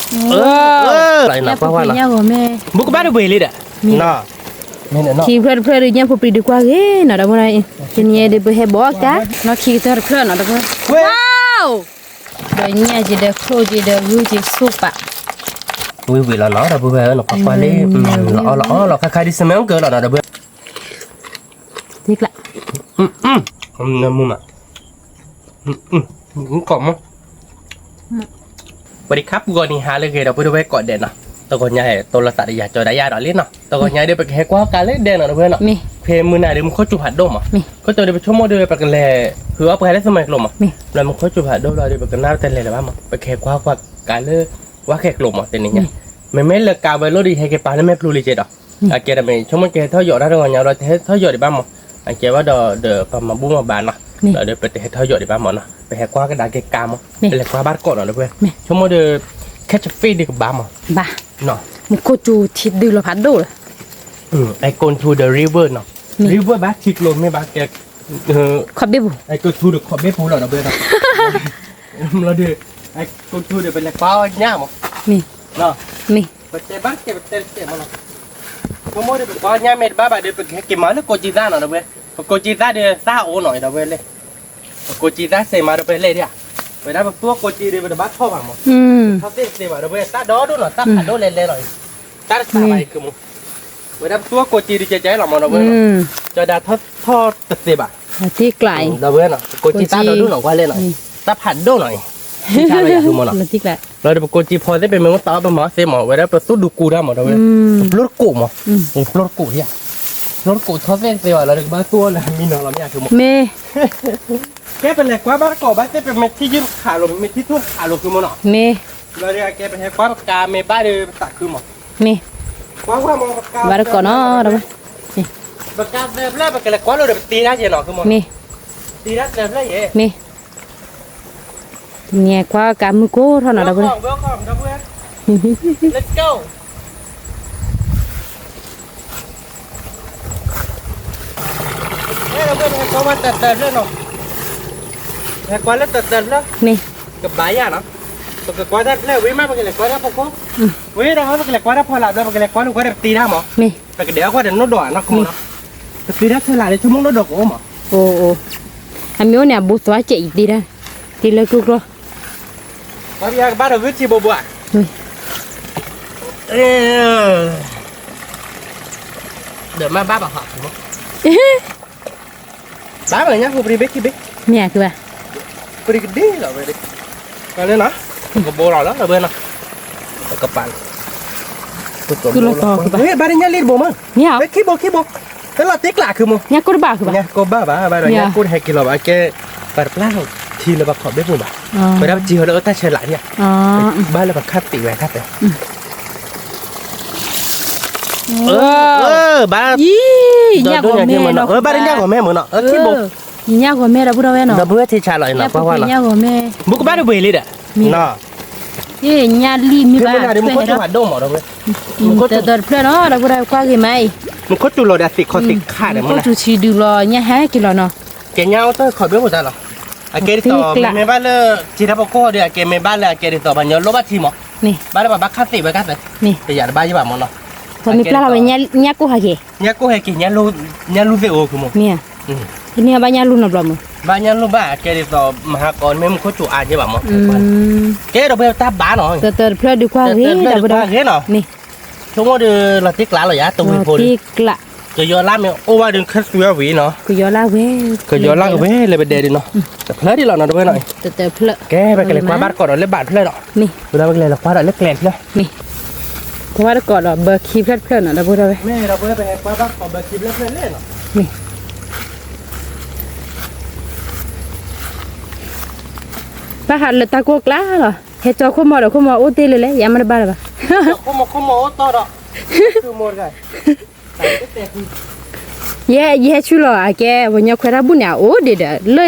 အၢ လီၤနကွၢ်ဝဲလီၤ ဘူးကဘၣ်တဘှံးလံဒီး ခံဖျၢၣ်တဖျၢၣ်ဒုး ညၣ်ဖိပြံဒုးကွၢ်ဂ့ၤနီၤ ဒီပုၢ်ဒီဝဲၢ်, တနံၤအံၤဒုး ပဟဲဘီကါ နီၢ်ခံကတၢၢ်တဖျၢၣ်နီၤ ဒီပုၢ်ဝဲၢ်, ဒီးညၣ်က့ၤဒီးချိၣ်က့ၤဒီးဂုၢ်က့ၤဆိၣ်ပာ် ဝံၤဝံၤလီၤနီၤ ဒီပုၢ်ဝဲၢ်ဧၢ နကွၢ်ကွၢ်လံ လီၤအီၣ်လီၤအီလီၤ ခါခါဒ် ဆမၢကၢလီၤနီၤ ဒီပုၢ်ဝဲၢ် နမုာ်မး ကီးမး ပှၤဒံးခါပူၤဂီၤနံၤဟါလၢဂ့ၤဒီး ပုၢ်ဝဲၢ်ကိးဒဲးနီၤ တဂီၤညါဟဲ တိလီၤသးဒီးယၤ ကၠီၤဒၣ်ယၤဒီးလံနီၤ တဂီၤညါဒီး ပကဟဲကွၢ်ကါလၢဒဲနီၤ ဒီပုၢ်ဝဲၢ်နီၤ ဖဲမုၢ်နၤဒီး မူခိၣ်စူၤဖးဒိၣ်မး ခိၣ်တီဒီး ပဆိကမိၣ်ဒီး ပကလဲၤ ဟုးအီၣ်ပှၤလၢသမဲကျိၤမး လၢမူခိၣ်စူၤဖးဒိၣ်လီၤဒီး ပကနၣ်တလဲၤလၢၤဘၣ်မး ပကဟဲကွၢ်ကွၢ်ကါလၢ ဝါခဲကျိၤမး တနံၤညါ မ့မ့ၢ်လၢကါဝဲလိၣ်ဒီး ယဟဲက့ၤပာ်လၢမဲာ်ပျူၤလံကဲဒီး အကဲဒီးမ့ၢ် ဆိကမိၣ်ကဟဲထီၣ်ယီၤတၢ်တဂီၤညါဒီး တဟဲထီၣ်ယီၤဒံးဘၣ်မး အကဲဝဲဒီး ဒီးပမၤဘူၣ်မၤဘါနီၤ ဒီးပတဟဲထီၣ်ယီၤဒံးဘၣ်မးနီၤ ပဟဲကွၢ်ကဒါက့ၤကါမး ပလဲၤကွၢ်ဘၣ်တကိးနီၤ ဒီပုၢ်ဝဲၢ် ဆိကမိၣ်ဒီး ခဲဆဖ့ၣ်ဒံးကဘၣ်မး ဘၣ် မူခိၣ်စူၤထံဒုးလီၤဖးဒိၣ်လီၤ I go to the river နီၤ river ဘၣ်ထံကျိၤမ့ၢ်ဘၣ်ကဲ ခီးဘ့ၣ်ပူၤ I go to the ခီးဘ့ၣ်ပူၤလီၤ ဒီပုၢ်ဝဲၢ်နီၤ လီၤဒီး I go to the ပလဲၤကွၢ်ညၣ်မး မ့ၢ် မ့ၢ် ပတဲဘၣ်ကဲ ပတဲတကဲမးနီၤ ဆိကမိၣ်ဒီး ပကွၢ်ညၣ်မ့ၢ်တဘၣ်ဘၣ်ဒီး ပကဟဲက့ၤမၤလၢကိးကၠံသၣ်နီၤ ဒီပုၢ်ဝဲၢ် ပကိးကၠံသၣ်ဒီးသၣ်အိၣ်နီၤ ဒီပုၢ်ဝဲၢ်လဲၣ် ပကိးကၠံသၣ်စဲးမး ဒီပုၢ်ဝဲၢ်လဲၣ်ဒၣ် ဝဲဒၣ်ပသူအီၣ်ကိးကၠံဒီး ပတဘၣ်ထီၣ်ဘၣ်မး ထီၣ်သ့ၣ်တသ့ဘၣ် ဒီပုၢ်ဝဲၢ် သၣ်ဒီဒိၣ်နီၤ သၣ်ဖးဒိၣ်လဲၤလဲၤလီၤ တၢ်တစးဘၣ်အံၤ မ့ၢ် ဝဲဒၣ်ပသူအီၣ်ကိးကၠံဒီး ကဲကဲလီၤမး ဒီပုၢ်ဝဲၢ်နီၤ ကၠီၤဒၣ်ထီၣ်တသ့ဘၣ် ဒီပုၢ်ဝဲၢ်နီၤ ပကိးကၠံသၣ်ဒီဒိၣ်နီၤ ကွၢ်လဲၣ်နီၤ သၣ်ဖးဒိၣ်နီၤအံၤ လီၤဒီးပကိးကၠံဖီသ့ၣ် ပမ့ၢ်အိၣ်သးအီၣ်ပမၤသ့မး ဝဲဒၣ်ပသူၣ်ဒူကူတၢ်မး ဒီပုၢ်ဝဲၢ် ပပျိတကူးမး ပပျိတကူးယါ ပျိတကူးထီၣ်သ့ၣ်တသ့ဘၣ် လီၤဒီးကဘၣ်သူအီၣ်လၢမံနီၤလီၤ မ့ၢ်အါ မ့ၢ် ကဲပလဲၤကွၢ်ဘၣ်တကိးဘၣ်သ့ၣ် ပမ့ၢ်ထံၣ်ယုၢ်ခးလိာ် ပမ့ၢ်ထံၣ်ထိၣ်ခးလိာ် ဖုမးနီၤ မ့ၢ် လီၤဒီးကဲပဟဲကွၢ်ပကါမ့ၢ်ဘၣ်ဒီး ပသးခုမး မ့ၢ် ကွၢ်ကွၢ်မး ပကါ ဘၣ်တကိးနီၤ ဒီပုၢ်ဝဲၢ် ပကါသၢဖျၢၣ် ပကလဲၤကွၢ်လိာ်ဒီး ပတ့တၢ်ကဲနီၤ ဖုမး မ့ၢ် တ့တၢ်သၢဖျၢၣ်ယဲ မ့ၢ် တနံၤကွၢ်ကါမုၢ်ကိၢ်ထီၣ်နီၤ ဒီပုၢ်ဝဲၢ် Let's go ဟဲကွၢ်လၢတၢ်တၢ်ဖျၢၣ်နီၤ ဟဲကွၢ်လၢတၢ်တၢ်ဖျၢၣ် မ့ၢ် ကဘၣ်ယါနီၤ ပကကွၢ်တၢ်တဖျၢၣ်ဝံၤမး ပကလဲၤကွၢ်တၢ်ဖီခိၣ် ဝံၤဒီး ပကလဲၤကွၢ်တၢ်ဖီလာ်ဘျီ ပကလဲၤကွၢ်လိာ်ကွၢ်ဒီးပတ့တၢ်မး မ့ၢ် ပကဒဲးအီၣ်ကွၢ်ဒီးနီၢ်ဒီးနီၢ်ခိမးနီၤ ပတ့တၢ်ဖျၢၣ်လာ်ဒီး ဆိကမိၣ်နီၢ်ဒီးကအိၣ်မး အိၣ်အိၣ် အမ့ၢ်အိၣ်န့ၣ် အဘိသွါကဲအံၤတ့တၢ် တ့လၢကျိကျီ ပှၤပယါကဘၣ်ဒီးဂုၢ်ထံဘိဘိဧါ ဒီးမ့ၢ်ဘၣ်ဘၣ်ဟီ ဘၣ်ဘၣ်ညါ ပရံဘ့ခံဘ့ မ့ၢ်ကဘၣ် ပရံကဒ့လီၤဝဲဒၣ် ကလၢနီၤ ကဘိလီၤလီၤဝဲနီၤ ကပၤ သူလီၤတီၤကဘၣ် ဘၣ်ဒီးညၣ်လံတဘိမး မ့ၢ်ဧါ ခံဘိခံဘိ တလီၤတ့ကျးခုမး ညၣ်ကိၢ်တဘၣ်ခုဘၣ် ညၣ်ကိၢ်ဘၣ်ဘၣ် ဘၣ်ဒီးညၣ်ကိၢ်တဟဲက့ၤလီၤဘၣ် ကဲ ပှၤတပျၢ်ထံလၢပခီးဘ့ၣ်ပူၤဘၣ် ဝဲဒၣ်ပစံးဟီလၢအတၢ်ဆဲးလးဒၣ် ဘၣ်လၢပခါသံးဝဲခါသဲး ဘၣ် ညၣ်ဂီၤမဲနီၤ ဘၣ်ဒီးညၣ်ဂီၤမဲမးနီၤ ခံဘိ ညၣ်ဂီၤမဲဒီပုၢ်ဒီဝဲၢ်နီၤ ဒီပုၢ်ဝဲၢ်ထံဆးလီၤအံၤနီၤ ကွၢ်ကွၢ်နီၤ ညၣ်ဂီၤမဲ ဘူးကဘၣ်တဘှံးလံဒီး နီၤ ညၣ်လံမ့ၢ်ဘၣ် မုၢ်ခိၣ်စူၤဖးဒိၣ်မး ဒီပုၢ်ဝဲၢ် တၢ်တၢ်တဖျၢၣ်နီၤ ဒီပုၢ်ဝဲၢ်ကွၢ်ဂ့ၤမးအံၤ မုၢ်ခိၣ်စူၤလီၤဒီးသံးခီသံးခါဒီး မုၢ်ခိၣ်စူၤထံဒုးလီၤ ညၣ်ဟဲက့ၤလီၤနီၤ ကဲညါအိၣ်တၢ်ခီးဘ့ၣ်အိၣ်တၢ်လီၤ အကဲဒ်သိး မ့မ့ၢ်ဘၣ်လၢ ထံတၢ်ဖီခိၣ်ဒီး အကဲမ့ၢ်ဘၣ်လၢအကဲဒ်သိး ပှၤညီလိၣ်ဘၣ်ထံမး ဘၣ်လၢပှၤဘၣ်ခါသံးဝဲခါသဲး တယာ်တဘၣ်ယဘၣ်မးနီၤ တမ့ၢ်ပျၢ်လီၤဝဲ ညၣ်ကိၢ်ဟဲက့ၤ ညၣ်ကိၢ်ဟဲက့ၤ ညၣ်လူၢ်သ့ၣ်အိၣ်ခုမး မ့ၢ်ဧါ တမ့ၢ်ဘၣ်ညၣ်လူၢ်နီတဘျီမး ဘၣ်ညၣ်လူၢ်ဘၣ် အကဲဒ်သိး မဟါကီးမ့ၢ်မုၢ်ခိၣ်စူၤအါက့ဘၣ်မး ကဲဒီပုၢ်ဝဲၢ်တၢ်ဘၣ်နီၤ တၢ်တၢ်တဖျၢၣ်ဒုးကွၢ်ဂ့ၤ ဒီပုၢ်ဝဲၢ် ကွၢ်ဂ့ၤနီၤ ဆိကမိၣ်ဒီး လီၤတ့ကျးလီၤယါ တဝံၤဖိဒီး ကယီၤလၢမ့ၢ်အိၣ်ဘၣ်ဒီး ခၢၣ်သွံဝဲဝံၤနီၤ ကယီၤလၢဝဲ ကယီၤလၢဝဲလၢပဒဲးဒုးနီၤ တဖျၢၣ်ဒံးလီၤနီၤ ဒီပုၢ်ဝဲၢ်နီၤ ကဲ ပကလဲၤကွၢ်ဘၣ်တကိးဒီးလၢဘၣ်တဖျၢၣ်ဒီး ပကလဲၤကွၢ်ဒီးလၢကျဲတဖျၢၣ် ကွၢ်ဘၣ်တကိးဒီးဘၢခံဖျၢၣ်တဖျၢၣ်နီၤ ဒီပုၢ်ဝဲၢ် ဘၣ်ဟးလၢတၢ်ကိၢ်ကျါလီၤ ဟဲကၠီခိၣ်မီၤဒီးခိၣ်မီၤအိၣ်တ့ၢ်လၢလဲၣ် ယၤမ့ၢ်တဘၣ်လၢၤဘၣ် ယဲ ယဟဲဆူလီၤ အကဲ ပှၤညီခွဲးတၢ်ဘူၣ်န့ၣ် အအိၣ်ဒံးဒီး လၢ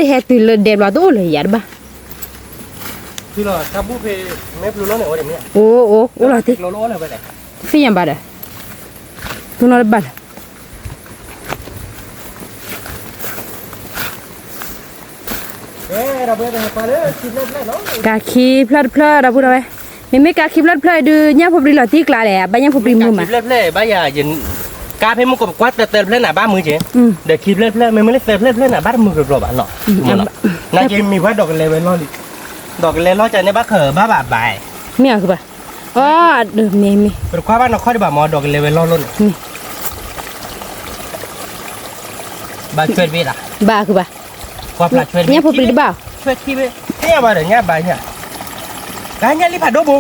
ဟဲတုၤလၢဒဲးဘျီတအိၣ်လၢၤ ယၤတဘၣ် အိၣ် အိၣ် အိၣ်လီၤတ့ၢ် သ့ၣ်ညါဘၣ်ဒီး တိၢ်နီတဘၣ်လၢၤ ကးခံဖျၢၣ်တဖျၢၣ် ဒီပုၢ်ဒီဝဲၢ် မ့မ့ၢ်ကါခံဖျၢၣ်တဖျၢၣ်ဒုး ညၣ်ဖိပြံလီၤတံၢ်ကျါလဲၣ်, အဘၣ်ညၣ်ဖိပြံမုာ်မး. ခံဖျၢၣ်တဖျၢၣ်ဘၣ်ယၤ, ကါဖဲမုၢ်ကီးပကွၢ်တၢတၢတဖျၢၣ်န့ၣ် ဘၣ်မုာ်က့ၤ, ဒီးခံဖျၢၣ်တဖျၢၣ် မ့မ့ၢ်လၢသၢဖျၢၣ်တဖျၢၣ်န့ၣ် ဘၣ်တမုာ်ကဘျီဘၣ်နီၤ. နာ်က့မ့ၢ်ပှၤဒီးကလဲၤဝဲလီၢ်လံ, ဒီးကလဲၤလီၢ်ကန့ၣ်ဘၣ်ဃးဘၣ်ဘၣ်ဘၣ်, မ့ၢ်အီၤကဘၣ်, အီၤ, မ့ၢ်မ့ၢ်, ပတခွါဘၣ်နီၢ်ခီၣ်ဒံးဘၣ်မ့ၢ်ဒီးကလဲၤဝဲလီၢ်လီၢ်န့ၣ်, ဘၣ်ဆွဲတဘ့ၣ်လီၤ, ဘၣ်ကဘၣ်, ညၣ်ဖိပြံတဘၣ်, ဆွဲခံဘ့ၣ်, သ့ၣ်ညါဘၣ်ဒီးညၣ်ဘၣ်ညၣ်, တၢ်ညၣ်လံဖးဒိၣ်ဘိ,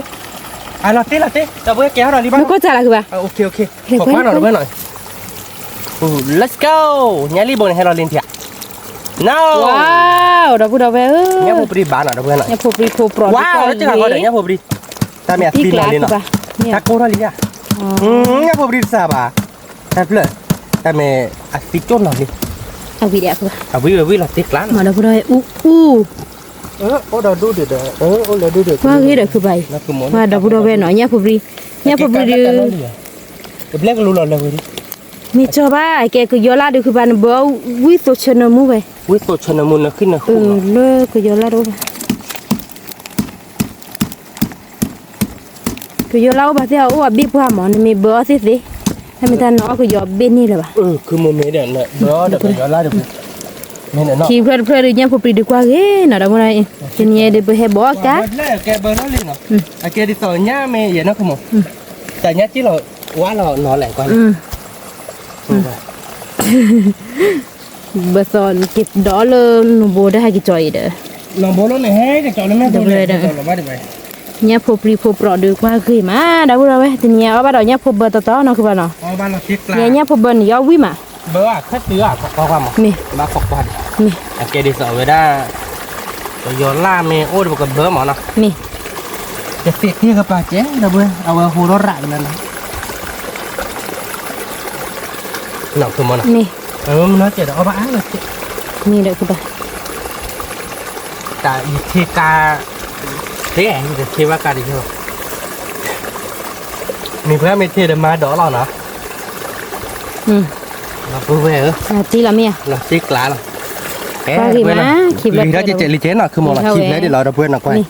အလီၤတ့လီၤတ့ ဒီပုၢ်ဝဲၢ်ကဲထီၣ်ဒီးလံဘၣ်, မ့ၢ်ကီၢ်စၢ်လီၤကဘၣ်, ပကွၢ်နီၤဒီပုၢ်ဝဲၢ်နီၤ, let's go, ညၣ်လံဘိန့ၣ်ဟဲလီၤလံထံဧါ, no, ဒီပုၢ်ဒီပုၢ်ဝဲၢ်ဧၢ, ညၣ်ဖိပြံဘၣ်နီၤဒီပုၢ်ဝဲၢ်နီၤ, ညၣ်ဖိပြံဖိပြီးဒုးကွၢ်ဂ့ၤ, ညၣ်ဖိပြံ, တၢ်မ့ၢ်အသံလီၤလံနီၤ, တၢ်ကိၢ်ထီၣ်လံဧါ, ညၣ်ဖိပြံတစၢ်ဘၣ်, တၢ်ဖျၢၣ်, တၢ်မ့ၢ်အသံကၠိၣ်နီၤလံ, အဝံၤဒီး, အဝံၤဝဲဝံၤလီၤတ့ကျါနီၤ, မၤဒီပုၢ်ဒီပုၢ်ဝဲၢ်အူအူ, အိၣ်ဒီးဒူၣ်ဒံးဒီး, အိၣ်လၢဒူၣ်ဒံးဒီး, မၤဒီပုၢ်ဒီပုၢ်ဝဲၢ်နီၤ ညၣ်ဖိပြံ, ညၣ်ဖိပြံဒုး, ဘျဲၣ်ကလူလီၤလၢဝဲဒၣ်, မ့ၢ်ကၠီဘၣ် ကဲကယီၤလၢဒုးခုဘၣ်နဘၢအီၤ, ဝံသိးဆၢနၢမူဝဲ, ဝံသိးဆၢနၢမူနၢဃံနၢဃူ, လၢကယီၤလၢဒိၣ်ဘၣ် ကယီၤလၢအိၣ်ဘၣ်သ့ၣ်အအိၣ်အဘ့ၣ်ပှၢ်မး နမ့ၢ်ဘၢအီၤသ့ၣ်သ့ၣ်, တၢ်မ့ၢ်တၢ်နအီၣ်ကယီၤဘ့ၣ်န့ၣ်လၢၤဘၣ်, မ့ၢ်ဒီး, ခံဖျၢၣ်တဖျၢၣ်ဒုး ညၣ်ဖိပြံဒုးကွၢ်ဂ့ၤနီၤ ဒီပုၢ်ဒီပုၢ်ဝဲၢ်, တနံၤညါဒုးပဟဲဘၢအီၤကါ, အကဲဒ်သိးညၣ်မ့ၢ်ယဲနီၤ, တၢ်ညၣ်က့လီၤ, ဝါလီၤနီၤလဲၣ်ကွၢ်, ဘၢသီက့ၤဒီးလၢနဘိဒီးဟဲက့ၤကၠီအံၤဒီး, ညၣ်ဖိပြံဖိပြီးဒုးကွၢ်ဂ့ၤမး ဒီပုၢ်ဒီပုၢ်ဝဲၢ်, တနံၤညါအီၣ်ဘၣ်ဒီးညၣ်ဖိဘၢတီတီနီၤခုဘၣ်နီၤ, ညၣ်ဖိဘၢန့ၣ်ယအီၣ်ဝံၣ်မး, မ့ၢ်, မ့ၢ်, အကဲဒ်သိးဝဲဒၣ်, ပယီၤလၢ်မ့ၢ်အိၣ်ဒီးပကဘၢမးနီၤ, မ့ၢ်, တသ့ၣ်တ့ၢ်ကပာ်ကဲ ဒီပုၢ်ဝဲၢ် အဝဲဟိထီၣ်ရးကလၢနီၤ နီၤ, မ့ၢ်, မ့ၢ်ဒီးကဘၣ်, တၢ်ယထံကါ, သ့ၣ်, ယတထံဘၣ်ကါဒံး, မ့ၢ်ပှၤမ့ၢ်ထံဒီးမၤဒီးလီၤနီၤ, ဒီပုၢ်ဝဲၢ်ဧၢ, လီၤတ့ကျါလီၤ, လံထီၣ်ကဲကဲးလံကဲနီၤ ခုမီၤလီၤ ခံဖျၢၣ်ဒံးလီၤ ဒီပုၢ်ဝဲၢ်နီၤကွၢ်,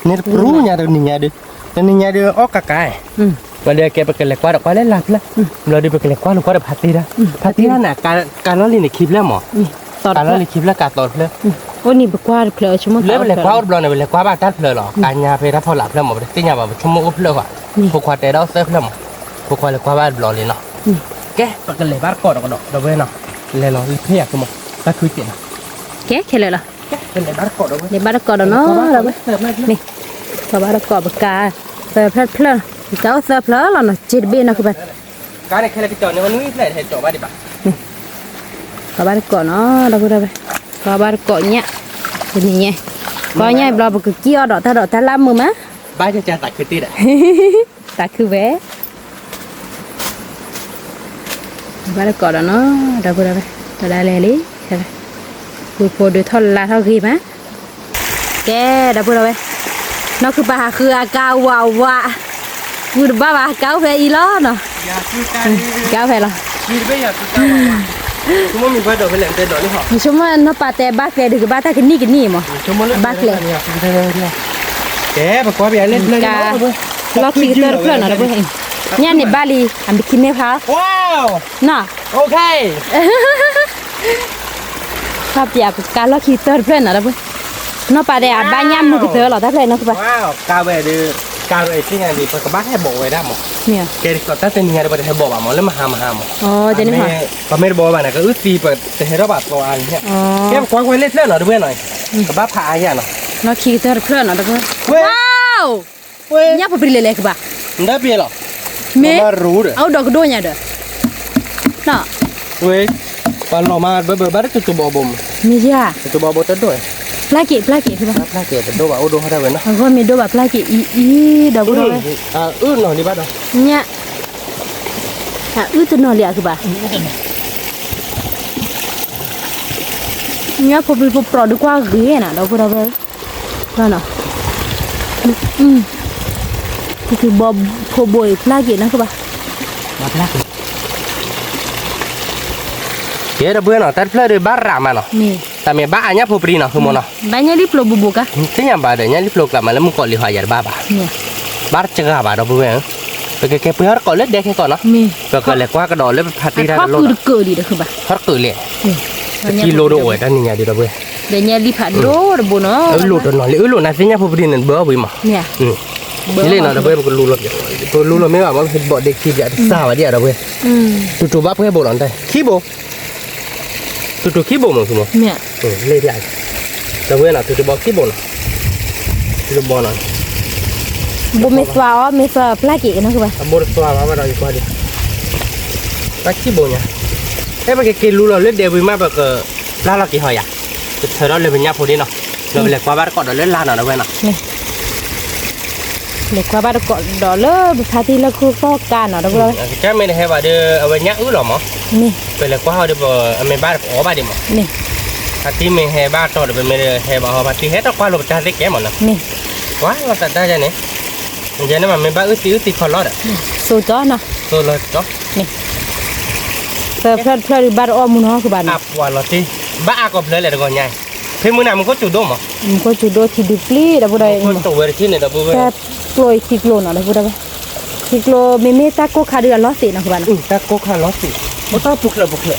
န့ၣ်တပရူၢ်ညါဒီး နံၤညါဒုး, တနံၤညါဒုးအီၣ်ကကါ, ဘျီဒုးကဲပကလဲၤကွၢ်ဒီးကွၢ်လၢလါဖျၢၣ်, ဘျီဒုးပကလဲၤကွၢ်လၢကွၢ်ဒီးဖးတံၢ်တၢ်, ဖးတံၢ်တၢ်န့ၣ် ကါလီၢ်လံန့ၣ်ခံဖျၢၣ်မး, ကါလီၢ်လံခံဖျၢၣ်ကါသီတဖျၢၣ်, လၢပလဲၤကွၢ်အိၣ်တဘျီန့ၣ် ပလဲၤကွၢ်ဘၣ်တၢ်တဖျၢၣ်လီၤ, ကါညါဖဲတၢ်ဖီလာ်ဖျၢၣ်မး ပတသ့ၣ်ညါဘၣ် ပဆိကမိၣ်အိၣ်ဖျၢၣ်ဃီ, ဖိခွါတဲဒၣ်အိၣ်သၢဖျၢၣ်မး, ဖိခွါလဲၤကွၢ်ဘၣ်တဘျီလံနီၤ, ကဲ ပကလဲၤဘၣ်တကိးဒီးကဒီး ဒီပုၢ်ဝဲၢ်နီၤ, လဲၤလီၤလံဖဲယၤကမီၤ, တၢ်ခုကဲးနီၤ, ကဲခဲလၢာ်လီၤ, လဲၤဘၣ်တကိးဒီးနီၤ, မ့ၢ်, ကီးဘၣ်တကိးပကါ, သၢဖျၢၣ်တဖျၢၣ်, ကါအိၣ်သၢဖျၢၣ်လီၤနီၤ စ့တဘ့ၣ်နီၤခုဘၣ် ကါန့ၣ်ခဲလၢာ်ကကီးန့ၣ် ဝဲနွံဖျၢၣ်ဟဲကီးဘၣ်ဒံးဘၣ်, ကီးဘၣ်တကိးနီၤ ဒီပုၢ်ဝဲၢ်, ကီးဘၣ်တကိးညၣ်, တနံၤညါ, ကီးညၣ်ဘျီပကကံၣ်အီၣ်ဒီးတၢ်ဒီးတၢ်လၢမုာ်မး, ဘၣ်ကကါသးခုတ့ၢ်ဒီး, သးခုဝဲ ဘၣ်တကိးဒီးနီၤ ဒီပုၢ်ဝဲၢ်, တဒၣ်လဲာ်လံ, ဝံဖိဒုးထီၣ်လါထီၣ်ဂ့ၤမး, ကဲ ဒီပုၢ်ဝဲၢ်, နီၢ်ခုပာ်ဟးဃုအကါဝးဝး, ဝံတဘၣ်ဘၣ် ကါအိၣ်ဖဲအံၤလီၤနီၤ, ကါအိၣ်ဖဲလီၤ, ဆိကမိၣ်မ့ၢ်ပှၤဒိးဖဲလဲၣ်တဲဒိးလံဟီ, ဆိကမိၣ်နီၢ်ပာ်တဲဘၣ်ကျဲဒုးကဘၣ်တၢ်ကနံၣ်ကနံၣ်မး, ဘၣ်ကျဲ ကဲ ပကွၢ်ပယၤလၢ လီၢ်ခံကတၢၢ်တဖျၢၣ်နီၤ ဒီပုၢ်ဝဲၢ်, ညၣ်န့ၣ်ဘၣ်လံ အမံၤခံန့ၢ်ဖျါ, နီၤ, ခီပယၤပကါလီၢ်ခံကတၢၢ်တဖျၢၣ်နီၤ ဒီပုၢ်ဝဲၢ်, နီၢ်ပာ်တဲအဘၣ်ညၣ်မုာ်ကတၢၢ်လီၤ တၢ်ဖျၢၣ်နီၤ ကဘၣ်, ကါဝဲဒုး, ကါဝဲသ့ၣ်ညါဒုး ပကဘၣ်ဟဲဘီးဝဲဒၣ်မး, ကဲဒ်သိးတၢ်တနံၤညါဒီး ပတဟဲဘီးဘၣ်မး လၢမဟါမဟါမး, ပမ့ၢ်တဘီးဘၣ်န့ၣ် ကအုၣ်သံပတဟဲထီၣ်ဘၣ်သီအါလံ, ကဲပကွၢ်ကွၢ်လၢဖျၢၣ်နီၤ ဒီပုၢ်ဝဲၢ်နီၤ, ကဘၣ်ဖးအါယၤနီၤ, လီၢ်ခံကတၢၢ်တဖျၢၣ်နီၤ ဒီပုၢ်ဝဲၢ်, ညၣ်ဖိပြံလဲၤလဲၤကဘၣ်, မ့ၢ်, အအိၣ်ဒီးကဒိၣ်ညါဒီး, ဝဲ, ပှၤလီၤမး ဘၣ်ဘၣ်ဘၣ်တကတိၤဘီဘိမး, မ့ၢ်ယၤ, ကတိၤဘီဘိတဒိၣ်, ဖျါက့ၤ ဖျါက့ၤ ဖျါက့ၤတဒိၣ်ဘၣ် အိၣ်ဒိၣ်ဟီၣ်ဒၣ်ဝဲနီၤ, အဂီၢ်မ့ၢ်ဒိၣ်ဘၣ်ဖျါက့ၤအံၤအံၤ ဒီပုၢ်ဝဲၢ်, အအုၣ်နီၤလံဘၣ်ဒီး, ညၣ်, အအုၣ်တနီၤလံအကဘၣ်, ညၣ်ဖိပြံဖိပြီးဒုးကွၢ်ဂ့ၤနီၤ ဒီပုၢ်ဝဲၢ်, ဘီဖိဘိအံၤဖျါက့ၤနီၤကဘၣ်, ကဲဒီပုၢ်ဝဲၢ်နီၤ တၢ်တဖျၢၣ်ဒုးဘၣ်ရးမးနီၤ, တၢ်မ့ၢ်ဘၣ်အါညၣ်ဖိပြံနီၤ ဃုမီၤနီၤ, ဘၣ်ညၣ်လံပျိဘိဘိကါ, သ့ၣ်ညါဘၣ်ဒီး ညၣ်လံပျိကျါမး လၢမုၢ်ကီးလံၤဟီယၤတဘၣ်ဘၣ်, ဘၣ်တစှၤဘၣ်ဒီပုၢ်ဝဲၢ်ဧၢ, ပကကဲပှ့ၤဟီၣ်တကိးလၢဒဲခဲကိးနီၤ, ပကလဲၤကွၢ်ကဒီးလၢပဖါတံၢ်တၢ်တလိၣ်ဒီး, ဟီၣ်တကိးလံ, တကံလိဒိၣ်ဝဲတၢ်နံၤညါဒုးဒီပုၢ်ဝဲၢ်, ဒဲညါလံဖးဒိၣ်တဘိနီၤ, အလိၣ်တနီၤလံ အလိၣ်နၤသ့ၣ်ညါဖိပဒံန့ၣ် ဘၢအီၣ်ဝံၤမး, လံနီၤဒီပုၢ်ဝဲၢ် ပကလူလီၤ, ပကလူလီၤမ့ၢ်ဘၣ်မး ဘီၣ်ဒဲခံပၠးတစှၤဘၣ်ဒံးဒီပုၢ်ဝဲၢ်, တူၢ်တူၢ်ဘၣ်ပှဲၤဘိးလီၤ တၢ်ခံဘိး တူၢ်တူၢ်ခံဘိးမး သုမး, လ့ၣ်ဖျါ, ဒီပုၢ်ဝဲၢ်နီၤ တူၢ်တဘီခံဘိးနီၤ, တူၢ်တဘီနီၤ, ဘိးမ့ၢ်သွါအီၤ မ့ၢ်သွါပျၢ်က့ၤကနီၤကဘၣ်, အဘိတသွါဘၣ်ဘၣ်ဒီးယကွၢ်ဒံး, တၢ်ခံဘိးညါ, ဖဲပကက့ၤလူလီၤလၢဒဲဝံၤမး ပကပျၢ်လီၤက့ၤဟီယၤ, ကထၢထီၣ်လၢပညၣ်ဖိဒံးနီၤ, ဒီးပလဲၤကွၢ်ဘၣ်တကိးဒီးလၢလါနီၤ ဒီပုၢ်ဝဲၢ်နီၤ လဲၤကွၢ်ဘၣ်တကိးဒီးလၢပဖါတံၢ်လၢခိၣ်သီၣ်ကါနီၤ ဒီပုၢ်ဝဲၢ်, ကမ့ၢ်တဟဲဘၣ်ဒီး အဝဲညၣ်အုၣ်လီၤမး, ပလဲၤကွၢ်ဟီဒီး အမ့ၢ်ဘၣ်အီၣ်ဘၣ်ဒံးမး, ဖါတံၢ်မ့ၢ်ဟဲဘၣ်တီၤဒီး ပမ့ၢ်ဟဲဘၣ်ဟီ ဖါတံၢ်ဟဲတကွၢ်လိာ်ပတၢ်သ့ကဲမးနီၤ, ကွၢ်လီၤသးတၢ်ယါန့ၣ်, ယဲန့ၣ်မးမ့ၢ်ဘၣ်အုၣ်သံအုၣ်သံခီလီၤဒီး, သိကၠီနီၤ, သိလီၤကၠီ, ပဖျၢၣ်တဖျၢၣ်ဒုးဘၣ်တအီၣ်မူနီၤကဘၣ်နီၤ, အပှၤလီၤတံၢ်, ဘၣ်အါကီးဖျၢၣ်လဲၣ်တဂီၤညါ, ဖဲမုၢ်နၤမူခိၣ်စူၤဒိၣ်မး, မူခိၣ်စူၤဒိၣ်ထံဒုးပျံၤဒီပုၢ်ဝဲၢ်, တၢ်ကျိအံၤထံကျိနီၤဒီပုၢ်ဝဲၢ်, ထံကျိမ့မ့ၢ်တၢ်ကိၢ်ခါဒုးအလီၤသ့ၣ်နီၤကဘၣ်နီၤ, တၢ်ကိၢ်ခါလီၤသ့ၣ်, အိၣ်တၢ်ပူၤချၢးပူၤချၢး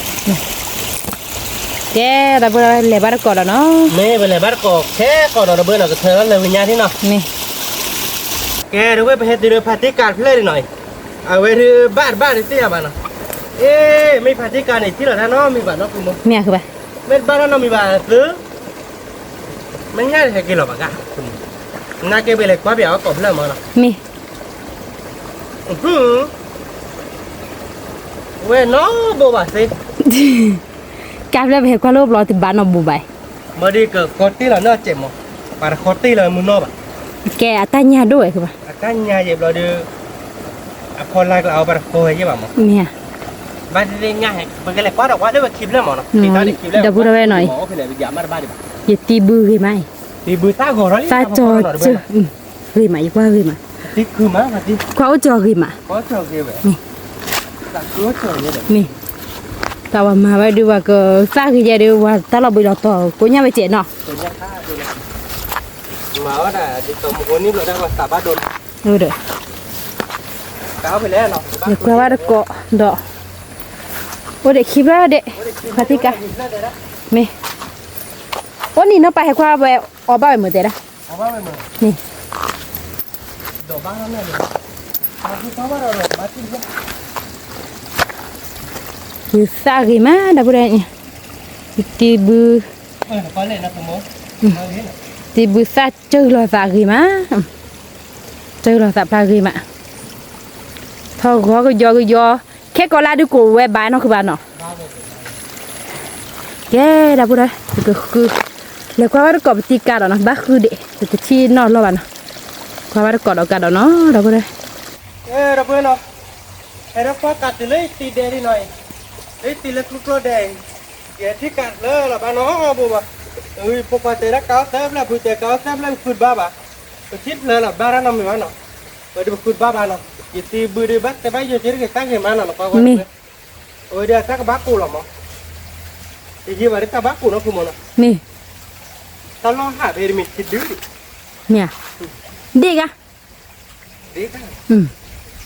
ကဲ ဒီပုၢ်ဝဲၢ် လဲၤဘၣ်တကိးဒီးနီၤ, မ့ၢ်ပလဲၤဘၣ်တကိးခဲကိးဒီး ဒီပုၢ်ဝဲၢ်နီၤ ကထၢထီၣ်လၢပညၣ်ဒံးနီၤ, မ့ၢ်, ကဲ ဒီပုၢ်ဝဲၢ် ပဟဲတုၤဒီးဖါတံၢ်ကးတဖျၢၣ်ဒံးနီၤ, အဝဲဒုးဘၣ်တဘၣ်ဒုးသ့ၣ်ညါဘၣ်နီၤ, အ့ မ့ၢ်ဖါတံၢ်ကးန့ၣ် ထံၣ်လီၤတၢ်နီတမံၤဘၣ်နီၤ ဖုမီ, မ့ၢ်ဘၣ်တၢ်နီတမံၤဘၣ်သု မ့ၢ်ညၣ်ဟဲက့ၤလီၤဘၣ်ကါ, နာ်က့ ပလဲၤကွၢ်ပၠးအီၣ်ကိးဖျၢၣ်မးနီၤ, မ့ၢ်, ဝဲနီၢ်ဘိဘၣ်သ့, ကါဖျၢၣ်ပဟဲကွၢ်လၢပျီတဘၣ်နီၢ်ဘိဘၣ်, မ့ၢ်ဒ်ကဃီတ့ၢ်လီၤနီၢ်စဲးမး, ပှၤတဃီတ့ၢ်လီၤမုၢ်နီၢ်ဘၣ်, ကဲ အတၢ်ညၣ်ဒိၣ်ဝဲကဘၣ်, အတၢ်ညၣ်ယဲဘျီဒီး အဖီလာ်ကျါအီၤ ပှၤတဃီဝဲယဲဘၣ်မး, မ့ၢ်ဧါ, ဘၣ်သ့ၣ်သ့ၣ်ညၣ်ဟဲ ပကလဲၤကွၢ်ဒီးကွၢ်လၢပခံဖျၢၣ်မးနီၤ, ဒီပုၢ်ဝဲၢ်နီၤ, ယတံဘုဂ့ၤမးအံၤ, သၣ်ကၠီၤစၢၤ, ဂ့ၤမး ယကွၢ်ဂ့ၤမး, ကွၢ်အိၣ်ကၠီၤဂ့ၤမး, မ့ၢ်, တၢ်ဝဲမၤဝဲဒုး ပှၤကသၣ်ဂ့ၤယဲဒုး ပှၤတၢ်လီၤဘှံးလီၤတီၤ ကိညၣ်ဝဲစဲးနီၤ, ဒီး ယကွၢ်ဘၣ်တကိးဒီး အိၣ်ဒံးခံဖျၢၣ်ဒံး, ဖါတံၢ်ကး, မ့ၢ်, အိၣ်နံၤနီၢ်ပၢ်ဟဲကွၢ်ဝဲ အီၣ်ဘၣ်ဝဲမုာ်တဲဒၣ်, မ့ၢ်, ယသၣ်ဂ့ၤမး ဒီပုၢ်ဝဲၢ်, ယတံဘု, တံဘုသၣ်စၢၤလီၤသးဂ့ၤမး, စၢၤလီၤသးဖျါဂ့ၤမး, ထီၣ်ဂီၤကယီကယီ, ခဲကိးလၢဒုးကိးဝဲဘၣ်နီၢ်ခုဘၣ်နီၤ, ကဲ ဒီပုၢ်ဝဲၢ် ပကဃု, လဲၤကွၢ်ဘၣ်တကိးပတံၢ်ကးဒီးနီၤ, ဘၣ်ဃုဒံး ပတထံၣ်နီၢ်လီၢ်ဘၣ်နီၤ, ကွၢ်ဘၣ်တကိးဒီးကးဒီးနီၤ ဒီပုၢ်ဝဲၢ်, ဒီပုၢ်ဝဲၢ်နီၤ, ဟဲဒီးကွၢ်ကးတုၤလၢတံၤဒဲးဒံးနီၤ, လၢတံၤလၢကျိကျိဒဲး, ယထံၣ်ကးဖျၢၣ်လီၤဘၣ်နီၤ ဘိဘၣ်, ဖိခွါတဲဒၣ်ကးအီၣ်သၢဖျၢၣ် ဖုတဲကးအီၣ်သၢဖျၢၣ် ဃုတဘၣ်ဘၣ်, ပထံၣ်ဖျၢၣ်လီၤဘၣ်တၢ်နီတမံၤဘၣ်နီၤ, ပဒုးပဃုတဘၣ်ဘၣ်နီၤ, ယတံဘုဒုးဘၣ်တဲဘၣ်ယိာ်က့ၤတဂ့ၤ တၢ်ဂ့ၤမးနီၤ နကွၢ်ကွၢ်, အဝဲဒၣ်တၢ်ကဘၣ်ကိးလီၤမး, ယယံာ်ဘၣ်ဒ်တၢ်ဘၣ်ကိးနီၤ ဖုမီနီၤ, မ့ၢ်, တၢ်လီၢ်ဟးဘဲတမ့ၢ်ထံဒုဒံး, မ့ၢ်, ဒ့ၣ်ဂၤ, ဒ့ၣ်ဂၤ,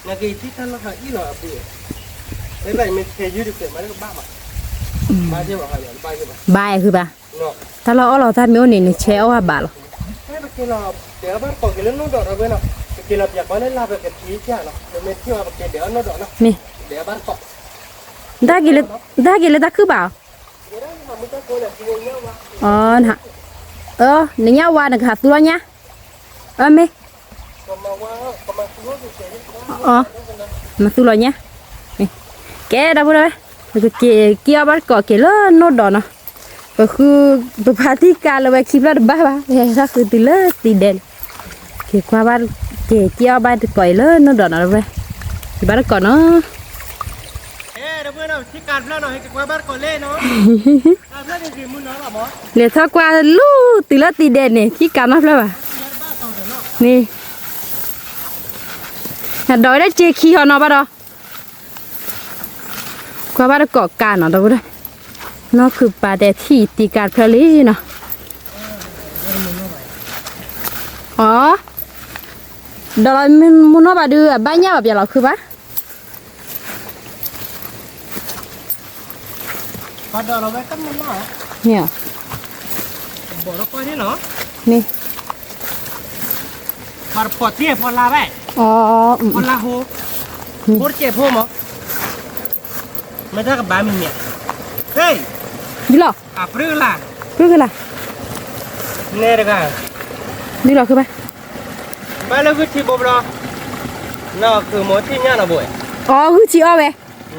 နက့ၤထံၣ်တၢ်လီၢ်ဟးအံၣ်လီၤအပူၤ, မ့ၢ်ဘၣ်ယမ့ၢ်ဆဲးယုၢ်တကဲးမး နကဘၣ်မး, ဘၣ်ယဲဘၣ်, ဘၣ်ယဲဘၣ်, ဘၣ်ဃုဘၣ်, တၢ်လီၢ်အီၣ်လီၤတၢ်မ့ၢ်အိၣ်န့ၣ် နဆဲးအီၣ်ဝဲဘၣ်လီၤ, ပက့ၤလီၤ, တဲဘၣ်တကိးက့ၤလၢနိၣ်ဒီးဒီပုၢ်ဝဲၢ်နီၤ, ပက့ၤလီၤပၠးကွၢ်လၢလၢ်ပကထံၣ်ကၢ်နီၤ, မ့မ့ၢ်ထံၣ်ဝဲပက့ၤဒဲးအီၣ်နိၣ်ဒီးနီၤ, မ့ၢ်, ဒဲးဘၣ်တကိး, တၢ်က့ၤလၢတၢ်ခုၣ်ဘၣ်, အီ, အ, နညၣ်ဝါနကဟးသူလီၤညါ, အမ့ၢ်, အ, မၤသူလီၤညါ, ကဲ ဒီပုၢ်ဝဲၢ်, ပကက့ၤက့ၤအီၣ်ဘၣ်တကိးက့ၤလၢနိၣ်ဒီးနီၤ, ပဃု, ပဖါတံၢ်ကးလၢဝဲခံဖျၢၣ်တဘၣ်ဘၣ်, ဟဲဃုတုၤလၢတံၤဒဲးန့ၣ်, က့ၤကွၢ်ဘၣ်, က့ၤက့ၤအီၣ်ဘၣ်တကိးအံၤလၢနိၣ်ဒီးနီၤ ဒီပုၢ်ဝဲၢ်, က့ၤဘၣ်တကိးနီၤ လဲၤထီၣ်ကွၢ်လူၤတုၤလၢတံၤဒဲးန့ၣ် ထံၣ်ကးနီတဖျၢၣ်ဘၣ်, န့ၣ်, အဒီးဝဲဒၣ်စ့ခံဟီနီၤဘၣ်ဒီး, ကွၢ်ဘၣ်တကိးကးနီၤ ဒီပုၢ်ဝဲၢ်, နီၢ်ခုပာ်တဲထံၣ်တံၢ်ကးတဖျၢၣ်လံနီၤ, အီ, ဒီးလီၤမ့ၢ်မိၢ်နီၢ်ဘၣ်ဒုး အဘၣ်ညၣ်ဘၣ်ပျဲလီၤခုဘၣ်. မ့ၢ်ဧါ. မ့ၢ်. ဖီလါဘၣ်. ဖီလါဟိ. ဟိတကဲးဖိမး. မ့ၢ်တၢ်ကဘၣ်မံၤမ့ၢ်. ဟ့ၣ်. ဒုလီၤ. အပြၢကလါ. ပြၢကလါ. နဲတဂၤ. ဒုလီၤခုဘၣ်. ဘၣ်လၢဂုၢ်ထံဘိဘျီ. နီၢ်ခုမိၢ်ထံၣ်ညၣ်နီၤဘိ. အီ ဂုၢ်ထံအီၣ်ဝဲ.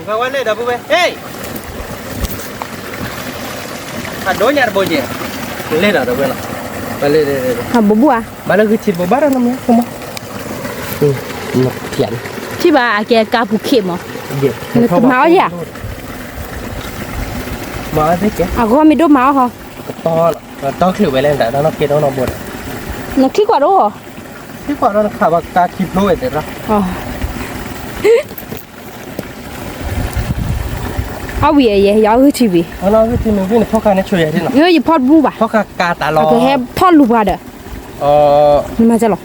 ကဝဲလဲၤဒီပုၢ်ဝဲၢ်, ဟ့ၣ်, အဒိညါတဘိက့ၤ, လဲၤဒီးတဝဲလီၤ, ဘၣ်လၢ, အဘိဘိဧါ, ဘၣ်လၢဂုၢ်ထံတဘိဘၣ်ဒီးနမ့ၢ်, ထံၣ်ဘၣ်အကဲကါပူၤခ့မး, မၤအီၣ်ယၤ, အဂီၢ်မ့ၢ်ဒိၣ်မၤအီၣ်ဟီ, တီချၢဝဲလဲၣ်, နချံကွၢ်ဒိၣ်, ချံကွၢ်ဒိၣ်နခးဘၣ်ကါခံဖျိဝဲသ့ၣ်ရၣ် အဝံၤယဲ ယအီၣ်ဂုၢ်ထံဝံၤ, ယဖီၣ်တဘူၣ်ဘၣ်, ယဖီၣ်ခါန့ၣ်ဆိယဲဒ်နီၤ, ဖီၣ်ခါကါတၢ်လီၤ, ကဟဲထီၣ်လူၤပှၤဒီး, နမၤကလီၤ,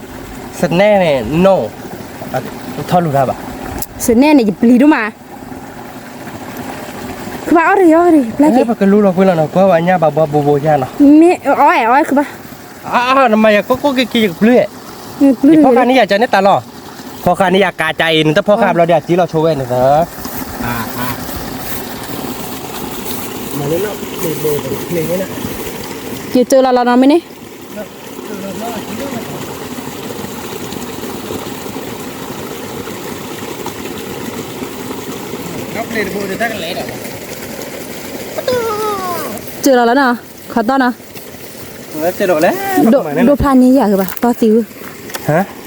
စနဲန့ၣ် နိ, ထီၣ်လူၤတၢ်ဘၣ်, စနဲန့ၣ် ယပျံၤဒိၣ်မး, ကဘၣ်အီၣ်တယီၣ်, ပကလူလီၤကွံာ်လီၤနီၤ, ကွၢ်ဝဲညၣ်ဘၣ်ဘှီဘိဘိယါနီၤ, မ့ၢ်အီၣ်အဲၣ်အီၣ်ကဘၣ် နမၤယၤကိၢ်ကိၢ်က့ၤက့ၤယကပျုၢ်, ယဖီၣ်ဃာ်န့ၢ်ယၤကန့ၢ်တၢ်လီၢ်, ဖီၣ်ဃာ်န့ၢ်ယၤကါကါအံၤ နတဖီၣ်ဃာ်ဘျီဒီးအစံလီၤဆိဝဲန့ၣ်သၢ, ယကၢၤလီၤလီၤနီၤမ့ၢ်န့ၣ်, ကၢၤလီၤလီၤနီၤ, ခီတီနီၤ ဒိၣ်ဖျါန့ၢ်ယၤကဘၣ် တီသံဝဲ, ဒိၣ်ဖျါန့ၢ်ယၤတီသံဝဲ, လီၤနၤ, ဖျိ,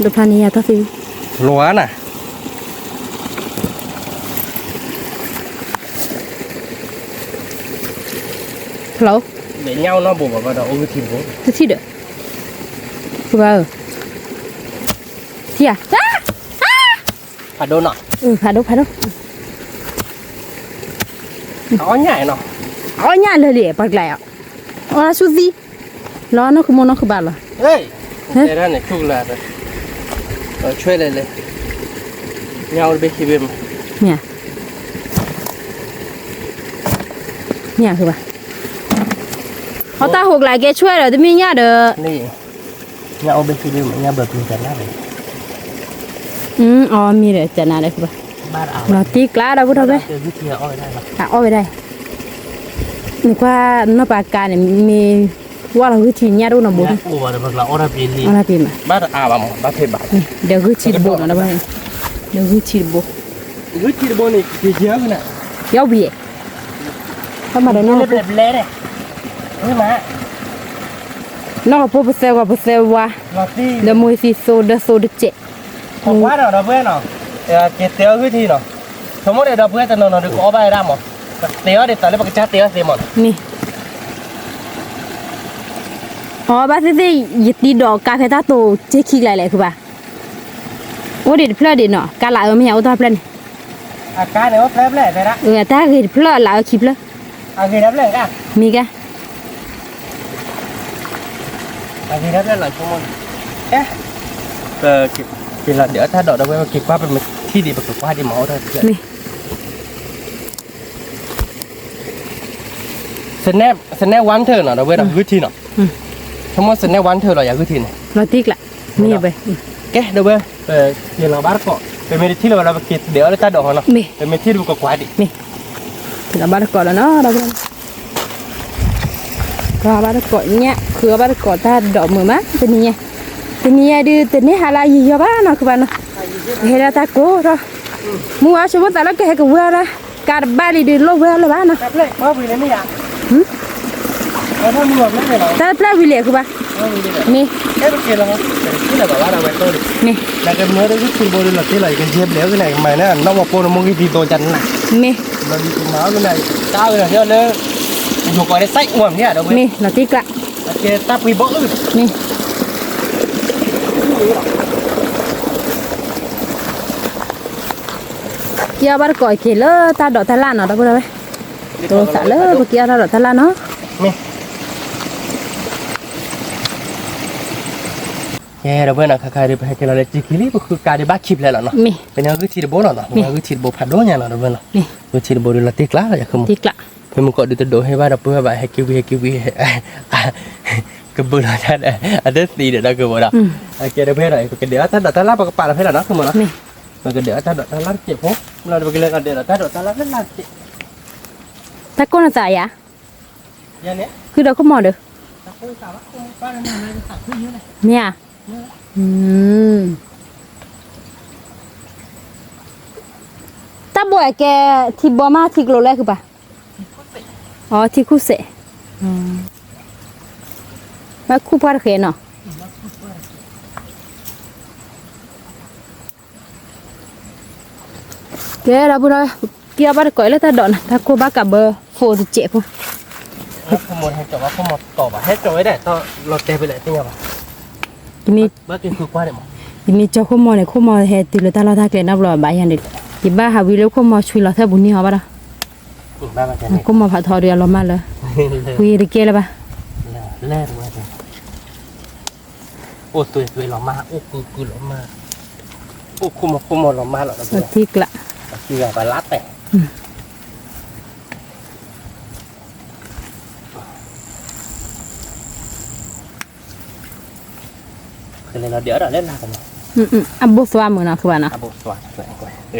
တထံၣ်ဒီး, ဖျါဧၢ, ဖျါဒိၣ်နီၤ, ဖျါဒိၣ်ဖျါဒိၣ်, အီၣ်ညၣ်လၢာ်လံ ပှၤကျါအီၤ, အီၣ်လၢဆူသံ, လီၤနီၢ်ခုမိၢ်နီၢ်ခုဘၣ်လီၤ, ဆွဲလဲၣ်လဲၣ်, ညၣ်အိၣ်တဘ့ၣ်ခံဘ့ၣ်မး, မ့ၢ်ဧါ, မ့ၢ်ဧါဘၣ်, အီၣ်တၢ်ဟိးကျါကဲဆွဲဒီး တမ့ၢ်ညၣ်ဒီး, ညၣ်အိၣ်ဘ့ၣ်ခံဘ့ၣ်မး ညၣ်ဘၢပျံၤတၢ်နါဒီး, အီၣ်မ့ၢ်ဒီးတၢ်နါဒီးဘၣ်, လီၤတံၢ်ကျါဒီပုၢ်ဒီဝဲၢ်, အီၣ်ဝဲဒၣ်, နကွၢ်နီၢ်ပၤကါန့ၣ် မ့ၢ်ဝၣ်လီၤဂုၢ်ထံညၣ်တအိၣ်နီတဘိ, အီၣ်တၢ်ပ့ၤမး, ဒီးဂုၢ်ထံတဘိနီၤ, ဒီးဂုၢ်ထံတဘိ, ယီၢ်ဝံၤ, တၢ်မၤဒီးနီၢ်, နီၢ်ကဖိပသဲဝါပသဲဝါ, ဒီးမွေသံသိဒီးသိတစဲး, ကွၢ်ဒီးဒီပုၢ်ဝဲၢ်နီၤ, က့ၤတဲအီၣ်ဂုၢ်ထံနီၤ, ဆိကမိၣ်ဒီးဒီပုၢ်ဝဲၢ်တနီၤနီၤဒီးကအီၣ်ဘၣ်ဝဲဒၣ်မး, ပတဲအီၣ်ဒ်သိးလၢပကစၢ်တဲအီၣ်သ့မး, မ့ၢ်, အီၣ်ဘၣ်သ့ၣ်သ့ၣ် ယတံၤဒီးကါဖဲတၢ်တိၤစ့ခံကျါလဲၣ်ဃုဘၣ်, အိၣ်ဒံးတဖျၢၣ်ဒံးနီၤ, ကါလၢအၢမ့ၢ်ယၤအိၣ်တဖျၢၣ်န့ၣ်, အတၢ်ဂ့ၤတဖျၢၣ်လၢအၢခံဖျၢၣ်, မ့ၢ်ကါ က့ၤလီၤဒုးအတၢ်ဒိးဒီးဝဲ ပက့ၤကွၢ်ပမ့ၢ်ထံၣ်ဒံး ပကကွၢ်ဒံးမၤအိၣ်ထီၣ်တဖျၢၣ်, စနဲ one ထၢၣ်နီၤ ဒီးဝဲဒီးဂုၢ်ထံနီၤ, ဆိကမိၣ်စနဲ one ထၢၣ်လီၤ ယၤဂုၢ်ထံန့ၣ်, လီၤတံၢ်ကျါ, မ့ၢ်ဝဲ, ကဲဒီးဝဲ, ပက့ၤလီၤဘၣ်တကိး, ပမ့ၢ်တထံၣ်လၢၤဘၣ်ဒီး ပက့ၤဒုးအီၣ်လၢတၢ်ဒိးဟီနီၤ, ပမ့ၢ်ထံၣ်ဒံးပကကွၢ်ဒံး, မ့ၢ်, က့ၤလီၤဘၣ်တကိးလီၤနီၤ ဒီး ကဘၣ်တကိးညၣ် ဃုအီၣ်ဘၣ်တကိးတၢ်ဒိးမုာ်မး တနံၤညါ, တနံၤညါဒုး တန့ၢ်ဟါလၢယံာ်ယီၤဘၣ်နီၤ ကဘၣ်နီၤ, ဟဲလၢတၢ်ကိးထီၣ်, မုၢ်ဝါဆိကမိၣ်သးလၢကဟဲကဝၢ်လၢ ကါတဘၣ်လံဒုး လိၣ်ဝဲအီၤလၢၤဘၣ်နီၤ, တၢ်တဖျၢၣ်ဝံၤလဲၣ်ဃုဘၣ်, မ့ၢ်, မ့ၢ်, မ့ၢ်, မ့ၢ် က့ၤအီၣ်ဘၣ်တကိးက့ၤလၢတၢ်ဒိးတၢ်လၣ်နီၤ ဒီပုၢ်ဒီဝဲၢ်, တိသးလၢပက့ၤအီၣ်တၢ်ဒိးတၢ်လၣ်နီၤ, မ့ၢ် ကဲ ဒီပုၢ်ဝဲၢ်နီၤ ခါခါဒီး ပဟဲက့ၤလီၤလၢကံခံလံ ပဃုကါဒီးဘၣ်ခံဖျၢၣ်လီၤနီၤ. ပန့ၢ်ဂုၢ်ထံတဘိလီၤနီၤ, ပန့ၢ်ဂုၢ်ထံတဘိဖးဒိၣ်ညါနီၤ ဒီပုၢ်ဝဲၢ်နီၤ. ဂုၢ်ထံတဘိဒီးလီၤတ့ၢ်ကျးလီၤ ယၤဃုမီၤ. မ့ၢ်မုၢ်ကီၢ်ဒုးတဒိးဟ့ၣ်ဘၣ်ဒီပုၢ်ဝဲၢ်ဘၣ် ဟဲက့ၤဝံၤ ဟဲက့ၤဝံၤ ကဘူးလီၤတၢ်ဒီး အတသံဒီးဒီးကဝီၤဒီး အကဲဒီပုၢ်ဝဲၢ်နီၤ ပကဒဲးအီၣ်တၢ်ဒိးတၢ်လၢ် ပကပာ်လီၤဖဲလီၤနီၤ ဃုမီၤနီၤ. ပကဒဲးအီၣ်တၢ်ဒိးတၢ်လၢ်တစဲးဖိ လီၤဒီးပကလဲၤလီၤဒဲးဒီးတၢ်ဒိးတၢ်လၢ်လၢ်လၢ်တစဲး တၢ်ကိၢ်နသးယၤ ဃုဒီးခိၣ်မီၤဒီး မ့ၢ်ဧါ. တၢ်ဘိအကဲ ထံဘီမး ထံကျိၤလဲၣ်ဃုပၤ. အီ ထံခူၣ်စဲး ဘၣ်ခူၣ်ပှၢ်တဃဲနီၤ. ကဲဒီပုၢ်ဒီဝဲၢ် က့ၤအီၣ်ဘၣ်တကိးလၢတၢ်ဒိးနီၤ တၢ်ကိၢ်ဘၣ်ကးဘၢ ဖိတစဲးဖိ. ယမ့ၢ်ကၠီခိၣ်မီၤန့ၣ် ခိၣ်မီၤဟဲတုၤလၢတၢ်လီၢ်တၢ်ကျဲနီတဘျီဘၣ်ယၤန့ၣ် ယဘၣ်ဟးဝံလၢခိၣ်မီၤဆွံလီၤသၢပူၤန့ၢ်အီၤဘၣ်ဒီး ခိၣ်မီၤဖးထီဒီးအလီၤမၢ်လၢ ဝံတကဲလၢၤဘၣ်. အိၣ်သွဲသွဲလီၤမၢ် အိၣ်ကုကုလီၤမၢ် အိၣ်ခိၣ်မီၤခိၣ်မီၤလီၤမၢ်လီၤ ထံကျး ပှၤလါတဲာ် ကလဲၤလီၤဒဲးအီၣ်ဒီးလၢလၢ်တနီၤ အဘိသွါမုာ်နီၤ ဃုဘၣ်နီၤ တၢ်ဒိးနီၤ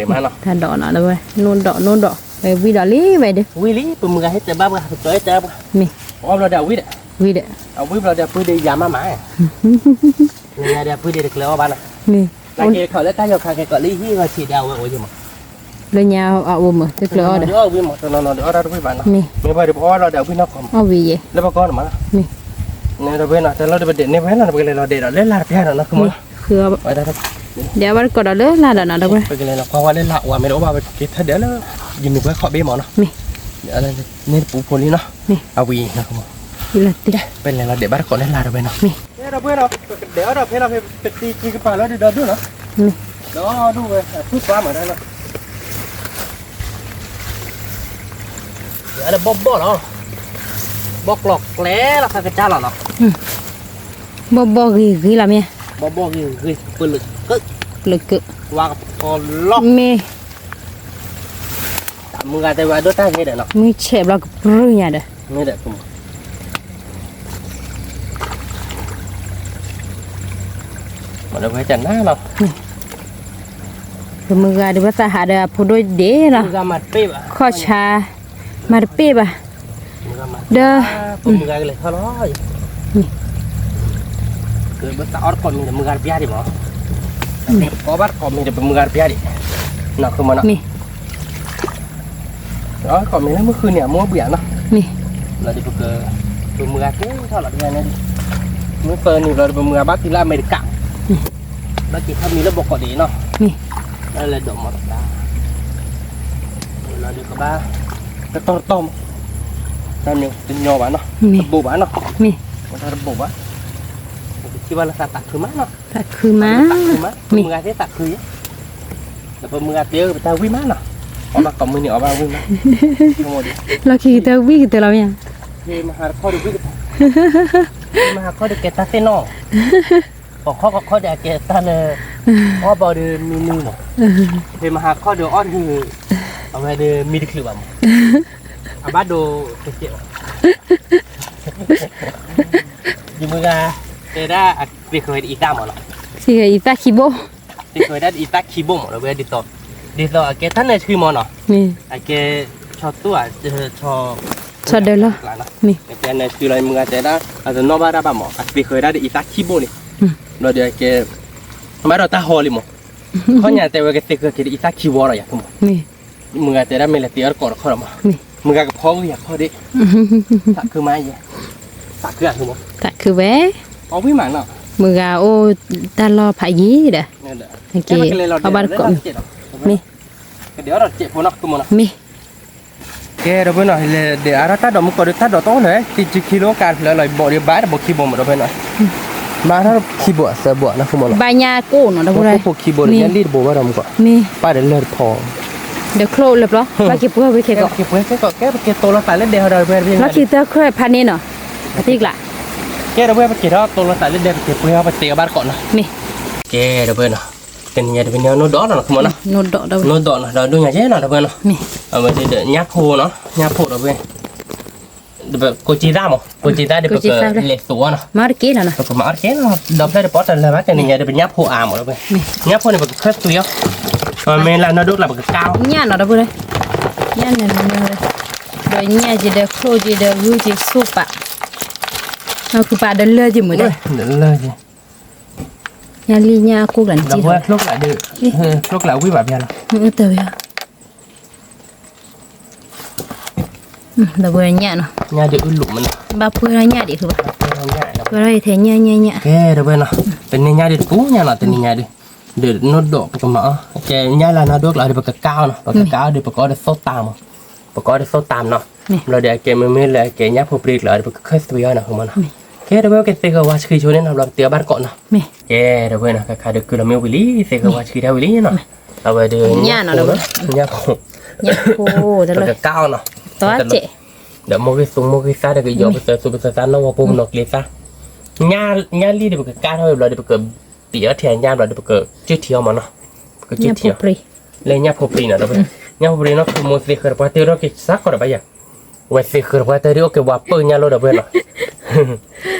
တဝဲ နိၣ်ဒိး နိၣ်ဒိး ဝံၤဒီးလံဝဲဒီး ဝံၤလံ ပမုၢ်ဂၤဟဲတဲဘၣ်ပှၤ ပကၠီဟဲတဲဘၣ်ပှၤ မ့ၢ် ပအီၣ်ဘျီဒီးအဝံဒီး ဝံၤဒီး အဝံဘျီဒီးအပုၢ်ဒီးယၤမးမး လၢညါဒီးအပုၢ်ဒီးတကျၢၤအီၣ်ဘၣ်နီၤ မ့ၢ် လၢက့ၤခီၣ်လၢတၢ်ယီၤခါကဲကီးလံဟံၣ်ဂီၤဆံးဒီးအဝဲအိၣ်ယမး လၢညါအအိၣ်မး တကျၢၤအီၣ်ဒီး အီၣ်ဝံမး တနီၤနီၤဒီးအီၣ်တၢ်တဝံၣ်ဘၣ်နီၤ မ့ၢ်ပှၤဒီးပအီၣ်လီၤဒီးအဝံနီၢ်ကီၢ်မး အီၣ်ဝံယဲ လၢပကီၢ်န့ၣ်မး မ့ၢ် နတဝဲနီၤ တၢ်လီၢ်ဒီးပဒဲးန့ၢ်ဝဲလီၤ ပကလဲၤလီၤဒဲးဒီးလၢလၢ်တပျၢ်ဒီးနီၤ မ့ၢ် ဃုအီၣ်ဘၣ်တကိးဒီးလၢလၢ်ဒီးနီၤ တဝဲ ပကလဲၤလီၤကွၢ်ဝဲလၢလၢ်ဝဲမ့ၢ်တအိၣ်ဘၣ် ပက့ၤထၢၣ်ဒဲးလၢ ယမ့ၢ်ပှဲၤခီၣ်ဘ့မးနီၤ မ့ၢ် န့ၣ်တပူၤဖိလံနီၤ မ့ၢ် အဝံနီၤ ပလဲၤလီၤဒဲးဘၣ်တကိးလၢလၢ်တဝဲနီၤ မ့ၢ် ဒီပုၢ်ဝဲၢ်နီၤ ပကဒဲးအီၣ်ဒီးဖဲလီၤဖဲ ပတံၤကံကပၤလၢဒုးဒီဒုၣ်နီၤ မ့ၢ် ဒီဒုၣ်ဝဲ အထူၣ်ပှၢ်မးတၢ်နီၤ အလၢဘီၣ်ဘီၣ်လီၤ ဘီၣ်ကျီၢ်ကျဲလီၤ ခါကစၢ်လီၤနီၤ ဘီၣ်ဘီၣ်ဂ့ၤဂ့ၤလီၤမ့ၢ် ဘီၣ်ဘီၣ်ဂ့ၤဂ့ၤ ပလၢကၢ ပလၢကၢ ဝါကဖီလီၤ မ့ၢ် တၢ်မုၢ်ဂၤတဲဝဲဒိၣ်တၢ်ဂ့ၤဒီးနီၤ မုၢ်ဆဲးဘျီကပြုၢ်ညါဒီး မ့ၢ်ဒီး မ့ၢ်ဒီးဝဲကနၣ်လီၤ ပမုၢ်ဂၤဒုးဘၣ်သးဟးဒီးအဖိဒိၣ်ဒ့လီၤ ခီၣ်ဆါ မၤတပ့ၢ်ဘၣ် ဒီး ပမုၢ်ဂၤကလဲၤထီၣ်လီၤ ကဘၣ်သးအီၣ်တကိးမံၤဒီးမုၢ်ဂၤတပျၢ်ဒံးမး အီၣ်ဘၣ်တကိးမံၤဒီးပမုၢ်ဂၤတပျၢ်ဒံး နီၢ်ခိမးနီၤ မ့ၢ် အီၣ်တကိးမံၤလၢမုၢ်ဃုနံၤအမိၢ်ဘှံးဧါနီၤ မ့ၢ် လီၤဒီးပက ပမုၢ်ဂၤကဲထီၣ်လီၤတဂၤန့ၣ် မုၢ်သၢနံၤလီၤဒီးပမုၢ်ဂၤဘၣ်တုၤလၢအမဲရကၤ ဘၣ်က့ၤထီၣ်မံၤလၢဘီကီးဒံးနီၤ မ့ၢ် လၢလဲၤဒိးမီၢ်တကါ လီၤဒီးကဘၣ် တတီၢ်တတီၢ်မး တၢ်န့ၣ်တညီဘၣ်နီၤ တဘိးဘၣ်နီၤ မ့ၢ် တၢ်တဘိးဘၣ် ပကထံၣ်ဘၣ်လၢသးသးခုမးနီၤ သးခုမး မ့ၢ် ပမုၢ်ဂၤသ့သးခုယဲ ဒီးပမုၢ်ဂၤတဲပတၢ်ဝံၣ်မးနီၤ အီၣ်ဘၣ်ကိးမုၢ်နံၤအီၣ်ဘၣ်ဝံၣ်မး လီၢ်ခံကတၢၢ်ဝံၣ်ကတၢၢ်လီၤမ့ၢ်ဧါ မဟါတခီဒီးဝံၣ်ကတၢၢ် မဟါခီဒီးကဲတၢ်သ့ၣ်နီၣ် ကီၢ်ခီကီၢ်ခီဒီးအကဲတၢ်လၢ အီၣ်ဘၣ်ဒီးမံမံမး မဟါခီဒီးအီၣ်ဒီး အဝဲဒီးမံတချုးဘၣ်မး အဘၣ်ဒိတကဲးဘၣ် ယမုၢ်ဂၤ တဲဒၣ်အသ့ဃဲၤဝဲဒ်အံသၣ်မးနီၤ သ့ဃဲၤဝဲဒၣ်ဒ်အံသၣ်ခံဘိမး ဒီးဝဲဒ်သိး ဒ်သိးအကဲတၢ်နၢၤဆှံမးနီၤ မ့ၢ် အကဲ ဆီတူၢ် ဆီ ဆီဒၢလီၤ မ့ၢ် အကဲနၢၤဆှံလီၤ မုၢ်ဂၤတဲဒၣ် အတနီၣ်ဘၣ်ဒၣ်ဘၣ်မး အသ့ဃဲၤဝဲဒၣ်ဒ်အံသၣ်ခံဘိန့ၣ် ဘျီဒီးအကဲ ဘၣ်ဒီးတၢ်ဟီလံမး ခီညါတဲဝဲကသ့ဃဲၤက့ၤဒ်အံသၣ်ခံဘိဒီးယၤ မ့ၢ် မုၢ်ဂၤတဲဒၣ်မ့ၢ်လဲၤတ့အီၣ်တကိးတခီဒီးမး မ့ၢ် မုၢ်ဂၤကဖီကယၤခီဒ့ သးခုမးယဲ သးခုအါမး သးခုဝဲ အီၣ်ဝံၣ်မးနီၤ မုၢ်ဂၤအိၣ်တၢ်လီၢ်ဖးယံၤဒီး အီၣ်ဘၣ်တကိးမ့ၢ် မ့ၢ် ကဲဒီပုၢ်ဝဲၢ်နီၤ လဲၤဒဲးအါထီၣ်တၢ်ဒိးမုၢ်ကီၢ်ဒီး တၢ်ဒိးတအိၣ်လၢၤ တံၤခံလၢကါတဖျၢၣ်လီၤ ဘိးဒီးဘၣ်တဘိခံဘိမး ဒီပုၢ်ဝဲၢ်နီၤ မၤထီၣ်ခံဘိသၢဘိနီၤ မုၢ်ဂၤ ဘၣ်ညါကိၢ်နီၤ ဒီပုၢ်ဝဲၢ် ဖိခံဘိဒီး ညၣ်လံၣ်တဘိဘၣ်ဒီးမုၢ်ကီၢ် မ့ၢ် ပၢ်ဒီးလၢၢ်တဖီ ဒီးချိၣ်လၢပျီ ဘၣ်က့ၤပှဲၤဝဲခဲကိး ကဲပက့ၤပှဲၤခဲကိး ကဲပက့ၤတိၤလီၤသးလၢဒဲးဟီဒီး လီၢ်ခံတၢ်ခွဲးဖးန့ၣ်နီၤ အသံကျး ကဲ ဒီပုၢ်ဝဲၢ် ပက့ၤထီၣ်တိလီၤသးလၢဒဲ ပက့ၤပှ့ၤအီၤ ပသ့အီၤဘၣ်တကိးနီၤ. မ့ၢ်. ကဲ ဒီပုၢ်ဝဲၢ်နီၤ, တနံၤညါတဘ့ၣ်န့ၣ် နိၣ်ဒိးနီၤနီၤ မ့ၢ်နီၤ, နိၣ်ဒိးဒီး နိၣ်ဒိးနီၤ ဒီးဒိၣ်ညါကဲနီၤ ဒီပုၢ်ဝဲၢ်နီၤ. မ့ၢ်. အဝဲဒၣ်ဒီးညၣ်ဖိနီၤ, ညၣ်ဖိဒီပုၢ်ဝဲၢ်, ကိးက့သၣ်မး, ကိးက့သၣ်ဒီး ပကလဲၤသိးအီၤနီၤ, မၤတက့ၢ်လီၤနီၤ, ပကမၤအီၤတက့ၢ်နီၤ, ဒီဖျၢၣ်ဒီးပအီၣ်တလၢာ်ဘၣ် တနံၤညါဒီး ပညၣ်ဖိအါမး ဒီပုၢ်ဝဲၢ်, ညၣ်ဖိန့ၣ် ပကခၢၣ်သွံအီၤ, မ့ၢ်လၢနီၢ်ဒိၣ်ကျါ ပကကါအီၤ, ညၣ်နီၤ ဒီပုၢ်ဝဲၢ်, ညၣ်န့ၣ်မ့ၢ်ဝဲ, ဒီးညၣ်က့ၤဒီး ချိၣ်က့ၤဒီး ဂုၢ်က့ၤ ဆိၣ်ပာ်, နီၢ်ကုပာ်ဒီးလၢက့ၤမ့ၢ်ဒဲး, လၢက့ၤ ညၣ်လံၢ်ညၣ်အကိၢ်ကျါန့ၣ် ဒီပုၢ်ဝဲၢ် ချိၣ်ကျါဒီး, ချိၣ်ကျါဝံၣ်ဘၣ်ဖဲလီၤ, တၢ်ဝံၣ် ဒီပုၢ်ဝဲၢ်ညၣ်နီၤ, ညၣ်ဒုးအုၣ်လူးမးနီၤ, ဘၣ်ပှဲၤထီၣ်ညၣ်ဒံးဃုဘၣ်, ပှဲၤထီၣ်ညၣ်, ပှဲၤထီၣ်ထဲညၣ်ညၣ်ညၣ်, ကဲ ဒီပုၢ်ဝဲၢ်နီၤ, တနံၤညါဒုးတပူၤညါနီၤ တနံၤညါဒုး, ဒီးနိၣ်ဒိးပကမၤအီၤ, ကဲ ညၣ်လၢနီၢ်ဒိၣ်ကျါဒီး ပကကါအီၤနီၤ, ပကကါအီၤဒီး ပကအီၣ်ဒီးသိၣ်တၢ်မး, ပကအီၣ်ဒီးသိၣ်တၢ်မးနီၤ, ဘျီဒီးအကဲမ့မ့ၢ်လၢအကဲညၣ်ဖိပြံကျါဒီး ပကခၢၣ်သွံအီၤနီၤ ဃုမးနီၤ, ကဲ ဒီပုၢ်ဝဲၢ် ကသ့ၣ်ဃၢၤဝါဆှံဆိန့ၣ်နီၤ ဘျီပတ့အီၤဘၣ်တကိးနီၤ, ကဲ ဒီပုၢ်ဝဲၢ်နီၤ ခါခါဒီးကုၢ်လီၤမ့ၢ်ဝံၤလံ သ့ၣ်ဃၢၤဝါဆှံတၢ်ဝံၤလံနီၤ, အဝဲဒီး ညၣ်ဖိ, ညၣ်ဖိ, ပကကါအီၤနီၤ, ဒီးမိၢ်ဂ့ၤသူ မိၢ်ဂ့ၤသၣ်ဒီး ကယီၤပသၢသူပသၢသၣ် နီၢ်ဝီၤပိာ်ပနီၣ်ကျ့သၣ်, ညၣ်လံၢ်ဒီး ပကကါထီၣ်ဝံၤဘျီဒီး ပကပံာ်အီၤထဲညၣ်ဘျီဒီး ပကကၢၢ်ထံအီၤမးနီၤ, ပကကၢၢ်ထံအီၤ, လၢညၣ်ဖိပြံနီၤ ဒီပုၢ်ဝဲၢ်, ညၣ်ဖိပြံနီၤ ခူမူသ့ၣ်ဃၢၤတပှၢ်တၢၢ်ဒီး က့ၤစးကီးဒီးဘၣ်ယၤ ဝဲသ့ၣ်ဃၢၤတပှၢ်တၢၢ်ဒီး အိၣ်က့ၤဝါပၢၢ်ညၣ်လိၤ ဒီပုၢ်ဝဲၢ်နီၤ,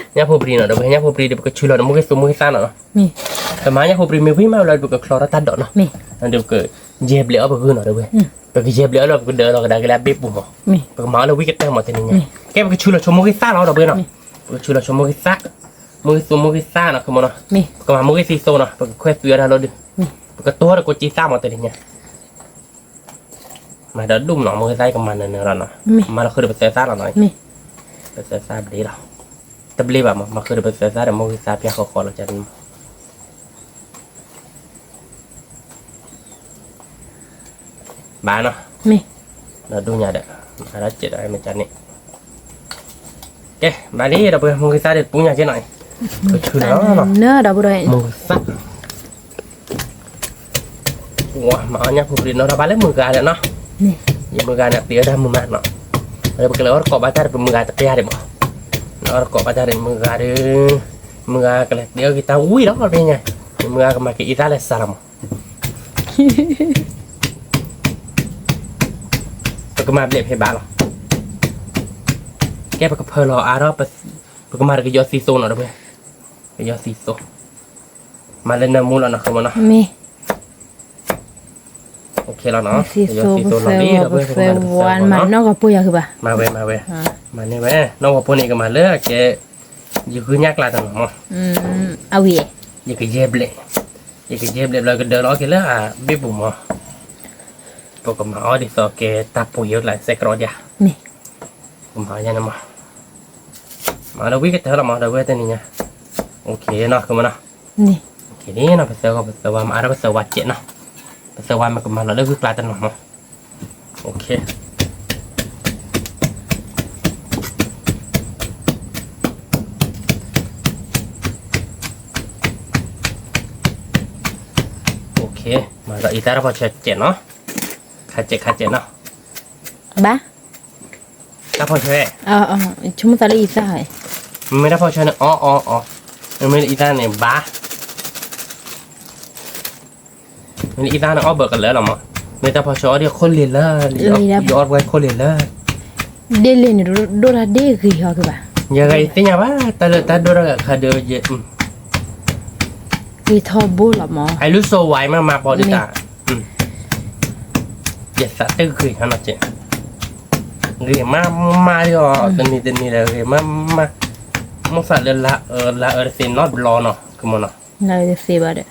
ညၣ်ဖိပြံနီၤ ဒီပုၢ်ဝဲၢ်, ညၣ်ဖိပြံဒီး ပကဆူလီၤဒီး မိၢ်ဂ့ၤသူ မိၢ်ဂ့ၤသၣ်နီၤနီၤ, ပမၤညၣ်ဖိပြံမ့ၢ်ဝံၤမးလီၤဒီး ပကချီထီၣ်တၢ်ဒိးနီၤ, ဒီးပကယဲၢ်ဘျဲးအီၣ်ပဂုၢ်နီၤ ဒီပုၢ်ဝဲၢ်, ပကယဲၢ်ဘျဲးအီၣ်လီၤ ပကဒၢးလီၤကဒါက့ၤလၢအဘ့ၣ်ပူၤမး, ပကမၤအီၤလၢဝံကတၢၢ်မး တနံၤညါ, ကဲ ပကဆူလီၤဆိမိၢ်ဂ့ၤသၣ်လီၤ ဒီပုၢ်ဝဲၢ်နီၤ, ပကဆူလီၤဆိမိၢ်ဂ့ၤသၣ်, မိၢ်ဂ့ၤသူ မိၢ်ဂ့ၤသၣ်နီၤ ခူမူနီၤ, ပကမၤမိၢ်ဂ့ၤသံသိနီၤ ပကခွဲသွံအီၤတၢ်လီၤဒီး, ပကတိၢ်ဒီးကိးက့သၣ်မး တနံၤညါ မၤဒီးဒူၣ်မးနီၤ မိၢ်ဂ့ၤသၣ် ယကမၤနၢၤနၢၤလီၤနီၤ, မၤလီၤဃုာ်ဒီးပသၢသၣ်လီၤနီၤ, ပသၢသၣ်ဘျ့လီၤ, တဘျ့ဘၣ်မး မၤဃုာ်ဒီးပသၢသၣ်ဒီး မိၢ်ဂ့ၤသၣ်ပျၢ်ဃီဃီလီၤ ကန့ၣ်မး, ဘၣ်နီၤ, ဒီးဒူၣ်ညါဒီး, မၤဒီးစဲးဒီးမ့ၢ်ကန့ၣ်, ကဲ ဘၣ်လံ ဒီပုၢ်ဝဲၢ် မိၢ်ဂ့ၤသၣ်ဒီးပူညါက့နီၤ, ကဆူလီၤနီၤ, မိၢ်ဂ့ၤသၣ် ပှၤမၤအီၣ်ညၣ်ဖိပြံနီၤ ဒီးဘၣ်လၢမုၢ်ဂၤဒီးနီၤ, ယမုၢ်ဂၤန့ၣ် ပျံၤအီၣ်တၢ်မုာ်မးနီၤ, ဒီးပကလဲၤအီၣ်တကိးဘၣ်တၢ်ဒီး ပမုၢ်ဂၤတပျၢ်ဒံးမး, အီၣ်တကိးဘၣ်တၢ်ဒီးမုၢ်ဂၤဒီး, မုၢ်ဂၤကလဲၤပျံၤအီၣ်က့ၤတၢ်ဝံၤလီၤ ပညါ, မုၢ်ဂၤကမၤက့ၤအံသၣ်လၢစးလီၤမး, ပကမၤဘျဲးဖဲဘၣ်လီၤ, ကဲပကဖၢလီၤအါထီၣ်, ပကမၤတကယီသံသိနီၤ ဒီပုၢ်ဝဲၢ်, ကယီသံသိ, မၤလၢနၢမူလီၤနီၤ ဃုမးနီၤ, မ့ၢ် လီၤနီၤ, ကယီသံသိနီၤလံ ဒီပုၢ်ဝဲၢ်, မၤနီၢ်ဂီၤပိၢ်ယၤဃုဘၣ်, မၤဝဲ မၤဝဲ, မၤန့ၢ်ဝဲ, နီၢ်ဂီၤပိၢ်န့ၣ် ကမၤလၢအကဲ, ယဂုၢ်ညၣ်ကျါတနီၤမး, အဝံၤ, ယကယဲၢ်ဘျဲး, ယကယဲၢ်ဘျဲးဘျီ ကဒၢလီၤအီၣ်က့ၤလၢအဘ့ၣ်ပူၤမး, ပကမၤအီၣ်ဒ်သိးကဲတၢ်ပှ့ၤယိၣ်ကျါစဲကရီဒံးဧါ, ကမၤအီၣ်ယၤန့ၣ်မး, မၤလၢဝံကတၢၢ်လီၤမး ဒီပုၢ်ဝဲၢ် တနံၤညါ, အိၣ်ခ့နီၤ ဃုမးနီၤ, အိၣ်ခ့နီၤ ပသၢဂီၤပသၢဝါ မၤအါထီၣ်ပသၢဝါစဲးနီၤ, ပသၢဝါမ့ၢ်ကမၤလီၤလၢဂုၢ်ကျါတနီၤမး, အိၣ်ခ့ အိၣ်ခ့, မၤလီၤအံသၣ်တၢ်ဖီၣ်ဆၢစဲးနီၤ, ခါစဲးခါစဲးနီၤ, ဘၣ်, တၢ်ဖီၣ်ဆၢ, ဆိကမိၣ်သးလၢအံသၣ်, မ့ၢ်တၢ်ဖီၣ်ဆၢန့ၣ် အီအီအီ, မ့မ့ၢ်လၢအံသၣ်န့ၣ် ဘၣ်, မ့ၢ်လၢအံသၣ်န့ၣ် အီၣ်ဘၢကလၢာ်လီၤမး, မ့ၢ်တၢ်ဖီၣ်ဆၢအီၣ်ဒံးခိၣ်လ့ၤလၢ, ယအီၣ်ပှဲၤခိၣ်လ့ၤလၢ ဒ်လဲၣ်န့ၣ် ဒိၣ်တၢ်ဒ်ဂ့ၤဟီကဘၣ်, ယဂၤယသ့ၣ်ညါဘၣ် တၢ်လၢတၢ်ဒိၣ်ထီၣ်ဂၤခါဒီးယဲ, ဂ့ၤထီဘိလီၤမး, အလူစိဝဲမးမးပီၤဒ်တၢ်, ယသးတဂ့ၤနီၤနီၤကဲ, ဂ့ၤမးမးဒီး တနံၤတနံၤဒီးဂ့ၤမးမး, မိၣ်သးလၢလါအၢတသ့နီတဘျီနီၤ ကမနီၤ, လါအၢတသ့ဘၣ်ဒီး, သးတဂ့ၤနီၤ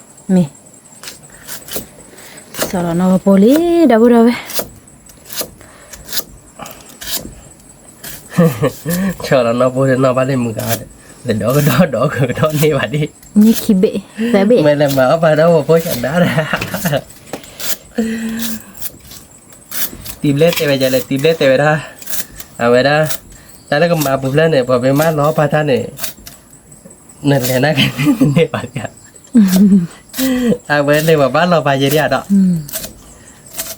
နီၤကဲနီၤ, မ့ၢ် စီၤလီၤနီၢ်ကပီၤလံ ဒီပုၢ်ဒီဝဲၢ်, စီၤလီၤနီၢ်ကပီၤဒီးနီၢ်ဘၣ်လၢမုၢ်ဂၤ, လဲၤဒီကဒီဒီကဒီန့ၢ်ဘၣ်ဒ်, နံၣ်ခံဘ့ၣ်, သၢဘ့ၣ်, မ့ၢ်လဲၤမၤအီၣ်ပှၤဒီးဝဲဖိဆၣ်ဒါဒီး တံၤဘျဲတဲဝဲဒ်လဲၣ် တံၤဘျဲတဲဝဲဒၣ်, အဝဲဒၣ်, တၢ်လၢကမၤပူၤဖျၢၣ်န့ၣ် ပှၤမ့ၢ်မၤလီၤပာ်တၢ်န့ၣ်, နလဲၤနာ်က့ၤန့ၢ်ဘၣ်, အဝဲန့ၣ်ပှၤဘၣ်လီၤပာ်ယဲဒံးဒီး,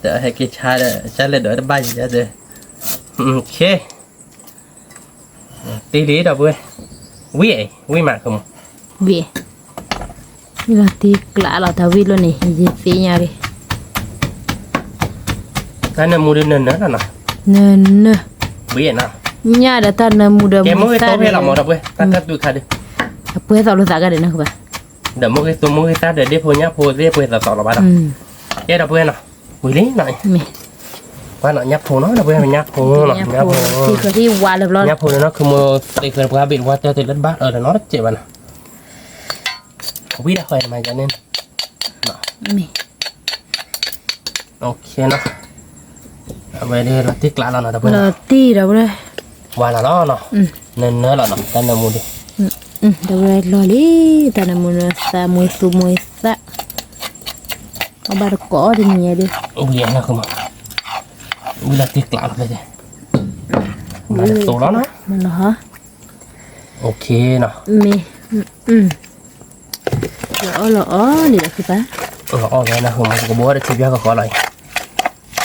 ဒီးဟဲက့ၤဆါဒီး ဆါလဲၤဒီးတဘၣ်ယဲဒၣ်, ခ့ က တ့လံဒီပုၢ်ဝဲၢ်, ဝံၣ်, ဝံၣ်မးကမီၤ, ဝံၣ်, လီၤတံၢ်ကျးလီၤတၢ်ဝံၣ်လီၤန့ၣ် ယသ့ၣ်ညါလံ, တၢ်နၢမူဒီးနၢနၢလီၤနီၤ, နၢနၢ, ဝံၣ်နီၤ, ညၣ်ဒီးတၢ်နၢမူဒီး ကဲမုၢ်ဂ့ၤတိၢ်ဖဲလီၤမီၤဒီပုၢ်ဝဲၢ် တၢ်တၢ်သွံၣ်ခါဒီး, အပှဲၤသီလိာ်သးကဒီးနီၤကဘၣ်, ဒီးမုၢ်ဂ့ၤသူမုၢ်ဂ့ၤသၣ်ဒီးဒ့ၣ်ဖိညၣ်ဖိသ့ၣ်ပှဲၤသီသီလီၤဘၣ်ဒီး, ကဲဒီပုၢ်ဝဲၢ်နီၤ, ဝံၣ်လံနီၤ, ဝဲနီၤ ညၣ်ဖိနီၤ ဒီပုၢ်ဝဲၢ် ညၣ်ဖိနီၤ ညၣ်ဖိ, ညၣ်ဖိန့ၣ်နီၤ ခူမူသ့ၣ်ဃဲပှၤဘ့ၣ်တဝါတၢၢ်တလၢတဘၣ်အၢဒီးနီတစဲးဘၣ်နီၤ, ဝံၣ်ဒၣ်ဃီမၤယၤန့ၣ်, အဝဲဒၣ်လီၤတံၢ်ကျးလီၤနီၤ ဒီပုၢ်ဝဲၢ်, လီၤတံၢ်ဒီပုၢ်ဝဲၢ်, ဝါလီၤလီၤနီၤ, နၢနၢလီၤနီၤ တၢ်နၢမူဒီး, ဒီပုၢ်ဝဲၢ်လီၤလံ, တၢ်နၢမူဒီးသးမူသူမူသး အဘၣ်တကိးအီၤတနံၤညါဒီး, ဝံၣ်လီၤတံၢ်ကျးလီၤဖဲ, မၤလၢသိလီၤနီၤ, မ့ၢ်, လီၤအီၣ်လီၤအီၣ်လံဒီးဖုပၢ်, လီၤအီၣ်ဝဲနီၤ ပကဘိးဝဲတထံပျၢ်ဃီဃီလီၤအံၤ,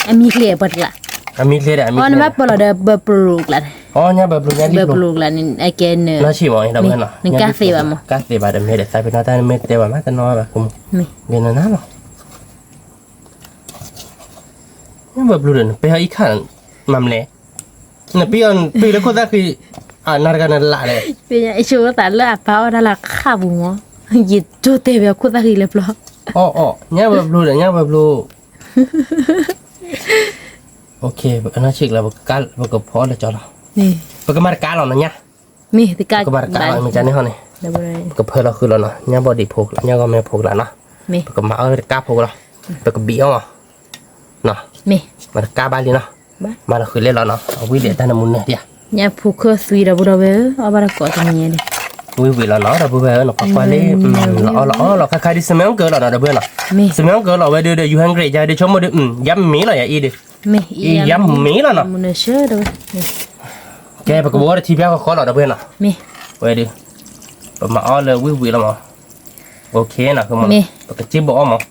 အမံၤချ့ပှၤတကျး, အမံၤချ့ဒီး အမံၤချ့, နဘၣ်ပၢလီၤဒီးဘၢပလိာ်ကျး, အီ ညၣ်ဘၢပလိာ်ညၣ်လံပလိာ်, ဘၢပလိာ်ကျးန့ၣ် အကဲနၢ, နကၢ်သ့ဘၣ်မး, ကၢ်သ့ဘၣ်ဒီး မ့ၢ်ဒီးသးပ့ၤနီၣ်တၢ် နမ့ၢ်တဲဘၣ်မး တနီၣ်ဘၣ် ကမူ, မ့ၢ်နနၤလီၤ ညၣ်ဘၢပလိာ်ဒီး နပဲအီၤအံၤခါ, မၤမလဲၣ်, နပံအီၤ ပံလၢခိၣ်သၣ်ဃံ, အနၤတဂၤနလၢ်လဲၣ်, ယဆိကမိၣ်သးလၢအပၢ်အီၣ်တၢ်လၢခၣ်ပူၤမး, ယတိၢ်တဲဘၣ်ခိၣ်သၣ်ဃံလၢပျီ, အီ အီ ညၣ်ဘၢပလိာ်ဒီး ညၣ်ဘၢပလိာ်, အနီၢ်ဆံးကျါ ပကဖီအီၣ်လၢကၠီလီၤ, ပကမၤတကးလီၤနီၤညါ, ပကမၤတကးလီၤ မ့ၢ်ကန့ၣ်ဟီန့ၣ်, ပကဖၢလီၤဃုာ်လီၤနီၤ ညၣ်ဘီဒံးဖိ ညၣ်ဂီၢ်မ့ၢ်ဖိကျါ ညၣ်ဂီၢ်မ့ၢ်ဖိကျါနီၤ, ပကမၤအီၣ်တကးဖိလီၤ, ပကဘံးအီၣ်မး, မၤတကးဘၣ်လံနီၤ, မၤလီၤဃုာ်လဲၣ်လီၤနီၤ အဝံၣ်ဒံးတၢ်နၢမူနၢဒံးဧါ, ညၣ်ဖိခၢၣ်သွံဒီပုၢ်ဝဲၢ်ဧၢ အီၣ်ဘၣ်တကိးတနံၤညါဒီး, ဝံၣ်ဝံၣ်လီၤနီၤ ဒီပုၢ်ဝဲၢ်ဧၢ နကွၢ်ကွၢ်လံ, လီၤအီၣ်လီၤအီလီၤ ခါခါဒ် စမဲအကၢလီၤနီၤ ဒီပုၢ်ဝဲၢ်နီၤ, စမဲအကၢလီၤဝဲဒုးဒီး ယူၤဟဲကရံးယၤဒုး ဆိကမိၣ်ဒီး ယၤမ့ၢ်လီၤယၤအံၤဒုး, အံၤယၤမ့ၢ်လီၤနီၤ, ကဲ ပကဘိးဝဲတထံပျၢ်ဃီဃီလီၤ ဒီပုၢ်ဝဲၢ်နီၤ, ဝဲဒုး, ပမၤအီၣ်လၢဝံၣ်ဝံၣ်လီၤမး, ပကစ့ဘိးအီၣ်မး,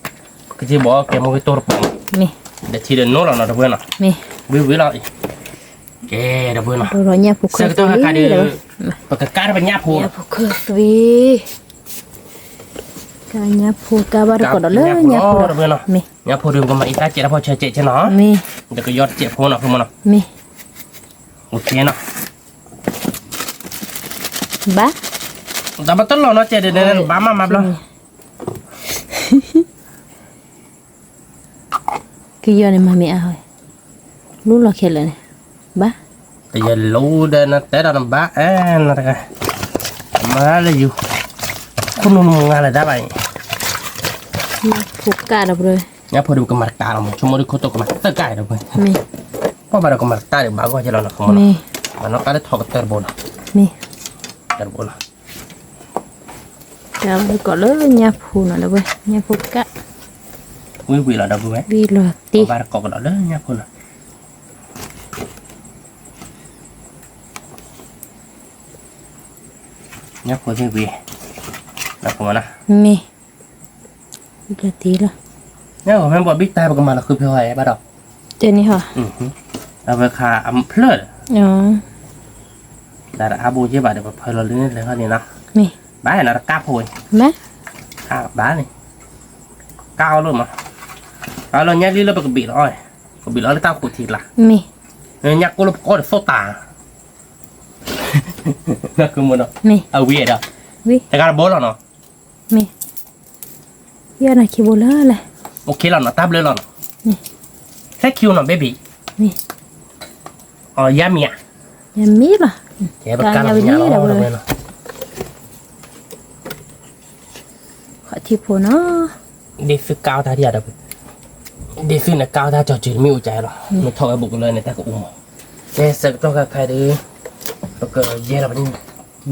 ပကစ့ဘိးအီၣ်ကဲမိၢ်ဂ့ၤတိၢ်တပူၤ, ဒီးထံဒီးနိလီၤနီၤ ဒီပုၢ်ဝဲၢ်နီၤ, ဝံၣ်ဝံၣ်လီၤ, ကဲ ဒီပုၢ်ဝဲၢ်နီၤ, ဆၢကတီၢ်ခါခါဒုး, ပကကးထီၣ်ပညၣ်ဖိ, ကညၣ်ဖိကါဘၣ်တကိးဒီးလၢညၣ်ဖိ, ညၣ်ဖိဒုး ပကမၤအံသၣ်စဲးတၢ်ဖီဆၢစဲးဆဲနီၤ, ဒီးကယီတစဲးဖိနီၤ ဖိမနီၤ, နီၤ, ဘၣ်, တၢ်ဘၣ်တလီၤနီၤ စဲးဒုး ဘၣ်မးမးဘျီ ကယီန့ၣ်မၤမ့ၢ်အါ, လူလီၤခဲလၢာ်န့ၣ်, ဘၣ်, တယလူဒဲနတဲဒီးနဘၣ်အဲၣ်နတဂၤ, မၤလၢယူၤ, ခိၣ်နူာ်နမူငါလၢၤတၢ်ဘၣ်အံၤ, ဖိကၢ်ဒီး, ညၣ်ဖိဒုး ပကမၤတကးလီၤမး ဆိကမိၣ်ဒုး ခိၣ်တိၢ်ကမၤသၢကၢ်ဒီး, ပှၤဘၣ်ဒီးကမၤတကးဒီး ဘၣ်ဂီၢ်ကဲလီၤနီၤ မနီၤ, ဘၣ်နီၣ်ကါလၢထီကတၢၢ်တဘိလီၤ, တၢၢ်တဘိလီၤ ကဘၣ်ကိးလၢညၣ်ဖိနီၤ ဒီပုၢ်ဝဲၢ် ညၣ်ဖိကၢ်, ဝံၣ်ဝံၣ်လီၤ ဒီပုၢ်ဝဲၢ်, ဝံၣ်လီၤတံၢ်, ဘၣ်တကိးကဒီးလၢညၣ်ဖိနီၤ, ညၣ်ဖိသ့ၣ်ဝံၣ်, မ့ၢ်, ဝံၣ်လီၤတံၢ်လီၤ, ညၣ်ဖိမ့ၢ်ဘီဘံၣ်တၢ် ပကမၤလီၤဃုာ်ဖဲဟီဘၣ်ဒီး, တဲန့ၣ်ဟီ, အဝဲခါအဖျၢၣ်ဒီး တၢ်တအါဘိယဲၢ်ဘၣ်ဒီး ပဖၢလီၤလၢန့ၣ်လၢဟီန့ၣ်နီၤ, ဘၣ်နတကးဖိအံၤ, ဘၣ်န့ၣ်, ကးအီၤလီၤမး, အလီၤညါလံလၢပကဘ့ၣ်လီၤအီၤ, ပကဘ့ၣ်လီၤအီၤလၢတၢ်အိၣ်ဖှိၣ်ထံကျါ, ညၣ်ကိၢ်လၢပကအီၣ်ဒီးသိၣ်တၢ်, အဝံၤဒီး, တဂၤတဘိလီၤနီၤ, မ့ၢ်, ယနာ်ခံဘိလၢလဲၣ်, အိၣ်ခ့လီၤနီၤ တၢ်ဘျုးလီၤနီၤ, thank you နီၤ baby, အီ ယါမံၤဧါ, ယါမံၤလီၤ, ကဲ ပကါလီၤမံၤလီၤ, ထံဖိနီၤ, ဒ်သုကါအီၣ်တၢ်ဒံးဧါဒီး, ဒ်သုန့ၣ်ကါအီၣ်တၢ်ကၠီၤစုၤတမ့ၢ်အိၣ်ကါလီၤ, မ့ၢ်ထီၣ်ဝဲဘူးကလၢန့ၣ် တၢ်ကအိၣ်မး, ကဲ ဆၢကတီၢ်ခါခါဒီး, ပကယဲၢ်လီၤပန့ၣ်,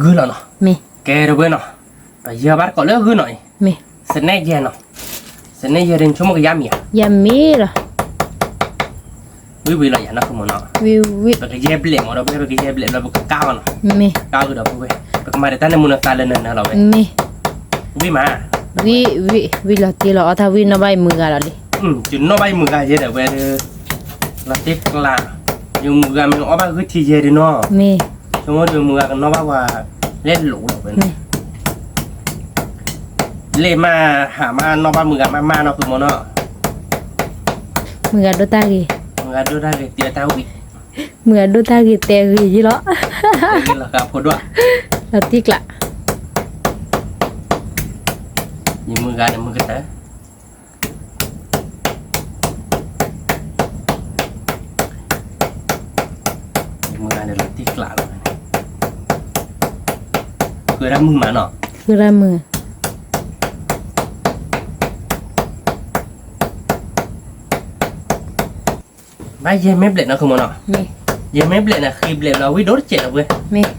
ဂုၢ်လီၤနီၤ, ကဲ ဒီပုၢ်ဝဲၢ်နီၤ, ယဲၢ်ဘၣ်တကိးလၢဂုၢ်နီၤအံၤ, စနဲယဲၢ်နီၤ, စနဲယဲၢ်ဒီး နဆိကမိၣ်ကယါမံၤဧါ, ယါမံၤလီၤ, ဝံၤဝံၤလီၤယၤနီၤ မနီၤ, ပကယဲၢ်ဘျဲၣ်မးဒီး ပကယဲၢ်ဘျဲၣ်လီၤ ပကကါအီၤနီၤ, မ့ၢ်, ကါအီၤဒီးပုၢ်ဝဲၢ်, ပကမၤဒီးတၢ်နၢမူနသးလၢနနၢလီၤဝဲ, မ့ၢ်, ဝံၤမး, ဝံၤ, ဝံၤလီၤတံၢ်လီၤအီၣ်တၢ်ဝံၤနီၣ်ဘၣ်ယမုၢ်ဂၤလီၤလံ, ယနီၣ်ဘၣ်ယမုၢ်ဂၤယဲဒီးဝဲ, လီၤတံၢ်ကျါ, ယမုၢ်ဂၤမ့ၢ်အီၣ်ဘၣ်ဂုၢ်ထံယဲဒီးနီၤ, မ့ၢ်, ဆိကမိၣ်ဒုးမုၢ်ဂၤကနီၣ်ဘၣ်ပှၤ လဲၤလိာ်လီၤဝဲန့ၣ်, လ့ၣ်မးဟးမးနီၣ်ဘၣ်မုၢ်ဂၤမးမးနီၣ် ဃုမီၤနီၣ်, မုၢ်ဂၤဒိၣ်တၢ်ဂ့ၤ, မုၢ်ဂၤဒိၣ်တၢ်ဂ့ၤ တံၤအတၢ်ဝံၣ်, မုၢ်ဂၤဒိၣ်တၢ်ဂ့ၤတဲဂ့ၤယ့လီၤ, လီၤဃးဖိဒိၣ်, လီၤတံၢ်ကျး, ယမုၢ်ဂၤန့ၣ်မုၢ်ကတၢၢ် မုၢ်ဂၤန့ၣ်လီၤတံၢ်ကျးလီၤ, ဃုဒၣ်မုၢ်မးနီၣ်, ဃုဒၣ်မုၢ်, ဘၣ်ယဲၢ်မ့ၢ်ဘျဲးနီၣ် ဃုမီၤနီၣ်, ယဲၢ်မ့ၢ်ဘျဲးန့ၣ် ဃံဘျဲးလီၤ ဝံၣ်ဒိၣ်တစဲးလီၤပှဲၤ,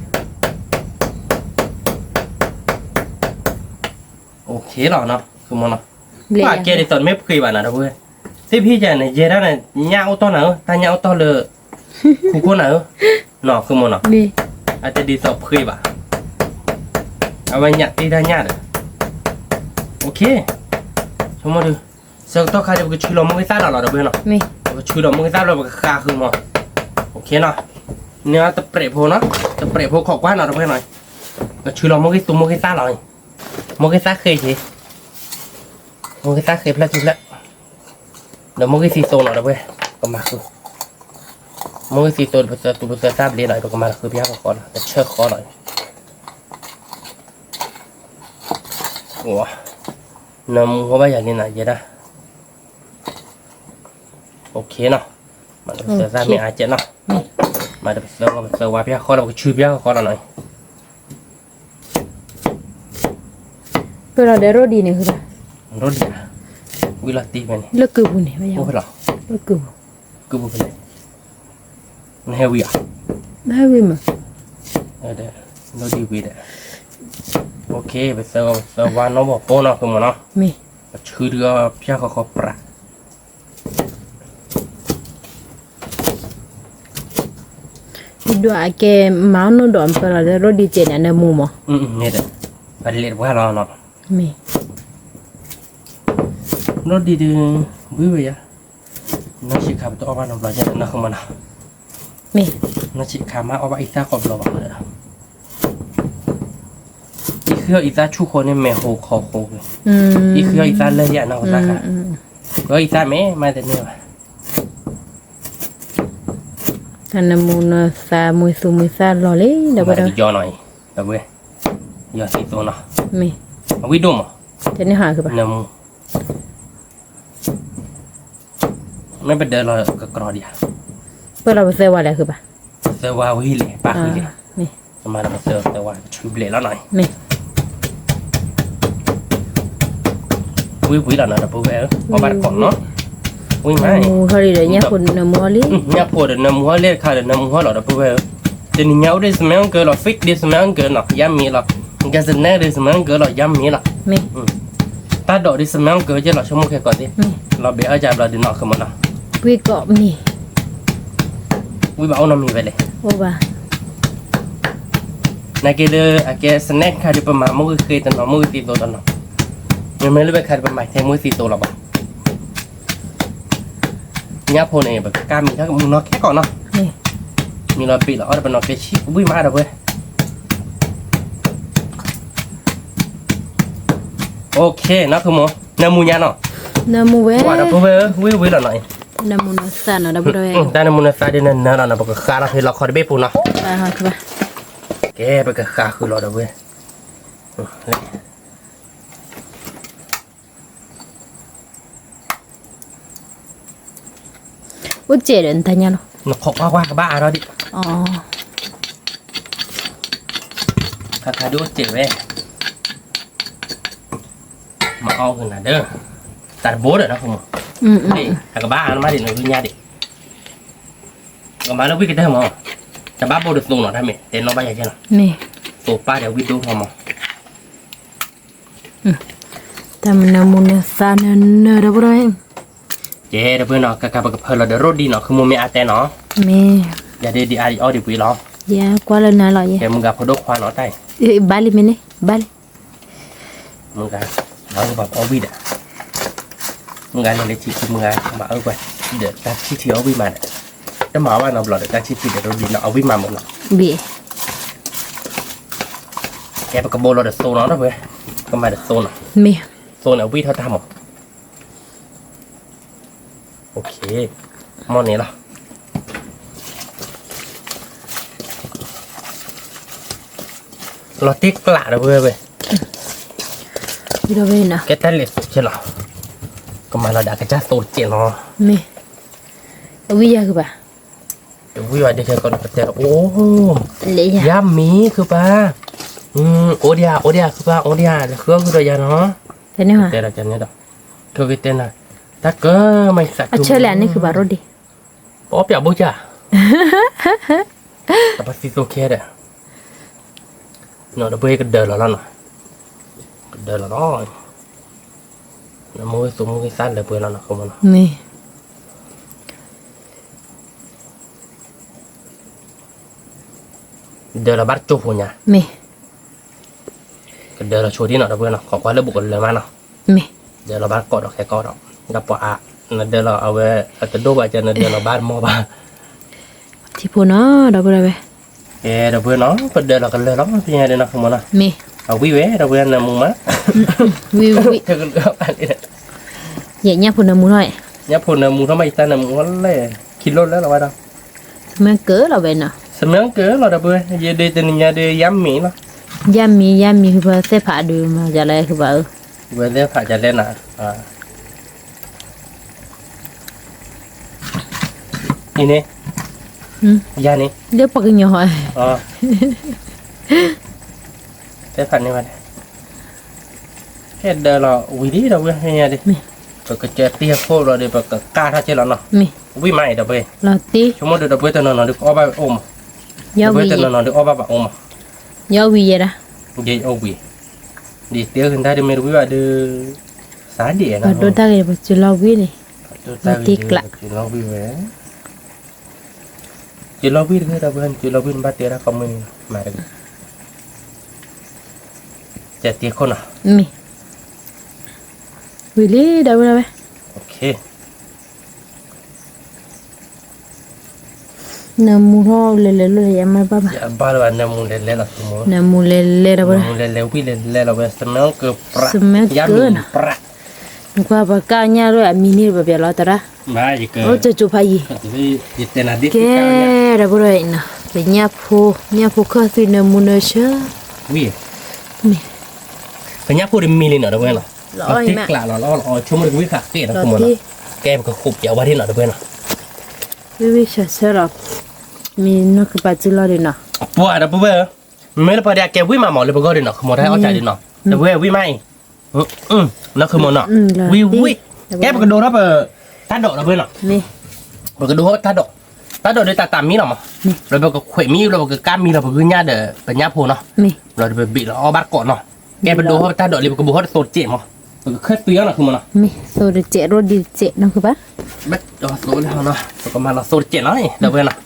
အိၣ်ခ့လီၤနီၣ် ဃုမီၤနီၣ်, ပှၤကဲဒ်သိးမ့ၢ်ဖှ့ဘၣ်နၤဒီးပှဲၤ, သ့ၣ်ဖံကဲန့ၣ် ယဲဒၣ်န့ၣ် ညၣ်အိၣ်တီၢ်နၤဧၢ တၢ်ညၣ်အိၣ်တီၢ်လၢ ခိခိၣ်နၤဧၢ, နီၣ် ဃုမီၤနီၣ်, အတဒ်သိးဖှ့ဘၣ်, အဝဲညၣ်တ့တၢ်ညၣ်ဒီး, အိၣ်ခ့, ဆိကမိၣ်ဒုး, ဆၢကတီၢ်ခါဒီး ပကဆူလီၤမိၢ်ဂ့ၢ်သၣ်လီၤလီၤဒီးပှဲၤနီၣ်, ပကဆူလီၤမိၢ်ဂ့ၢ်သၣ်လီၤ ပကဃါဃုမီၤ, အိၣ်ခ့နီၣ်, န့ၣ်တပြဲးဖိနီၣ်, တပြဲးဖိခိးကွၢ်နီၣ်ဒီးပှဲၤနီၣ်, ကဆူလီၤမိၢ်ဂ့ၢ်သူမိၢ်ဂ့ၢ်သၣ်လီၤ, မိၢ်ဂ့ၢ်သၣ်ဃ့က့ၤ, မိၢ်ဂ့ၢ်သၣ်ဃ့ဖျၢၣ်ခံဖျၢၣ်, ဒီးမိၢ်ဂ့ၢ်သံသိနီၣ်ဒီးပှဲၤ, ကမၤဃု, မိၢ်ဂ့ၢ်သံသိဒီးပသၢသူပသၢသၣ်ဘျ့နီၣ် ပကမၤလီၤဃုဖၠၣ်ဃီဃီလီၤ တဆၢဃီလီၤ, နၢမူဟီဘၣ်ယၤလံနၤ ယဲဒၣ်, အိၣ်ခ့နီၣ်, မၤလီၤပသၢသၣ်မ့ၢ်အါကဲးနီၣ်, မၤဒီးပသၢဝါပသၢဝါဖၠၣ်ဃီလီၤ ပကဆူဖၠၣ်ဃီဃီလီၤနီၣ် ပၢၢ်လီၤဒီးရိၣ်ဒံးန့ၣ်ဃုဘၣ်, ရိၣ်ဒံးဧါ, ဝံလီၤတံၢ်ဖဲန့ၣ်, လၢကုၢ်ပူၤန့ၣ်, အိၣ်ဖဲလီၤ, လၢကုၢ်ပူၤ, ကုၢ်ပူၤဖဲလဲၣ်, နဟဲဝံဧါ, နဟဲဝံမး, ရိၣ်ဒံးဝံဒီး, အိၣ်ခ့ ပသၢဂီၤပသၢဝါနီၣ်ဘီၣ်ပိၢ်နီၣ် ဃုမီၤနီၣ်, ပဆူဒုးအီၤဖၠၣ်ဃီဃီပြး ဒွးအကဲမၤအီၣ်နီၣ်ဒီးပၢၢ်လီၤဒီးရိၣ်ဒံးစဲးန့ၣ် နၢမူမး, မ့ၢ်ဒီး, ပလဲၤတပှၢ်လီၤနီၣ်, မ့ၢ်, ရိၣ်ဒံးဒုး, ဝံဝဲယၤ, နီၢ်ဆံးခါပတအီၣ်ဘၣ်နီတဘျီယဲၢ်နီၣ် ဃုမီၤနီၣ်, မ့ၢ်, နီၢ်ဆံးခါမ့ၢ်အီၣ်ဘၣ်အံသၣ်ကိးဘျီဘၣ်ဒီး အံၤဃုအံသၣ်ဆူၣ်ဃိန့ၣ် မဲာ်ဟိးခီဃိ, အံၤဃုအံသၣ်လၢယၤနီၣ် ပသၣ်ခါ, ဃုအံသၣ်မ့ၢ်မးတန့ၢ်ဘၣ်, တၢ်နၢမူနၢသါမွံသူၣ်မွံသၣ်လီၤလံ ဒီးပဒီး, ယီၤနီၣ်အံၤ, ဒီးပဝဲ, ယီၤသံသိနီၣ်, မ့ၢ်, အဝံၣ်ဒိၣ်မး, တန့ၢ်ဟးဃုဘၣ်, နၢမူ မ့ၢ်ပဒၢလီၤကကြီဒံးဧါ, ပၢၢ်လီၤပသၢဝါလဲၣ်ဃုဘၣ်, ပသၢဝါဝံၤလဲၣ် ပာ်ဃုလဲၣ်, မ့ၢ်, ကမၤလီၤပသၢဝါ ပဆူဘျဲးလီၤနီၣ်, မ့ၢ်, ဝံၤဝံၤလီၤနီၣ် ဒီပုၢ်ဝဲၢ်ဧၢ, အီၣ်ဘၣ်တကိးနီၣ်, ဝံၤမး, နၢမူဟီလံဒီး ညၣ်ဖိနၢမူဟီလံ, ညၣ်ဖိဒီးနၢမူဟီလံ တခါဒီးနၢမူဟီလီၤ ဒီပုၢ်ဝဲၢ်ဧၢ, တနံၤညါအိၣ်ဒံး စမဲအကၢလီၤ ဖံးဒံး စမဲအကၢနီၣ် ယါမံၤလီၤ, ကဲစနဲဒံး စမဲအကၢလီၤ ယါမံၤလီၤ, မ့ၢ် တၢ်ဒိးဒံး စမဲအကၢကဲလီၤ ဆိကမိၣ်ခဲကိးသ့ၣ်, လီၤဘဲအီၣ်ကဘျီဒုးနီၣ် ဃုမီၤနီၣ်, ဝံၤကိးမံၤ, ဝံၤဘၣ်အိၣ်နီတမံၤဝဲလဲၣ်, အိၣ်ဘၣ်, နာ်က့လၢအကဲစနဲတခါဒီး ပမၤမိၢ်ဂ့ၤဃ့တနီၤ မိၢ်ဂ့ၤသံသိတနီၤ, မ့မ့ၢ်လၢဝဲခါဒီး ပမၤထဲမိၢ်ဂ့ၤသံသိလီၤဘၣ် ညၣ်ဖိန့ၣ် ပကကၢ်မံၤတၢ်ကမူၢ်နီၢ်ခဲကိးနီၢ်, မံၤလီၤဘ့ၣ်လီၤအီၣ်ဒီးပနီၢ်ကဲဆံးဝံၣ်မးဒီးဝဲ, အိၣ်ခ့နီၢ် ဖုမိၢ် နၢမူညါနီၢ်, နၢမူဝဲ ပှၤဒီပုၢ်ဝဲၢ်ဧၢ ဝံၣ်ဝံၣ်လီၤနီၢ်အံၤ, နၢမူနၢသးနီၢ်ဒီပုၢ်ဝဲၢ်, တၢ်နၢမူနၢသးဒ်နနၢလီၤနီၢ် ပကဃါလီၤဖဲလီခီတဘ့ၣ်ပူၤနီၢ်, ကဲ ပကဃါဃုာ်လီၤဒီပုၢ်ဝဲၢ် အိၣ်စဲးဒီးနတၢ်ညၣ်လီၤ, နခိးကွၢ်ကွၢ်ကဘၣ်အါထီၣ်ဒံး, ခါခါဒုးအိၣ်စဲးဝဲ, မၤအီၣ်ကနၤဒီး, တၢ်တဘိဒီးနီၢ် အကဘၣ်အါမးဒံး နဂုၢ်ညါဒံး, ကမၤလၢဝံၣ်ကတၢၢ်မး, တဘၣ်ဘိဒ်သိးနီၢ် တၢ်မ့ၢ်တဲနီၢ်ဘၣ်ယၤကဲနီၢ်, သိးပၢ်ဒီးဝံၣ်ဒိၣ်ထီၣ်မး တၢ်မနၢမူနၢသးနၢနၢဒီပုၢ်ဝဲၢ်, ကဲဒီပုၢ်ဝဲၢ်နီၢ် ကကပကဖၢလီၤဒီးရိၣ်ဒံးနီၢ် ခုမိၢ်မ့ၢ်အါတဲနီၢ်, မ့ၢ်, ယၤဒ်ဒ်အါဒ်အီၣ်ဒံးပှ့ၤလီၤ, ယကွၢ်လၢနၤလီၤယဲ, ကဲမုၢ်ဂၤဖိဒိၣ်ခွါနီၢ်တၢ်အံၤ, ဘၣ်လံမ့ၢ်န့ၣ် ဘၣ်လံ, မုၢ်ဂၤ, မၤအၢပှၤအီၣ်ဝံၣ်ဒီး, မုၢ်ဂၤန့ၣ်လၢထံထံမုၢ်ဂၤ မၤအၢပှၤ, ဒီးတၢ်ထံထံအီၣ်ဝံၣ်မးဒီး, တမၤဘၣ်နီတဘျီဒီး တၢ်ထံထံဒီးရိၣ်ဒံးနီၢ် အီၣ်ဝံၣ်မးမးနီၢ်, ဘ့ၣ်, ကဲပကဘိလီၤဒီးသိနီၤ ဒီပုၢ်ဝဲၢ်, ကမၤဒီးသိနီၤ, မ့ၢ်, သိန့ၣ်အဝံၣ်ထီၣ်တၢ်မး, မီၢ်န့ၣ်လီၤ, လီၤတံၢ်ကျးဒီပုၢ်ဝဲၢ်, ကဲတၢ်လဲၤသိးကဲလီၤ, ကမၤလီၤဒီးကစၢ်သိတကဲးနီၤ, မ့ၢ်, အဝံၣ်ယၤဂ့ၤဘၣ် တဝံၣ်ဘၣ်ဒ်ခဲကီးနီၤ ပတဲလီၤအိၣ်, ယါမံၤခုပၢ်, အိၣ်ဒံးဧါ အိၣ်ဒံးဧါ ခုပၢ် အိၣ်ဒံးဧါ လဲၤဃုအီၣ်ဃုဒီးယၤနီၤ, တဲန့ၣ်, တဲဒီးကန့ၣ်ဒီး, ထိၣ်ဂ့ၤတဲနၤ, တၢ်ကမၤယသးခု, အဆၢလဲၣ်န့ၣ်ခုပၢ်ရိၣ်ဒံး, ပအီၣ်ပၠးဘိကၢ်, တပသံသိခဲဒီး, နီၤဒီပုၢ်ဝဲၢ်ကဒၢလီၤလီၤနီၤ, ကဒၢလီၤလီၤ, နမ့ၢ်ဝဲသိးမုၢ်ဂ့ၤသၣ်လၢပှဲၤလီၤနီၤ ကမၤနီၤ, မ့ၢ် ဒၢလီၤဘၣ်တကၠိဖိညါ, မ့ၢ်, ကဒၢလီၤဆိဒံးနီၤ ဒီပုၢ်ဝဲၢ်နီၤ ခိးကွၢ်လၢဘူးကလၢၤမးနီၤ, မ့ၢ်, ဒၢလီၤဘၣ်တကိးဒီးခဲကီးဒီး, ဒီးပှၤအါ, နဒၢလီၤအဝဲ, အတဒိၣ်ဘၣ်ကဲ နဒၢလီၤဘၣ်တမီၢ်ဘၣ်, ထံဖိနီၤ ဒီပုၢ်ဝဲၢ်, ကဲဒီပုၢ်ဝဲၢ်နီၤ ပဒၢလီၤကလၢၤလီၤ ဖဲညါဒ်နီၤ ကမၤနီၤ, မ့ၢ်, အဝံၣ်ဝဲ ဒီပုၢ်ဝဲၢ်နၢမူမး, ဝံၣ်ဝံၣ်, ယညၣ်ဖိနၢမူထီၣ်, ညၣ်ဖိနၢမူထီၣ်မး ယတၢ်နၢမူလၢ, ခံလိၣ်လၢလီၤဝဲဒီး စမၢကၢလီၤဝဲနီၤ, စမၢကၢလီၤဒီပုၢ်ဝဲၢ် ယဒုးတနံၤညါဒုးယါမံၤလီၤ, ယါမံၤ ယါမံၤ ခုပၢ်သ့ၣ်ဖးဒုးမၤယၤလဲၣ်ခုပၢ်ဧၢ, ဝဲသ့ၣ်ဖးယၤလဲၣ်နၤ, အံၤန့ၣ်, ယၤန့ၣ်, လၢပှၤကညီ, သ့ၣ်ဖးန့ၣ်ဘၣ်န့ၣ် ဟဲဒၢလီၤဝံၤလံဒီပုၢ်ဝဲၢ်ညါဒံး, ပကစၢတ့ၢ်အခိၣ်လီၤဒီး ပကကၢ်ထီၣ်ကဲလီၤနီၤ, ဝံၣ်မးအံၤဒီပုၢ်ဝဲၢ်, ဆိကမိၣ်ဒီး ဒီပုၢ်ဝဲၢ်တနီၤနီၤဒီးကအီၣ်ဘၣ်အိၣ်မး, ဒီပုၢ်ဝဲၢ်တနီၤနီၤဒီးအီၣ်ဘၣ်ဘၣ်အိၣ်မး, ယဝံၤယဲဒၣ်, ယအီၣ်ဝံၤ, ဒ်တဲကဒါဒ်မ့ၢ်တဝံၣ်ဘၣ်ဒီး, စးဒ်အဲၣ်နီၤ, ပဒိၣ်တၢ်ဂ့ၤ ပစုလီၤဝံၣ်န့ၣ်, ပဒိၣ်တၢ်ဂ့ၤ ပစုလီၤဝံၣ်ဝဲ စုလီၤဝံၣ်တဂ့ၤ ဒီပုၢ်ဝဲၢ် စုလီၤဝံၣ်နဘၣ်တဲဒၣ်ခီမ့ၢ်န့ၣ် မၤတဂ့ၤ, ကဲတ့ခိၣ်နီၤ, မ့ၢ်, ဝံၤလံဒီပုၢ်ဝဲၢ်, နၢမူထီၣ်လဲၤလဲၤလီၤ ယမၤဘၣ်ဘၣ်, နၢမူလဲၤလဲၤလီၤ, နၢမူလဲၤလဲၤဒီပုၢ်ဝဲၢ်, လဲၤဝံၣ်လဲၤလဲၤလီၤဝဲ စမၢကၢပြး, စမၢကၢနီၤ, နကွၢ်ပှၤကၢ်ညၣ်ဒိၣ်အမံၤန့ၣ် ပပျဲလီၤတရၣ်, အိၣ်ကၠိကၠိဖးယံၤ, ကဲဒီပုၢ်ဝဲၢ်နီၤ, ပညၣ်ဖိ, ညၣ်ဖိခီၣ်သွံၣ်နၢမူနၢဆၢ, ဝံၣ်, ပညၣ်ဖိတမံၤလံနီၤ ဒီပုၢ်ဝဲၢ်နီၤ, လီၤတံၢ်ကျးလီၤလီၤလီၤ ဆိကမိၣ်တကဝံၣ်ဃာ်ဃ့ၢ်နီၤ ဆိကမိၣ်နီၤ, ကဲပကဃိးပၠးဝဲဒၣ်နီၤ ဒီပုၢ်ဝဲၢ်နီၤ, ဝံၣ်ဝံၣ်ဆၢဆၢလီၤ, မ့ၢ်နီၢ်ကပၤစုလီၤဒံးနီၤ, ပှၤဒီပုၢ်ဝဲၢ်ဧၢ, မ့ၢ်လၢပှၤဒၣ်ကဲဝံၣ်မးမးလၢပဂီၢ်ဒံးနီၤ ခမီတၢ်အီၣ်ကၢ်ဒံးနီၤ, ဒီပုၢ်ဝဲၢ်ဝံၣ်မးအံၤ, နီၢ်ခမီနီၤ, ဝံၣ်ဝံၣ်, ကဲပကဒိထီၣ်ပ, တၢ်ဒိးဒီပုၢ်ဝဲၢ်နီၤ, ပကဒိထီၣ်တၢ်ဒိး, တၢ်ဒိးဒီးတၢ်တၢ်မံလီၤမး, ဒီးပကခွဲးမံလီၤ ပကကၢ်မံလီၤ ပဂုၢ်ညၣ်ဒီး ပညၣ်ဖိနီၤ, ဒီးပဘ့ၣ်လီၤအီၣ်ဘၣ်တကိးနီၤ, ကဲပဒိထီၣ်ပတၢ်ဒိးလံ ပကဘိထီၣ်တသိးတစဲးမး, ပကခၢၣ်သွံအီၤနီၤ ခမီနီၤ, သိးတစဲးရိၣ်ဒံးတစဲးနီၤ ခမီ, ဘၣ်သိးလၢနီၤ ပကမၤလီၤသိးတစဲးနီၤ ဒီပုၢ်ဝဲၢ်နီ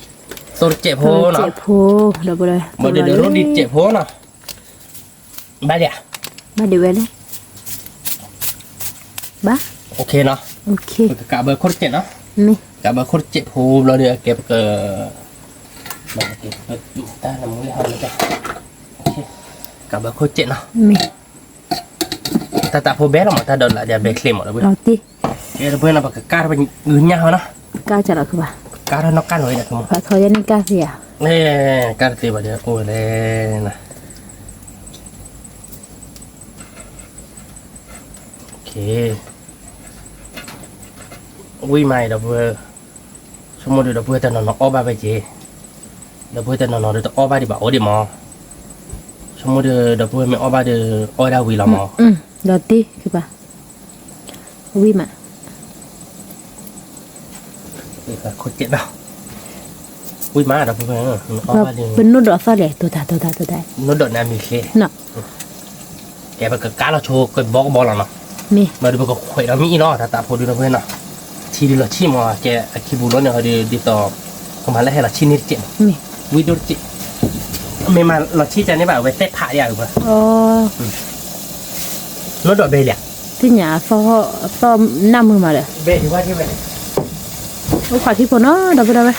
ၤ, သိးတစဲးဖိနီၤ, ဘၣ်ဒီးရိၣ်ဒံးတစဲးဖိနီၤ, ဘၣ်ဒံးဧါ, ဘၣ်ဒံးဝဲလဲၣ်, ဘၣ်, ပကကးဘၢခိၣ်တစဲးနီၤ, ကးဘၢခိၣ်တစဲးဖိဘျီဒီး ကဲပက, ကးဘၢခိၣ်တစဲးနီၤ, တၢ်တၢ်ဖိဘဲလီၤမး တၢ်ဒိးလၢဒ်အဘဲချ့မး ဒီပုၢ်ဝဲၢ်နီၤ, ကဲဒီပုၢ်ဝဲၢ်နီၤ ပကကၢ်ထီၣ်ပဂုၢ်ညၣ်ဟီနီၤ, ကၢ်ထီၣ်နီၢ်ကၢ်နီၤဝဲဒီး ကၢ်ထီၣ်ယဲန့ၣ်ကၢ်သ့ဧါ, ကၢ်တသ့ဘၣ်ဒီးအိၣ်ဝဲလဲၣ်နီၤ ဝံၣ်မးအံၤဒီပုၢ်ဝဲၢ်, ဆိကမိၣ်ဒီး ဒီပုၢ်ဝဲၢ်တနီၤနီၤအီၣ်ဘၣ်ဝဲက့ၤ, ဒီပုၢ်ဝဲၢ်တနီၤနီၤဒီးတအီၣ်ဘၣ်ဒံးဘၣ်အိၣ်ဒံးမး, ဆိကမိၣ်ဒီး ဒီပုၢ်ဝဲၢ်မ့ၢ်အီၣ်ဘၣ်ဒီး အီၣ်ဝဲဒၣ်ဝံၤလီၤမး, ဒီးတ့ၢ်ကဘၣ်, ဝံၣ်မး ဝံၣ်မးဒီပုၢ်ဝဲၢ်, ပနိၣ်ဒီးသီၣ်လဲၣ် တိၤတၢ်တိၤတၢ်တိၤတၢ်, နိၣ်ဒီးန့ၣ်အမံၤချ့, ကဲပကကးလီၤဆိကဘီကဘီလီၤနီၤ, မ့ၢ်ဒီးပကခွဲးဒီးမ့ၢ်အံၤလီၤ တၢ်တၢ်ဖိဒုဒီပုၢ်ဝဲၢ်နီၤ, ထံဒုလီၤဆံၣ်မး ကဲအခံပူၤလီၤန့ၣ် ဟီဒုဒ်သိး, ကမၤလၢဟဲလီၤဆံၣ်န့ၢ်တစဲး, ဝံၣ်ဒိၣ်တစဲး, မ့ၢ်မးလီၤဆံၣ်ကန့ၣ်ဘၣ် အဝဲသ့ၣ်ဖးဒံးဧါ, နိၣ်ဒီးဘဲလံဧါ, သ့ၣ်ညါ, သီၣ်နၢ်မုာ်မးဒီး, အိၣ်ခီၣ်ထံဖိနီၤ ဒီပုၢ်ဝဲၢ်,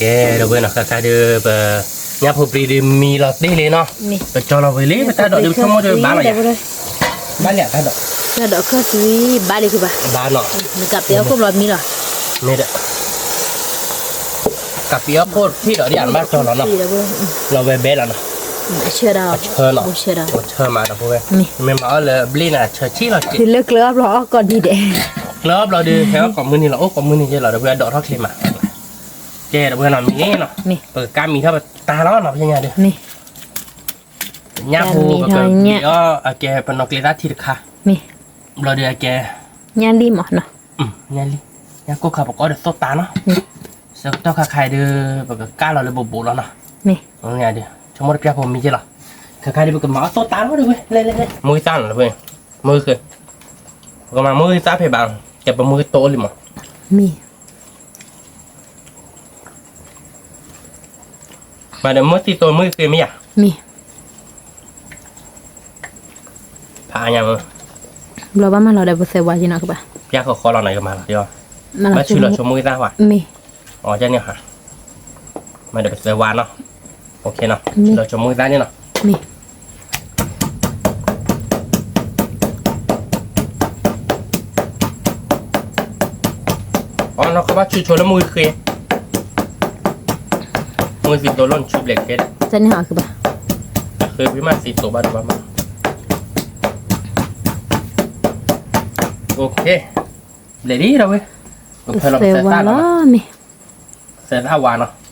ကဲဒီပုၢ်ဝဲၢ်နီၤ ခါခါဒုးပ, ညၣ်ဖိပြံဒုးမံလီၤတ့ၢ်လံနီၤ, ပကၠီလီၤဝံၤလံ ပတၢ်ဒိးဒုးဆိကမိၣ်ဒုးဘၣ်လီၤယၤ, ဘၣ်လံတၢ်ဒိး, တၢ်ဒိးခၢၣ်သွံဘၣ်လံကဘၣ်, ဘၣ်နီၤ, နကးပ့ၤအီၣ်ခိၣ်ဘျီမံလီၤ, မ့ၢ်ဒီး, ကးပ့ၤအီၣ်ခိၣ်ထံၣ်ဒီးဒ်အံၤဘၣ်ကၠီလီၤနီၤ, လီၤဝဲဘဲလီၤနီၤ, အဆၢဒီး, အဆၢမးဒီးဖိဝဲ, မ့ၢ်မၤအီၣ်လၢဘျ့ၣ်န့ၣ် အဆၢဆံးလီၤက့ၤ, လၢကျၢၤအီၣ်ဘျီအီၣ်ကိးနံၤဒဲး, ကျၢၤအီၣ်ဘျီဒုး ဟဲအီၣ်ကိးမုၢ်နံၤလီၤ အိၣ်ကိးမုၢ်နံၤက့ၤလီၤ ဒီးဖိဝဲဒိးထီၣ်ချ့မး ကဲဒီးပှဲၤနီၤမံၤနီၤ, ပကကးမံၤထီၣ်ပတၢ်လီၤနီၤ ဖဲညါဒုး, ညၣ်ဖိပကမံၤအီၣ် အကဲပနီၢ်ကျဲသၣ်ထံတခါ, ဘျီဒုးအကဲ, ညၣ်လံမးနီၤ, ညၣ်လံ, ညၣ်ကိၢ်ခါပကအီၣ်ဒီးသိၣ်တၢ်နီၤ, ဆၢကတီၢ်ခါခါအံၤဒုး ပကကးလီၤလၢဘိးဘိးလီၤနီၤ, ဆိကမိၣ်တပျၢ်ဖိမံၤက့ၤလီၤ, ခါခါဒုးပကမၤအီၣ်သိၣ်တၢ်လီၤဒုးဝဲ, လဲၤလဲၤလဲၤ မုၢ်သၣ်နီၤလၢဝဲ, မုၢ်ဃ့, ပကမၤမုၢ်သၣ်ဖဲဘၣ်, ကဲပမုၢ်ကတိၤလံမး, မ့ၢ် မၤဒီးမုၢ်သံသိးမုၢ်ဃ့မ့ၢ်ယၤ, မ့ၢ်, ဖးအါညါမုၢ်, ဘျီဘၣ်မၤလီၤဒီးပသဲဝါက့ၤနီၤကဘၣ်, ပျၢ်ဃီဃီလီၤနီၤ ယကမၤလီၤဒီး, ဘၣ်ဆူလီၤဆိကမိၣ်သၣ်ဝဲ, မ့ၢ်, အီၤကန့ၣ်ဟါ, မၤဒီးပသဲဝါနီၤ, အိၣ်ခ့နီၤ လီၤဆိကမိၣ်သၣ်န့ၣ်နီၤ, မ့ၢ် အီၤနီၤ ကဘၣ်ဆူၣ်ဆိလၢမုၢ်ဃ့, မုၢ်သံသိးလီၤနဆူၣ်ဘျဲးကဲ, တၢ်န့ၣ်ဟီကဘၣ်, ဃ့ဖံမးသံသိးဘၣ်ဒိဘၣ်မး, အိၣ်ခ့, ဘျဲးလံဒီးဝဲ, ပဖဲလီၤပသဲသၣ်လီၤ, သဲသၣ်ဝါနီၤ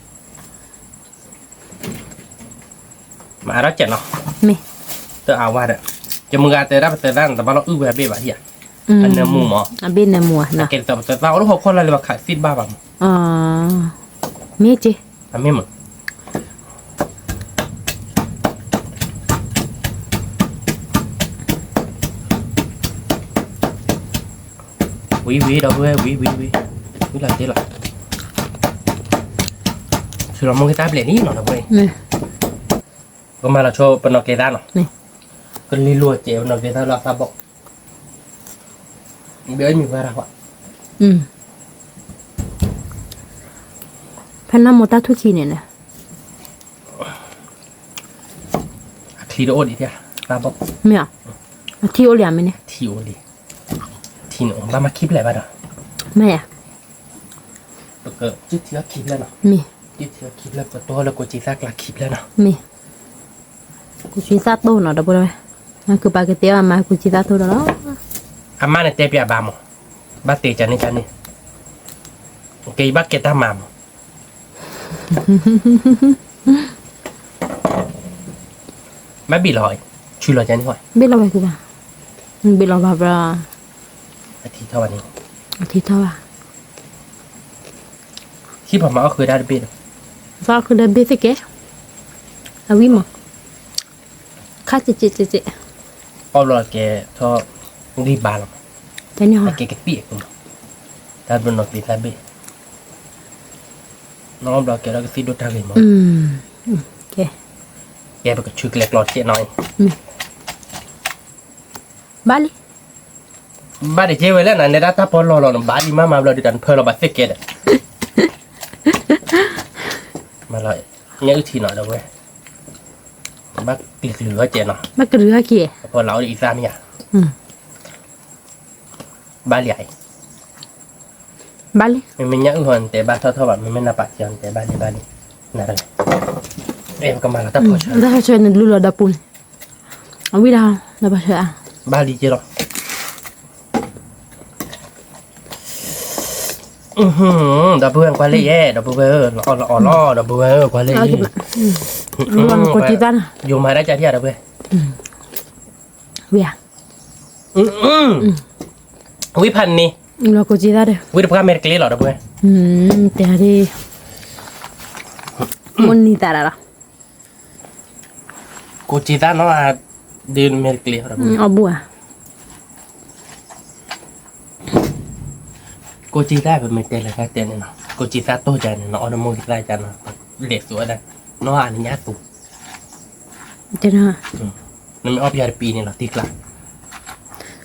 မၤအါထီၣ်ကဲးနီၤ, မ့ၢ်, တအါဝါဒီး, ယမုၢ်ဂၤတဲဒၣ်ပသဲသၣ်န့ၣ် တဘၣ်လီၤအုၣ်ဝဲအဘ့ၣ်ဘၣ်ဒံဧါ, အနၢမူမး, အဘ့ၣ်နၢမူဧါ, ကဲဒ်သိးပသဲသၣ်အိၣ်လၢဟီၣ်ခိၣ်လၢ်လၢဘၣ်ခးသံတဘၣ်ဘၣ်မး, မ့ၢ်က့, အမ့ၢ်မး ဝံၤဝံၤဒီပုၢ်ဝဲၢ် ဝံၤဝံၤဝံၤ, ဝံၤလီၤတ့ၢ်လီၤ, ဆူလီၤမိၢ်က့ၤတၢ်ဘျဲးလံနီၤဒီပုၢ်ဝဲၢ်, ကမၤလီၤဆိပနီၢ်ကျဲသၣ်နီၤ, ကလံၤလိာ်စဲးပနီၢ်ကျဲသၣ်လၢအသၣ်ဘီၣ်, ဘၣ်မံၤဝဲဒၣ်, ဖဲနၢ်မိၢ်တၢ်ထူၣ်ခံန့ၣ်န့ၣ် အချံတအိၣ်ဒံး, မ့ၢ်, အထံအိၣ်လံဧါမ့ၢ်န့ၣ်, ထံအိၣ်လံ, ထံန့ၣ် ဘၣ်မၤခံဖျၢၣ်ဘၣ်ဒီး, မ့ၢ်ဧါ, ပကစုထံအီၣ်ခံဖျၢၣ်နီၤ, မ့ၢ်, စုထံအီၣ်ခံဖျၢၣ် ပကတိၢ်လၢကိးကံသၣ်ကျါခံဖျၢၣ်နီၤ, မ့ၢ်, ကိးကံသၣ်တိၢ်နီၤ ဒီပုၢ်ဝဲၢ်, မၤကပာ်ကတဲဘၣ်မၤကိးကံသၣ်တိၢ်ဒီးလီၤ, အမါန့ၣ်တဲပျးဘၣ်မး, ဘၣ်တဲကန့ၣ်ကန့ၣ်, ကဲယဘၣ်ကဲတၢ်မၤမး ဘၣ်ဘ့ၣ်လီၤ, ဆူလီၤကန့ၣ်, ဘ့ၣ်လီၤဝဲကဘၣ်, ဘ့ၣ်လီၤဘၣ်ဘၣ်, အထံထီၣ်ဘၣ်န့ၣ်, အထံထီၣ်ဘၣ်, ဟံၣ်ပှၤမၤအီၣ်ဃုာ်ဒၣ်တဘ့ၣ်ဒီး, ပှၤအီၣ်ဃုာ်ဒၣ်ဘ့ၣ်သ့ၣ်ကဲ, အဝံၤမး, ခါစ့ၣ်စ့ၣ်စ့ၣ်စ့ၣ်, အီၣ်ဘျီကဲထီၣ်, ဂံၢ်ဘါလီၤမး, ကဲကသံၣ်အကမး, တၢ်ဘျုးနီၢ်သံသၣ်ဘ့ၣ် နီၢ်ဘျီကဲထီၣ်ကသံၣ်ဒိၣ်တၢ်ဂ့ၤမး, ကဲပကဆူကျဲကျီစဲးနီၤအံၤ, ဘၣ်လံ, ဘၣ်တက့ၢ်ဝဲလၢနၤနဲဒၣ်တၢ်ပီလီၢ်လီၤနဘၣ်လံမးမးဘျီဒုး တၢ်နဖၢလီၤဘၣ်သ့ၣ်ကဲဒီး, မၤလီၤ, ညၣ်အုၣ်ထံနီၤဒီးဝဲ, ဘၣ်ကလုာ်ကလုာ်အီၣ်ကဲးနီၤ, ဘၣ်ကလုာ်အီၣ်ကဲး, အဖီလာ်အိၣ်ဒီးအံသၣ်မ့ၢ်ဧါ ဘၣ်လံဧါအံၤ, ဘၣ်လံ, မ့မ့ၢ်ညၣ်အုၣ်ဟီနတဲဘၣ်ထီၣ်ထီၣ်ဘၣ် မ့မ့ၢ်နၢ်ပာ်စံးနတဲဘၣ်လံဘၣ်လံ, နၤတဂၤ, အဲပကမၤလီၤတၢ်ဖီၣ်ဆၢ, တၢ်ဖီၣ်ဆၢနလူလီၤဒီပူၤန့ၣ်, အဝံၤဒၣ်, ဘၣ်လံက့လီၤ, ဒီပုၢ်ဝဲၢ်ကွၢ်လၢယဲ ဒီပုၢ်ဝဲၢ်ဧၢ, လီၤအီၣ်လီၤအီလီၤ ဒီပုၢ်ဝဲၢ်ဧၢ ကွၢ်လၢယဲ, ယိၤမၤဒၣ်ကၢ်ထံၣ်ဒီပုၢ်ဝဲၢ်, ဝံၤဧါ ဝံဖးန့ၣ်, ဝံတပှၢ်မဲာ်တကျ့လီၤဒီပုၢ်ဝဲၢ်, တဲဒ်, မ့ၢ်နံၤသးဒၣ်လီၤ, ကိးက့သၣ်နီၤ, ဒ်မဲာ်တကျ့လီၤ, အီၣ်ဘူၣ်ဧါ, ကိးက့သၣ်ပမ့ၢ်တဲလၢတၢ်တဲန့ၣ်နီၤ ကိးက့သၣ်တိၢ်ကန့ၣ်နီၤ အီၣ်ဒီးမိၢ်က့သၣ်ကန့ၣ်နီၤ, လဲၤသူဝဲဒၣ်, နီၢ်အါနညါသူ တဲနီၤ, နမ့ၢ်အီၣ်ပယီၤတပံၤန့ၣ်လီၤတံၢ်ကျါ,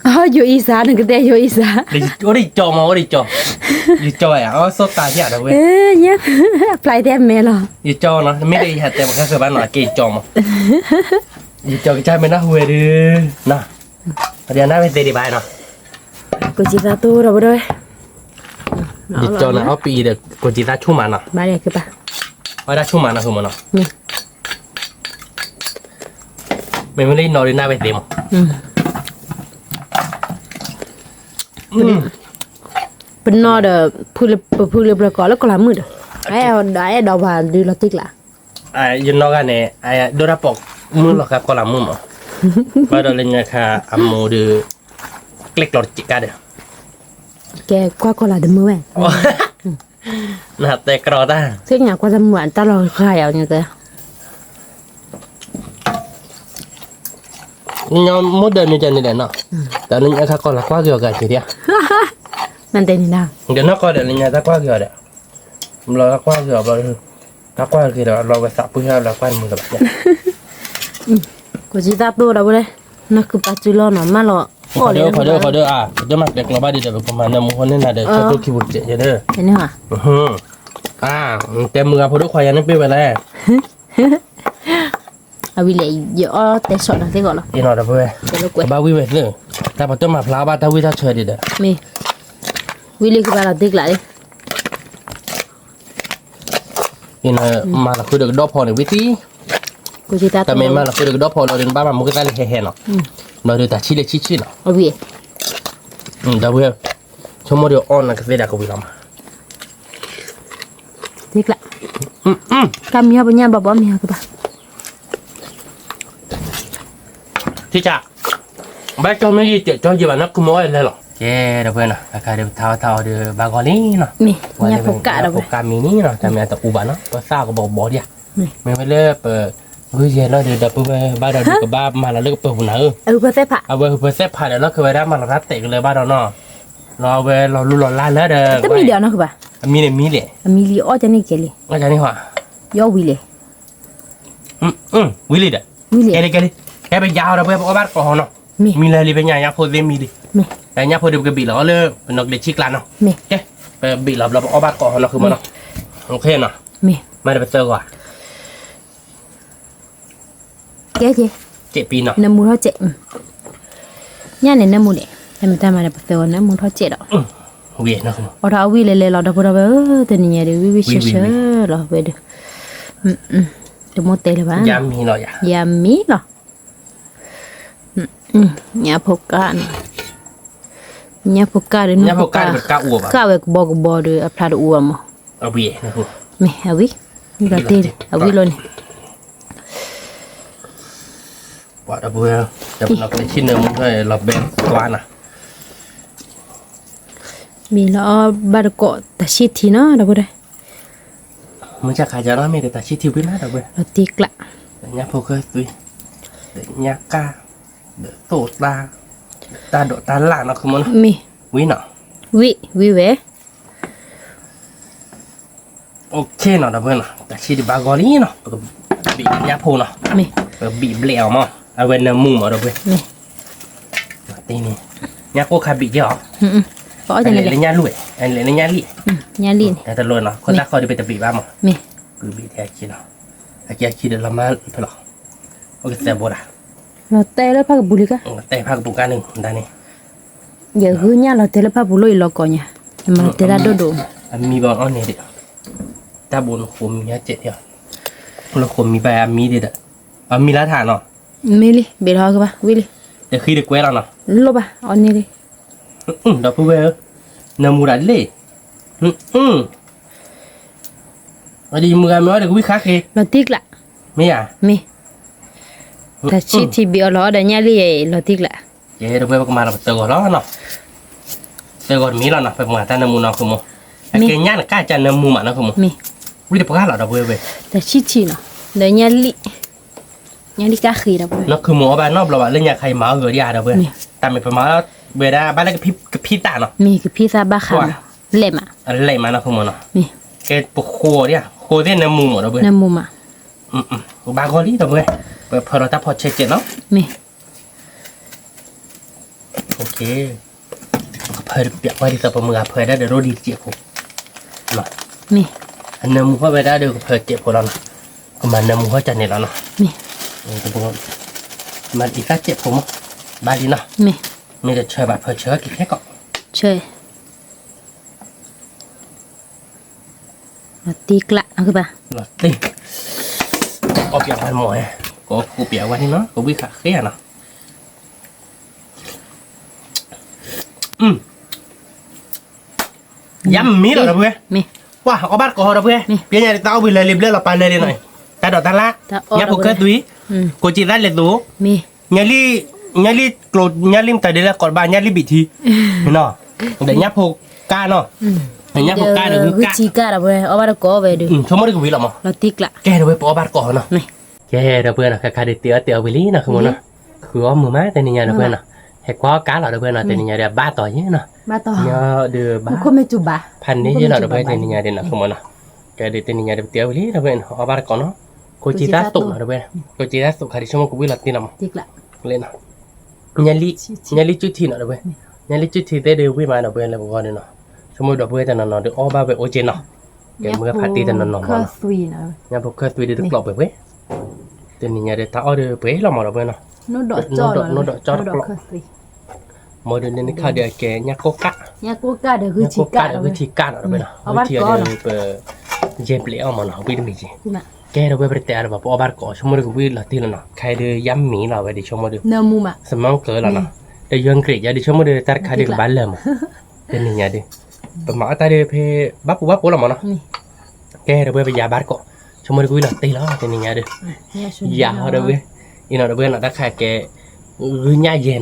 အ ယိၤအံၤစါ နကတဲယိၤအံၤစါ အိၣ်ဒံးကၠီမး အိၣ်ဒံးကၠီ, ယကၠီယၤ အီၣ်စီၣ်တၢ်ယၤဒီးဝဲ, ညါ အဖျါတဲမဲလီၤ, ယကၠီနီၤ နမ့ၢ်ဒ်ယၤတဲပှၤခဲဃၢၤဘၣ်နီၤ အက့ၤကၠီမး, ယကၠီကစၢ်မ့ၢ်နၢ်ဟူဝဲဒုး, နီၤ, အဒံးနၢ်ဝဲသ့ဒံးဘၣ်နီၤ, ကိးက့ၤသးတိၢ်ဒီးဝဲဒၣ်, ယကၠီန့ၣ်အီၣ်ပံၤဒီး ကိးက့ၤသးဆူၣ်မးနီၤ, အီၣ်ဒၣ်ဆူၣ်မးနီၤ ဃုမးနီၤ, မ့မ့ၢ်လၢယနီၤဒုးနၢ်ဝဲသ့မး, ပနီၢ်ဒီး ပဖုလၢပျၢၤကီးလၢကီၢ်လၤမုၢ်ဒီး, အဲၣ်ဒိးပှၤဒုးလီၤတံၢ်ကျါ, ယနီၢ်ဂၤန့ၣ် ဒိၣ်တၢ်ပိာ်မုၣ်လီၤဃာ်ကီၢ်လၤမုၢ်မး, ဘၣ်ဒီးလၢညါခါအမိၢ်ဒီး ကျဲၣ်ကျီတစဲးကါဒီး, ကဲကွၢ်ကီၢ်လၤတမုၢ်ဝဲ နတဲကြီတၢ်, သ့ၣ်ညါကွၢ်တမုၢ်အတၢ်လီၤဃာ်ယၤန့ၣ်တဲ, ညီမိၢ်ဒၢးန့ၣ်ကန့ၣ်ဒီးနီၤ, တၢ်လၢညါခါကီၢ်လၤကွၢ်က့ၤအီၤကဲက့ၤဒံး, နတဲန့ၣ်နီၤ, ဒီးနီၢ်ကီၢ်ဒီးလၢညါတၢ်ကွၢ်က့ၤအီၤဒီး, ဘျီတၢ်ကွၢ်က့ၤအီၤဘျီ, တၢ်ကွၢ်က့ၤဒီး လီၤဝဲသးပှၢ်လၢကွၢ်မုၢ်တဘၣ်, ကိးက့ၤသးတိၢ်ဒီးဝဲ, နၢ်ခုပာ်စုလီၤနီၤ မၢလီၤ, ခီဒုခီဒုခီဒုအါ, ပတမၤတဲကျီဘၣ်ဒံးဒီး ပကမၤနၢမူဟိန့ၢ်နၤဒီး ဆိကမိၣ်ခံပူၤတစဲးယဲဒၢ, အါ, တဲမုၢ်ဂၤဖိဒိၣ်ခွါယၤန့ၣ်ပ့ၢ်ဝဲလဲၣ် အဝံၤလဲၣ် ယအီၣ်တဲဆီၣ်နၤသ့ၣ်ဂီၤလီၤ, အ့ၣ်နီၤဒီပုၢ်ဝဲၢ်, ကဘၣ်ဝံၣ်ဝဲသ့ၣ်, တၢ်ပှၤတမၤဖျါဘၣ်တၢ်ဝံၣ်တၢ်ဆၢဒံးဒီး, မ့ၢ်, ဝံၣ်လံကဘၣ်လီၤတံၢ်ကျါလံ, အ့ၣ်နီၤ, မၤလီၤဃုာ်ဒီးကဒီဖီန့ၣ်ဝံၣ်သံ, တမ့ၢ်မၤလီၤဃုာ်ဒီးကဒီဖီလီၤဒီး နဘၣ်မၤမူကသၣ်လၢဟဲဟဲနီၤ, လီၤဒီးတၢ်ဆံးလၢဆံးဆံးနီၤ, ဒီပုၢ်ဝဲၢ်, ဆိကမိၣ်ဒီးအီၣ်နၤကသ့ဒၣ်ကဝံၤလီၤမး တံၢ်ကျါ, ကမံၤဟီၣ်ပညၣ်ဘၣ်ဘီမံၤဟီၣ်ကဘၣ်, ထံၣ်ဆၣ်, ဘၣ်ကၠီမ့ၢ်ယံၤတဲာ်ကၠီယံၤဘၣ်နီၤ ကုမၤအီၣ်လဲၣ်လီၤ, ကဲဒီပုၢ်ဝဲၢ်နီၤ အခါဒီးပထါအီၣ်ထါအီဒီးဘၣ်ဂီၤလံနီၤ, မ့ၢ်ညၣ်ဖိကၣ်ဒီးဖိကၣ်မံၤန့ၣ်နီၤ တၢ်မ့ၢ်အတအူဘၣ်နီၤ ပသၣ်ကဘီကဘီဒံးဧါ, မ့ၢ်ဝဲလၢပ ဂုၢ်ယဲၢ်လီၤဒီး ဒီပုၢ်ဝဲၢ်ဘၣ်ဒီးဒုးကဘၣ်မၤလီၤလၢကပၢၤပူၤနၤဧၢ, အဝဲဟၢဖၢသဲဖးဒီးလီၤ ကဝဲဒၣ်မၤလီၤတၢ်တဲာ်ကလၢၤဘၣ်ဒီးနီၤ, လီၤအဝဲလီၤလူလီၤလါလၢဒီး တမံၤဒီးနီၤကဘၣ်, အမံၤန့ၣ်မံၤလဲၣ်, အမံၤလံအီၣ်ကန့ၣ်ကဲလံ, အီၣ်ကန့ၣ်ဟီ, ယအီၣ်ဝံၤလဲၣ်, ဝံၤလံဒီး, ကဲလံကဲလံ, ကဲပယါအီၤဒီပုၢ်ဝဲၢ် ပအီၣ်ဘၣ်တကိးဟီနီၤ, မံၤလၢလံ ပညၣ်ညၣ်ဖိသ့မံၤလံ, ညၣ်ဖိဒီးပကဘ့ၣ်လီၤအီၣ်လၢပနီၢ်ကလံၤဆံကျါနီၤ, ကဲ, ပဘ့ၣ်လီၤဘျီပအီၣ်ဘၣ်တကိးဟီနီၤ ဃုမနီၤ, မ့ၢ်, မၤဒီးပသၢဂီၤ ကဲကဲ, နၢမူထီၣ်စဲး, ညၣ်န့ၣ်နၢမူန့ၣ်, တၢ်မ့ၢ်တၢ်မၤဒီးပသၢဂီၤနၢမူထီၣ်စဲးဒီး, အီၣ်ထီၣ်အဝံၣ်လဲၤလဲၤလီၤ ဒီပုၢ်ဝဲၢ်ဧၢ, တနံၤညါဒီး ဝံၣ်ဝံၣ်ဆၢဆၢလီၤဝဲဒီး, တမိၢ်တဲလၢၤဘၣ်, ယၤမံၤလီၤ, ညၣ်ဖိကၣ်န့ၣ်, ညၣ်ဖိကၣ်ဒီး ကၣ်ဝဲကဘီကဘီဒီး အဖျါတအူဘၣ်မး, မ့ၢ်အဝံၣ်, အဝံၣ်လီၤန့ၣ် ပှၤဒီပုၢ်ဝဲၢ်, တပနီၢ်ကလံၤဆံနၢမူထီၣ်လီၤဘဲကွၢ်နၤ, မ့ၢ်လီၤအီၣ်ဘၣ်တကိးတၢ်ဆံၣ်ထံနီၤ ဒီပုၢ်ဝဲၢ်, မုၢ်ဆါခါကနီၤ မ့ၢ်တၢ်ဆံၣ်ထံဝံၤမး ဒီပုၢ်ဝဲၢ်, လီၤတံၢ်ကျး, ညၣ်ဖိဃၢသံ, ညၣ်ကၣ်, ဒီးသိၣ်တၢ်, တၢ်ဒိးတၢ်လၣ်နီၤ မ့ၢ်, ဝံၤနီၤ, ဝံၤဝဲ OK နီၤ ဒီပုၢ်ဝဲၢ်နီၤ, တၢ်ဆံၣ်ဒံးဘၣ်ဂီၤလံနီၤ, ပကဘံၣ်ညၣ်ဖိနီၤ, ပကဘံၣ်ဘျဲးအီၤမး, အဝဲနၢမူမး ဒီပုၢ်ဝဲၢ်, ညၣ်ကိၢ်ခါဘံၣ်က့ၤအီၤ, လဲၤလၢညၣ်လူၢ်, လဲၤလၢညၣ်လံၣ်, တလိၣ်နီၤ ခိၣ်သၣ်ဃီဒီးပတဘံၣ်ဘၣ်မး, ဘံၣ်အခံလီၤ, အခံအခံဒီးလီၤမၢ်ဖဲလီၤ, အိၣ်ကသဲဘိဒၣ်, လီၤတဲလၢဖၣ်ကပူၤလံကါ, တဲဖၣ်ကပူၤကါန့ၣ်ဒၣ်န့ၣ် ယဂုၢ်ညၣ်လီၤတဲလၢဖၣ်ပူၤလီၤအံၤလီၤကီးညါ, ယမၤလီၤတဲတၢ်ဒိၣ်ဒိၣ်, အမံဘၣ်အီၣ်န့ၣ်ဒီး, တၢ်ဘိနဃိးမံၤညါစဲး, နဃိးမံၤဘၣ်အမံဒ်ဒီး, အမံလၢထးနီၤ, မ့ၢ်လံ ဘ့ၣ်ထီၣ်ကဘၣ် ဝံၤလံ, တဃံတကွဲလီၤနီၤ, လိၣ်ဘၣ်အီၣ်န့ၣ်လံ, ဒီပုၢ်ဝဲၢ်ဧၢ, နၢမူဒၣ်လံ, အဒံးမုၢ်ဂၤမ့ၢ်အီၣ်ဒီးကဝံၣ်ဃါဃ့, လီၤတံၢ်ကျး, မ့ၢ်ဧါ, မ့ၢ်, တၢ်ဆံၣ်ထံဘံၣ်အီၤလီၤအီၣ်ဒီးညၣ်လံ လီၤတံၢ်ကျး, ယဲဒီပုၢ်ဝဲၢ်ပကမၤလီၤပသၢဂီၤလီၤနီၤ, သၢဂီၤတမံၤလီၤနီၤ ပကမၤတၢ်နၢမူနီၤ ဃုမး, အကဲညၣ်နကၣ်ကၢ်နၢမူမးနီၤ ဃုမး, ဝံၤတပှၢ်လီၤ ဒီပုၢ်ဝဲၢ်, တၢ်ဆံၣ်ထံနီၤ, ဒီးညၣ်လံၣ် ညၣ်လံၣ်ကၣ်ဃ့ဒီပုၢ်ဝဲၢ်, နီၢ်ခုမူအီၣ်ဘၣ်နီတဘျီဘၣ် လၢညါခါအံၤမၤအီၣ်ဂၢၢ်ဒံးဧါ ဒီပုၢ်ဝဲၢ်, တၢ်မ့ၢ်ပမၤဝဲဒၣ်ဘၣ်လၢကဖံးသးနီၤ, မ့ၢ်ကဖံးသးဘၣ်ဃးမး, လဲၣ်မး, လဲၣ်မးနီၢ်ခုမူနီၤ, မ့ၢ်, ကဲပဃိဒံးဧါ ဃိသ့ၣ်နၢမူမး ဒီပုၢ်ဝဲၢ်, ဘၣ်ဂီၤလံ ဒီပုၢ်ဝဲၢ်, ပဖၢလီၤတၢ်ဖီၣ်ဆဲးကဲးနီၤ, မ့ၢ် ကဖၢတပျးဝဲဒ်သိးပမုၢ်ဂၤဖၢဒၣ်ဒီးရိဒံးတစဲးဖိ, မ့ၢ်, အနၢမူဟီၣ်ဝဲဒၣ်ဒီးကဖၢတစဲးဖိလီၤနီၤ, ကမၤနၢမူဟီၣ်ကန့ၣ်လီၤနီၤ, မၤအံသၣ်တစဲးဖိမး, ဘၣ်လံနီၤ, မ့ၢ်တဆၢဘၣ်ဖၢဆၢက့ၤခဲကီး, ဆၢ လီၤတံၢ်ကျး, လီၤတံၢ်, အီၣ်ပျးဝဲမ့ၢ်, ကကူပျးဝဲန့ၣ်နီၤ, ကဝံၣ်ဃာ်ဃ့ဧါနီၤ, ယါမံလီၤဒီပုၢ်ဝဲၢ်, ပှၤအီၣ်ဘၣ်တကိးဟီဒီပုၢ်ဝဲၢ်, ပျဲညါတၢ်အီၣ်ဝံၤလၢာ်လံဘျဲၣ်လီၤပာ်လၢာ်လံနီၤ, တၢ်ဒိးတၢ်လၢ်, ညၣ်ဖိခဲသွံ, ကိးက့သၣ်လဲၤသိး, ညၣ်လံ, ညၣ်လံကျိ, ညၣ်လံမတၤဒ်လဲၣ်ကိးတဘၣ် ညၣ်လံဘံၣ်ထံ, ဒီးညၣ်ဖိကါနီၤ, ညၣ်ဖိကါဒီးဂုၢ်ကါ, ဆိကမိၣ်ဒ်ကဝံၤလီၤမး, ကဲဒီပုၢ်ဝဲၢ်ပအီၣ်ဘၣ်တကိးဟီနီၤ, ကဲဒီပုၢ်ဝဲၢ်နီၤ ခါခါဒုးတ့အီၣ်တ့အီဝံၤလံနီၤ ဃုမီၤနီၤ, ဃုအီၣ်မုာ်မးတနံၤညါဒီပုၢ်ဝဲၢ်နီၤ, ဟဲကွၢ်အီၣ်ကါလီၤဒီပုၢ်ဝဲၢ်နီၤ တနံၤညါဒီး ဘၣ်တီၤယဲနီၤ, ညီဒီးဘၣ်, ဖးန့ၢ်ယဲလီၤဒီပုၢ်ဝဲၢ်တနံၤညါဒီးနီၤ ဃုမီၤနီၤ, ကဲဒီးတနံၤညါဒီးပတ့အီၣ်ဝံၤလံဒီပုၢ်ဝဲၢ်နီၤ အီၣ်ဘၣ်တကိးနီၤ, ကိးက့သၣ်သိးနီၤဒီပုၢ်ဝဲၢ်, ကိးက့သၣ်သိးခါဒုးဆိကမိၣ်ကဝံၣ်လီၤတံၢ်လီၤမး, လၢနီၤ ညၣ်လံကုၢ်ထံနီၤဒီပုၢ်ဝဲၢ်, ညၣ်လံကုၢ်ထံသ့ၣ်ဒီးဝံၣ်မးဒီပုၢ်ဝဲၢ်လၢပဂီၢ်ဒီးနီၤ, ဆိကမိၣ်ဒီပုၢ်ဝဲၢ်တနီၤနီၤဒီးအီၣ်ဘၣ်ဝဲအိၣ်က့နီၤ, ကဲမုၢ်ဖးတံၢ်တနီၤနီၤမးနီၤ, ညၣ်ဖိခဲသွံဒီးတကျိးပှဲၤပှဲၤ, တနံၤညါဒီးတၢ်အီၣ်ဒီးပှဲၤလီၤမးဒီပုၢ်ဝဲၢ်နီၤ, နိၣ်ဒိးကၠီၣ်နီၤ, မ့ၢ်ဒီးန့ၣ်ခါဒီးအကဲညၣ်ကိၢ်ကၣ်, ညၣ်ကိၢ်ကၣ်ဒီးဂုၢ်ထံကၣ်ဒီပုၢ်ဝဲၢ်နီၤ, ဂုၢ်ထံကၣ်ဒီးပ ယဲၢ်ပျဲးအီၣ်မးနီၤ ဝံၣ်တမံၤက့ၤ, ကဲဒီပုၢ်ဝဲၢ်ပတတဲအါလၢၤဘၣ် ပအီၣ်ဘၣ်တကိး ဆိကမိၣ်ဒီးကဝံၣ်လီၤတံၢ်လီၤနီၤ, ခါအံၤဒီးယါမံလီၤဝဲဒုးဆိကမိၣ်ဒီး, သမၢကၢလီၤနီၤ, ဒီးယွၤကရံးယါဒုးဆိကမိၣ်ဒီးတၢ်တခါဒုးကဘၣ်လၢာ်မး, တနံၤညါဒုး, ပမၤအီၣ်တၢ်ဒုးဖဲဘၣ်ပူၤဘၣ်ပူၤလီၤမးနီၤ, ကဲဒီပုၢ်ဝဲၢ်ပယါဘၣ်တကိး, ဆိကမိၣ်ဒီးကဝံၣ်လီၤတံၢ်လီၤ တနံၤညါဒုး, ယါဟီဒီပုၢ်ဝဲၢ်, အံၤနီၤဒီပုၢ်ဝဲၢ်နီၤ တၢ်ခါကဲ, ဂုၢ်ညၣ်ယဲနီၤ ဝံၣ်မး, နတ့အီၣ်ကဝံ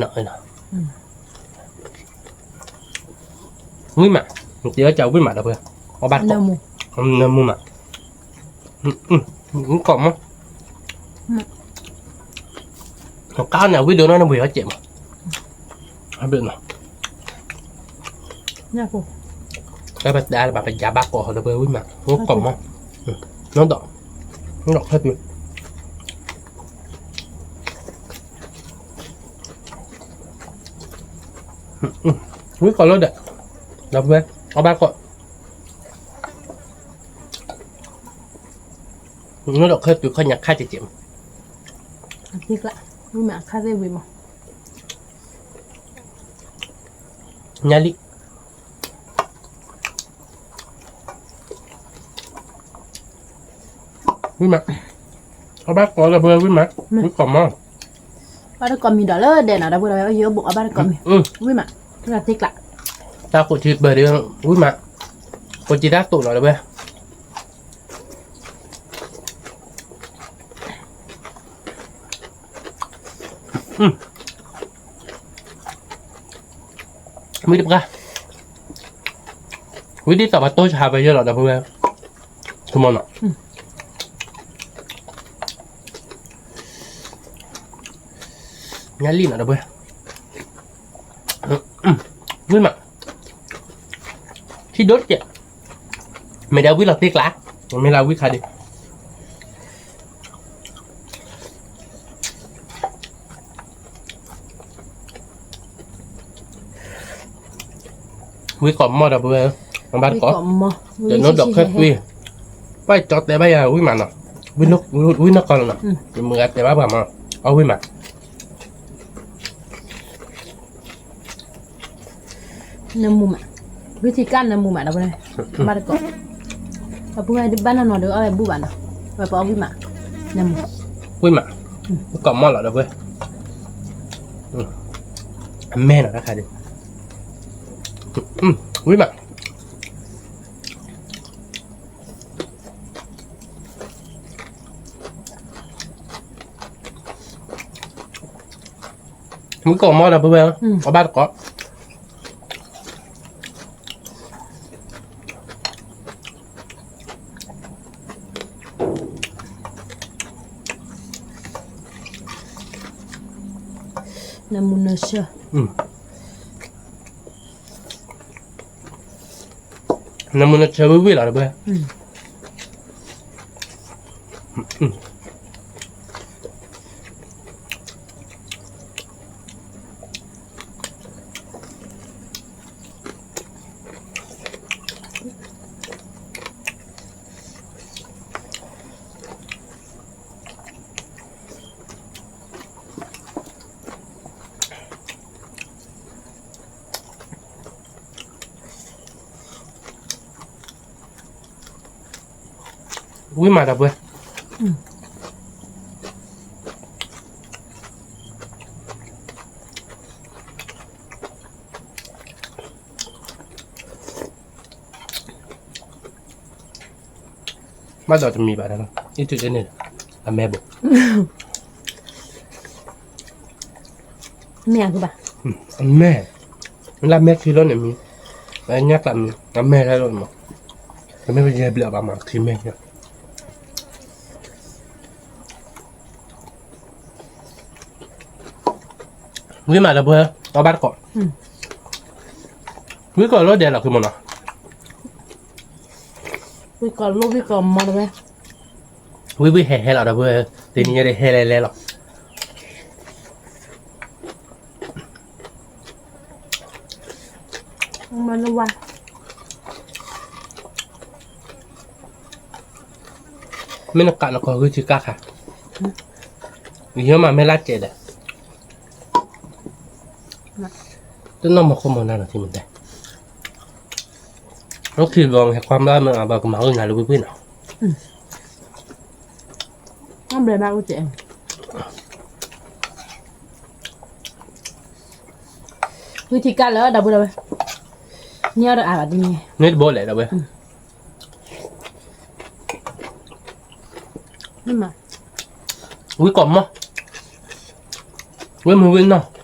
ၣ်မးဒီပုၢ်ဝဲၢ်, အီၣ်ဘၣ်တကိး, နၢမူမး, ကိးမး, ကါန့ၣ် ဝံၣ်ဒိၣ်နီၢ်နဘှံးအီၣ်စဲးမး, ဘၣ်နီၤ, တၢ်ပတဲလၢဘၣ်ပယါဘၣ်ကိးဒီပုၢ်ဝဲၢ် ဝံၣ်မး, ကိးမး, နီၢ်ဒီး, နီၢ်ဒီးခဲသွံ ဝံၣ်ကိးလီၤဒီး, ဒီပုၢ်ဝဲၢ်, အီၣ်ဘၣ်ကိး, နီၢ်ဒီးခဲသွံခီၣ်ညါခါစဲးစဲး, ဝံၣ်မး, ညါလံ ဝံၣ်မး, အီၣ်ဘၣ်ကိးဒီပုၢ်ဝဲၢ် ဝံၣ်မး, ဝံၣ်ကိးမး, ဘၣ်တကိးမံၤဒီးလၢဒဲးနီၤ ဒီပုၢ်ဝဲၢ် ယဘိးအီၣ်ဘၣ်တကိးမံၤ, ဝံၣ်မး, တၢ်ကိးထံပၢၢ်ဒီး, ဝံၣ်မး, ကိးက့တၢ်သိးနီၤဒီပုၢ်ဝဲၢ် မ့ၢ်တပှၢ်, ဝံၣ်ဒ်သိးပှၤတိၢ်ဆါဝဲယဲလီၤဒီပုၢ်ဝဲၢ်, ဆိကမိၣ်နီၤ, ညါလံနီၤဒီပုၢ်ဝဲၢ်, ဝံၣ်မး, ထံဒိၣ်တကဲး, မ့ၢ်ဒၣ်ဝံၣ်လီၤတံၢ်ကျါ, မ့ၢ်လၢဝံၣ်ခါဒံး ဝံၣ်ကိးမီၢ်ဒီပုၢ်ဝဲၢ်, ဘၣ်တကိး, ဒီးနီၢ်ဒီးခဲသွံ, ဘၣ်ကၠီတဲဘၣ်ယၤဝံၣ်မးနီၤ, ဝံၣ်နီၢ်ကီၢ်လီၤနီၤ, ယမုၢ်ဂၤတဲဘၣ်ပှၤမး, အီၣ်ဝံၣ်မး နၢမူမး, ဂုၢ်ထံကၣ်နၢမူမးဒီပုၢ်ဝဲၢ်, ဘၣ်တကိး, ဒီပုၢ်ဝဲၢ်ဘၣ်နီၢ်နီၢ်ဒီးအီၣ်ဝဲဘူၣ်ဘၣ်နီၤ, ဝဲပအီၣ်ဝံၣ်မး, နၢမူ, ဝံၣ်မး, ကိးမီၢ်လီၤဒီပုၢ်ဝဲၢ်, အမဲာ်နီၤတၢ်ခါဒံး, ဝံၣ်မး မုၢ်ကိးမီၢ်ဒီပုၢ်ဝဲၢ်, အဘၣ်တကိး, နၢမူနၢဆၢ နၢမူနၢဆၢဝံၣ်ဝံၣ်လီၤဒီပုၢ်ဝဲၢ်, အ ဝံၣ်မးဒီပုၢ်ဝဲၢ်, ဘၣ်ဒီးတမံၤဘၣ်ဒီး အံၤတုၤတန့ၢ်ဒီး အမဲဘိး, မ့ၢ်အကဘၣ်, အမဲ, လၢမဲခံလီၤန့ၣ်မံၤ, ညၣ်ကျးမံၤ အမဲလၢလီၤမး, တမ့ၢ်ပယဲၢ်ဘျဲၣ်ဘၣ်မး ခံမဲ, ဝံၣ်မးဒီပုၢ်ဝဲၢ်, အီၣ်ဘၣ်တကိး, ဝံၣ်ကီးလိၣ်ဒဲးလီၤ ခုမီၤနီၤ, ဝံၣ်ကီးလိၣ်ဝံၣ်ကီးမီၤဒီပုၢ်ဝဲၢ်, ဝံၣ်ဝံၣ်ဟဲဟဲလီၤဒီပုၢ်ဝဲၢ်, တနံၤညါဒီးဟဲလဲၤလဲၤလီၤ, မၤနဝါ မ့ၢ်နကးနကီၢ်ဂုၢ်ထံကါခါ, ယမၤမ့ၢ်လၢကဲးဒီး, တနီၢ်မီၤခိၣ်မီၤနၤနီၤထံမတဲ, အိၣ်ခံဘျီဟဲကွၢ်ဘျီမ့ၢ်အဘၣ်ကမၤဂုၢ်နၤလၢဝံၣ်ဝံၣ်နီၤ, ဘျဲဘၣ်အိၣ်ကဲး, ဂုၢ်ထံကါလၢဒီပုၢ်ဝဲၢ်, န့ၢ်အီၤဒီးအါဘၣ်တနံၤ, န့ၢ်တဘိလဲၣ်ဒီပုၢ်ဝဲၢ်, ဝံၣ်ကီးမီၤ, ဝံၣ်မုၢ်ဝံၣ်နီၢ်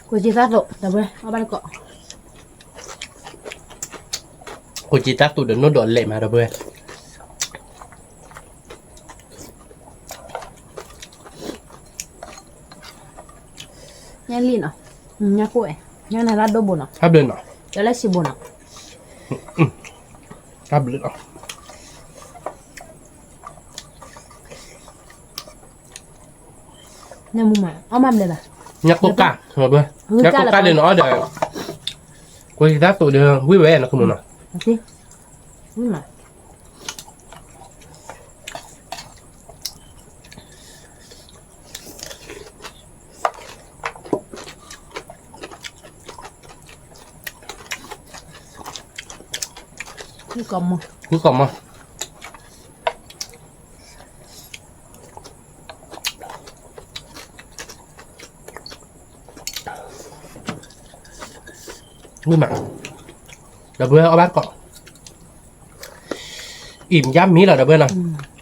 ကိၣ်က့သးသိး ဒီပုၢ်ဝဲၢ် အီၣ်ဘၣ်တကိး, ကိၣ်က့သးသိးဒီးနိၣ်ဒီးလဲးမး ဒီပုၢ်ဝဲၢ်, ညၣ်လံၣ်နီၤ, ညၣ်ကိၣ်ဝဲ, ညၣ်နၤလၢဒိဘိနီၤ, တၢ်ဘျုးနီၤ, တၢ်လၢစံးဘိနီၤ, တၢ်ဘျုးနီၤ, ညၣ်မူမး အီၣ်မးဘျဲဘၣ်, ညၣ်ကိၣ်ကၢ်, ညၣ်ကိၣ်ကၢ်ဒီးနအီၣ်ဒီး, ကိၣ်က့သးသိးဒီး ဝံၣ်ဝဲနီၤ ခုမီၤနီၤ, ဝံၣ်မး ဝံၣ်ကီးမီၤ, ဝံၣ်ကီးမီၤ, ဝံၣ်မး, ဒီပုၢ်ဝဲၢ်အီၣ်ဘၣ်တကိး, အံၤယါမံလီၤ ဒီပုၢ်ဝဲၢ်နီၤ. ဝံၣ်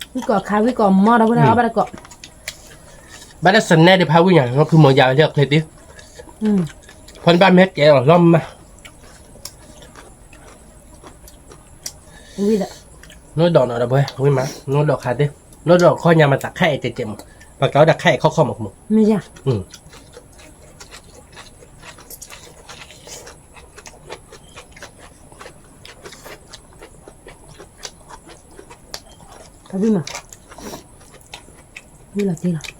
ကီးခါ ဝံၣ်ကီးမီၤ ဒီပုၢ်ဝဲၢ် အီၣ်ဘၣ်တကိး, ဘၣ်တၢ်စနဲဒံးဖးဝံၣ်ညါ ခုမီၤယါဝဲလၢအချ့တ့ၢ်, ဖဲနဘၣ်မ့ၢ်ကဲအီၤလီၤမး, ဝံၣ်ဒီး နိဒိးနီၤ ဒီပုၢ်ဝဲၢ် ဝံၣ်မး နိဒိးခါတ့ၢ်, နိဒိးခီၣ်ညါမးတၢ်ခါအဲၣ်ကဲကဲမး, ပှၤကးဝဲတၢ်ခါအဲၣ်ခီၣ်ခီၣ်မး မ့ၢ်ယါ ဝံၣ်မး ဝံၣ်လီၤတ့ၢ်လီၤ.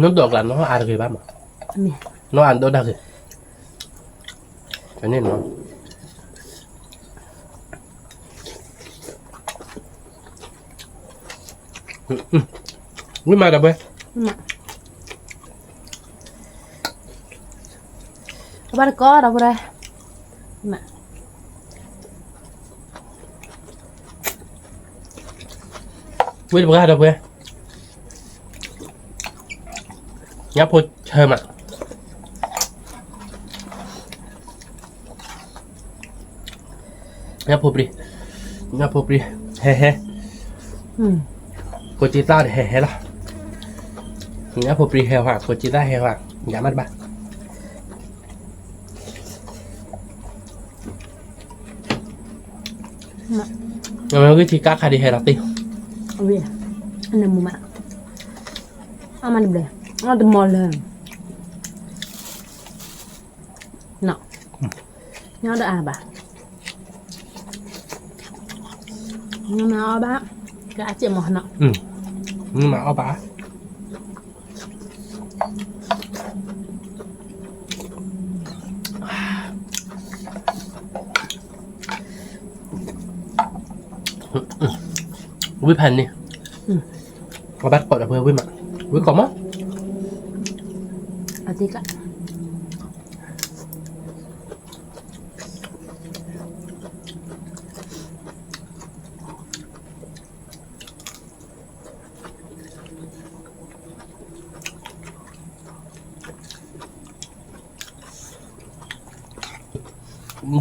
နဒိးကျါ နအါတဂ့ၤဘၣ်မး, နအါဒိၣ်တၢ်ဂ့ၤ, န့ၣ်နီၤ. ဝံၣ်မး ဒီပုၢ်ဝဲၢ်, အဘၣ်တကိး ဒီပုၢ်ဝဲၢ်, ဝံၣ်တပှၢ် ဒီပုၢ်ဝဲၢ်, ညၣ်ဖိဆၢမး ညၣ်ဖိပြံ, ညၣ်ဖိပြံ ဟဲဟဲ, ကိးက့သၣ်ဒီးဟဲဟဲလီၤ, ညၣ်ဖိပြံဟဲဟွါ ကိးက့သၣ်ဟဲဟွါ, ယၤမးတဘၣ်. အဝဲဂံၢ်ထံကါခါဒံးဟဲလီၤတ့ၢ်, အဝဲ အနၢမူမး, မၤတဘျဲၣ်, အီၣ်တမီၤလၢာ်, နီၤ, ညါဒီးအါဘၣ်, မၤအီၣ်ဘၣ်, ကအစဲးမီၤနီၤ, မၤအီၣ်ဘၣ်. ဝံဖးန့ၣ်, အဘၣ်တကိးဒီးပှၤဝံမး, ဝံကိးမး, အသ့က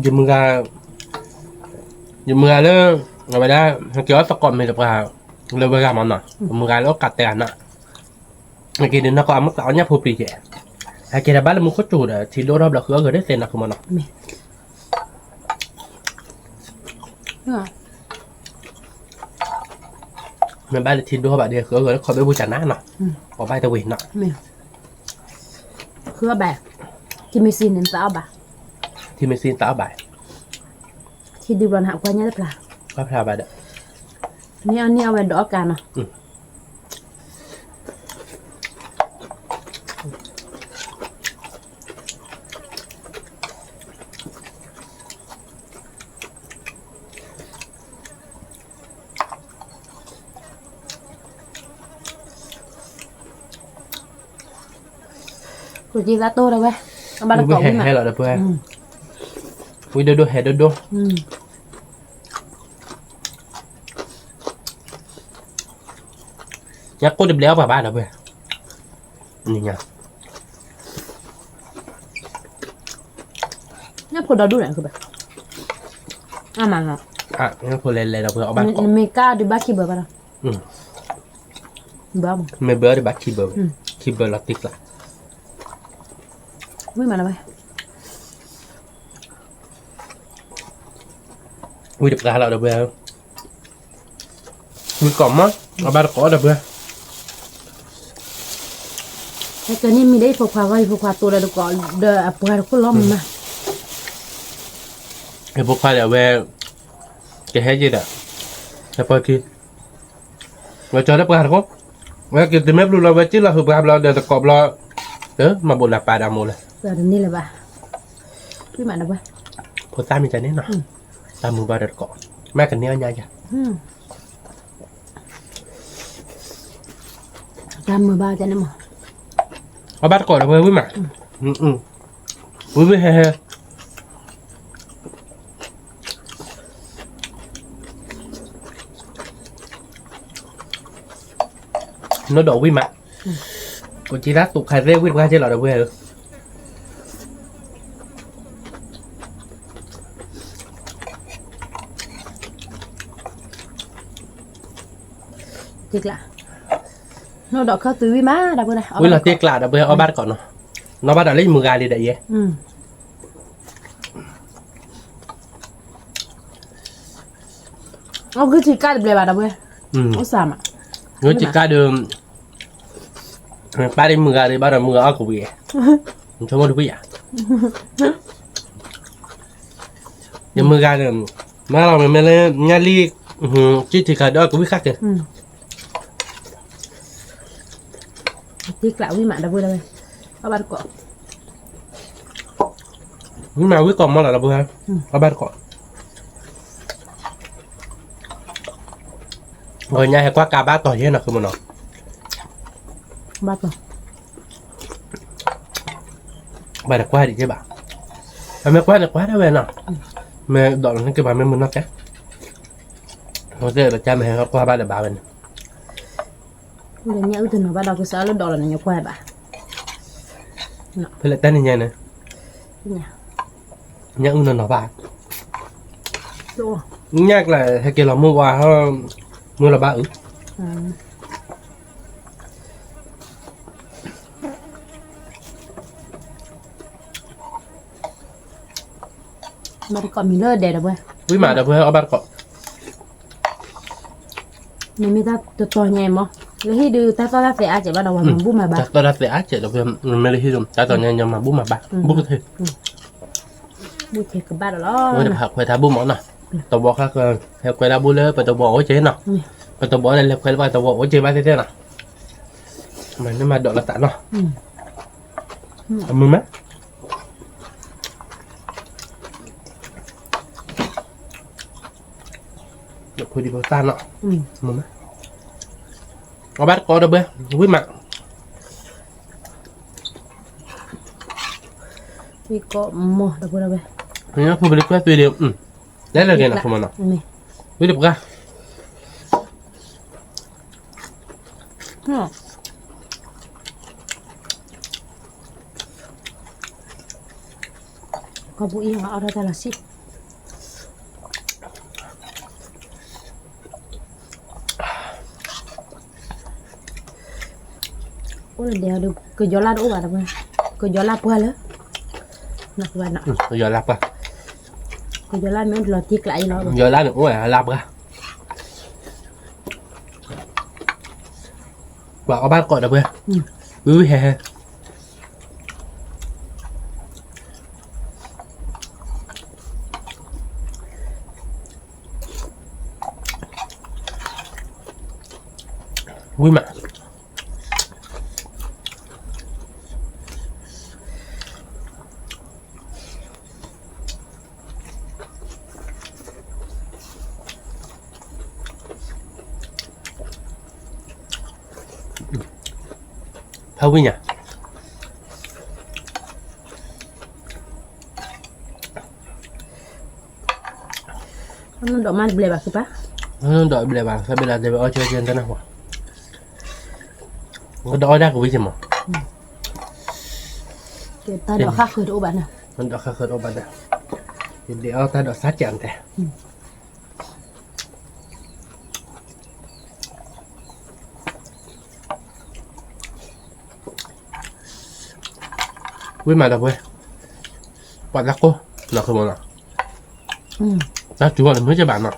ယမုၢ်ဂၤ, ယမုၢ်ဂၤလၢ အဝဲဒၣ် ဟဲက့ၤအီၣ်သကိးမ့ၢ်တပှၤ လၢဝဲဂၤမးနီၤ, မုၢ်ဂၤလၢအိၣ်ကးတဲဂၤနီၤ, ဟဲက့ၤဒုးနီၢ်ကီၢ်အမုၢ်သးအီၣ်ညၣ်ဖိပျံၤကဲ, ဟဲက့ၤဒီးဘၣ်လၢမူခိၣ်စူၤဒီး ထံဒိၣ်ထီၣ်ဘျီဃုအီၣ်ဂၢၢ်ဒ်သဲနီၤ ဃုမးနီၤ. မ့ၢ်ဘၣ်လၢထံဒိၣ်ထီၣ်ဘၣ်ဒီး ဃုအီၣ်ဂၢၢ်လၢခီဘ့ၣ်ပူၤကနၤနီၤ, အီၣ်ဘၣ်တဝံၤနီၤ, ဃုအီၣ်ဘၣ်, ထံမ့ၢ်စံးန့ၣ်သးအီၣ်ဘၣ်, ထံမ့ၢ်စံးသးအီၣ်ဘၣ်, ထံဒုးဘျီန့ၣ် အကွၢ်ညါတဖျါ, ကွၢ်ဖျါဘၣ်ဒီး, န့ၢ်အီၣ်န့ၢ်အီၣ်ဝဲဒီးအီၣ်ကးနီၤ. ကိးက့သးတိၢ်ဒီးဝဲ, အဘၣ်တကိးဝံမး, ဟဲလီၤဒီးပှၤ, ဝံဒိၣ်ဒိၣ်ဟဲဒိၣ်ဒိၣ်, ညါကိၣ်တဘျဲအီၣ်ပှၤဘၣ်ဒီးပှၤ, ညါဖိဒီဒူၣ်န့ၣ်, အမၤ, ညါဖိလဲၤလဲၤဒီးပှၤအီၣ်ဘၣ်တကိး, နမ့ၢ်ကါဒုးဘၣ်ခံဘၢဘၣ်ဒီး, မ့ၢ်ဘၢဒုးဘၣ်ခံဘၢ, ခံဘၢလီၤတံၢ်ကျါ, ဝံမးဒီးဝဲ, ဝံတပှၤလီၤဒီးပှၤ ဝံကိးမး, အဘၣ်တကိးဒီးပှၤ, ဟဲကဲန့ၣ်မံၤဒီးယဖိခွါဂီၢ် ယဖိခွါတိၤဒီးတကိး, ဒီးအပှၤတခိၣ်လီၤမး, ယဖိခွါဒီးအဝဲ, ကဟဲက့ၤဒီး, ဟဲပှၤက့ၤ, ဝဲကၠီဒီးပှၤတကိး, ဝဲက့ၤတမ့ၢ်ဘျုးလီၤ ဝဲက့ၤလီၤဟုးပှၤဘျီဒီးတကိးဘျီ, မၤဘိးလၢပၢ်ဒီးမိၢ်လၢ, တန့ၢ်လၢၤဘၣ်, ဝံမးဒီးပှၤ, ဖိသၣ်မံၤကန့ၣ်နီၤ, တၢ်မုာ်ဘၣ်ဒီးတကိး, မ့ၢ်ကန့ၢ်အီၣ်ညါယၤ တၢ်မုာ်ဘၣ်ကန့ၣ်မး, အဘၣ်တကိးဒီးပှၤဝံမး, ဝံဝံဟဲဟဲ, နီၢ်ဒီးဝံမး, ကိးက့သးသူၣ်ခါသ့ဝံတပှၤက့ၤလီၤဒီးပှၤဧၢ တံကျး, နီၢ်ဒီးခၢၣ်သုးဝံမးဒီးပှၤ, ဝံလီၤတံကျးဒီးပှၤအီၣ်ဘၣ်တကိးနီၤ, နီၢ်ဘၣ်ဒီးလၢယမုၢ်ဂၤလံဒီးယဲ, အီၣ်ဂုၢ်ထံကၢ်တဘျဲးဘၣ်ဒီးပှၤ, အိၣ်စၢ်မး, ဂုၢ်ထံကၢ်ဒီး, ပၢ်ဒီးမုၢ်ဂၤဒီးဘၣ်ဒီးမုၢ်ဂၤအီၣ်ကဝံၤ, ဆိကမိၣ်တပှံၤယၤ, ယမုၢ်ဂၤဒီး, မ့ၢ်လီၤမ့မ့ၢ်လၢ, ညၣ်လံ, ကံၣ်ထံခါဒီးအီၣ်ကဝံၤဃၣ်က့ၤ တံကျးဝံမးဒီးပှၤလၢဝဲ, အီၣ်ဘၣ်တကိး, ဝံမးဝံကိးမးလီၤဒီးပှၤ, အီၣ်ဘၣ်တကိး, ဂီၤညါဟဲကွၢ်ကါဘၣ်တီၤယဲနီၤ ဃုမနီၤ, ဘၣ်တီၤ ဘၣ်တကွၢ်ဒံးက့ဘၣ်, အမ့ၢ်ကွၢ်န့ၣ်ကွၢ်ဒၣ်ဝဲနီၤ, မ့ၢ်ဒိးလီၤန့ၢ်က့ၤဘၣ်မ့ၢ်မုၢ်နီၢ်ကဲ, မ့ၢ်တဲဒီးကါမ့ၢ်ဟဲကွၢ်ဘၣ်ဒီးဘၣ်ဝဲန့ၣ်, လၢညၣ်အုၣ်တနီၤဘၣ်ဒီးကစးလၢဒိးလီၤန့ၣ် ညၣ်ကွၢ်ဘၣ်, ဖဲလဲၣ်တၢ်န့ၣ်ညါန့ၣ်, ညၣ်အုၣ်နီၤနီၤဘၣ်, ညၣ်ကျါဟဲက့ၤလီၤမုၢ်ဝါဟီ, မုၢ်လီၤဘၣ်အုၣ် ဘၣ်တကိးမံၤလၢဒဲးဒီးပှဲၤ, ဝံမးဒီးပှဲၤအီၣ်ဘၣ်တကိး, မ့မ့ၢ်တၢ်တတီၤညါအံၤမး, လၢဟံၣ်ဒုး တၢ်သီၣ်တၢ်သဲအါကဲးဘၣ်ဒီး ပှၤမၤဘူၣ်မၤဘါ, တၢ်သီၣ်တၢ်သဲအါကဲးဒီး မ့ၢ်လၢဟံၣ်ဒုး တၢ်သီၣ်ညါညီမၤဘူၣ်မၤဘါ, ဘူၣ်ကထ့, ဘူၣ်ကထ့ကဘၣ်ဒီးလီၤ, ဝဲတဖးခွဲးထါဘူၣ်မးနီၤ, တဝီခါကဟဲခွဲးတၢ်ဘူၣ်လၢပတဝီအိၣ်က့နီၤ, ပတဝီန့ၣ်လဲၤခွဲးလၢပှၤတဝီအိၣ်က့ဘၣ်သ့ၣ်သ့ၣ်နီၤ, မၤန့ၢ်မၤဒိးလီၤသးနီၤ, အမုာ်မး ဖိဒံဖိသၣ်နီၤ, အဘၣ်တကိးဒီးဘှဲ, ဝံၣ်မး, ဝံၣ်ကိးမီၤဒီးဘှဲ, ဖိပလံၤခွဲးသွံၣ်ဒီး, လဲၤလၢက့ၤနီၤ, ဖိမနီၤ, ဝံၣ်တပှၢ် ကီၢ်ပူၤအံၤ အီၣ်ထီၣ်တၢ်လီၤဆံး, အိၣ်လၢဒဲးအီၤဒီး ကယီၤလၢ်တအိၣ်ဘၣ်တပှၢ်, ကယီၤလၢ်ပှၢ်လၢ, ကယီၤလၢ်ပှၢ်, ကယီၤလၢ်မ့ၢ်တလီၤတံၢ်ကျးအံၤလီၤ, ကယီၤလၢ်န့ၣ်အိၣ်လၢ်ပှၢ်, ပှၤအီၣ်ဘၣ်တကိးဒီးပှဲၤ, ဝံၤဝံၤဟဲဟဲ ဝံၤမး ဖးဝံၣ်ညါ, ဒီးမ့ၢ်တဘျဲးဘၣ်ကပၤ, ဒီးဘျဲးဘၣ် သးဘျဲးလၢတဲဝဲအီၣ်ကဲကဲတနၢ်ဟူ, ဒီးအီၣ်ဒၣ်ကဝံၤက့ၤမး, တၢ်ဒိးဃၣ်ဃၢၤတအိၣ်ဘၣ်န့ၣ်, တၢ်ဒိးဃၣ်ဃၢၤတအိၣ်ဘၣ်ဒီး, ယဒဲးအီၣ်တၢ်ဒိးစၢ်ကၢ်တဲ ဝံၤမးဒီးပှဲၤ, ပှၤတၢ်ကိၢ်, နီၢ်ခိမီၤနီၤ, တၢ်စူၤအီၤန့ၣ်မ့ၢ်ကဘၣ်နီၤ,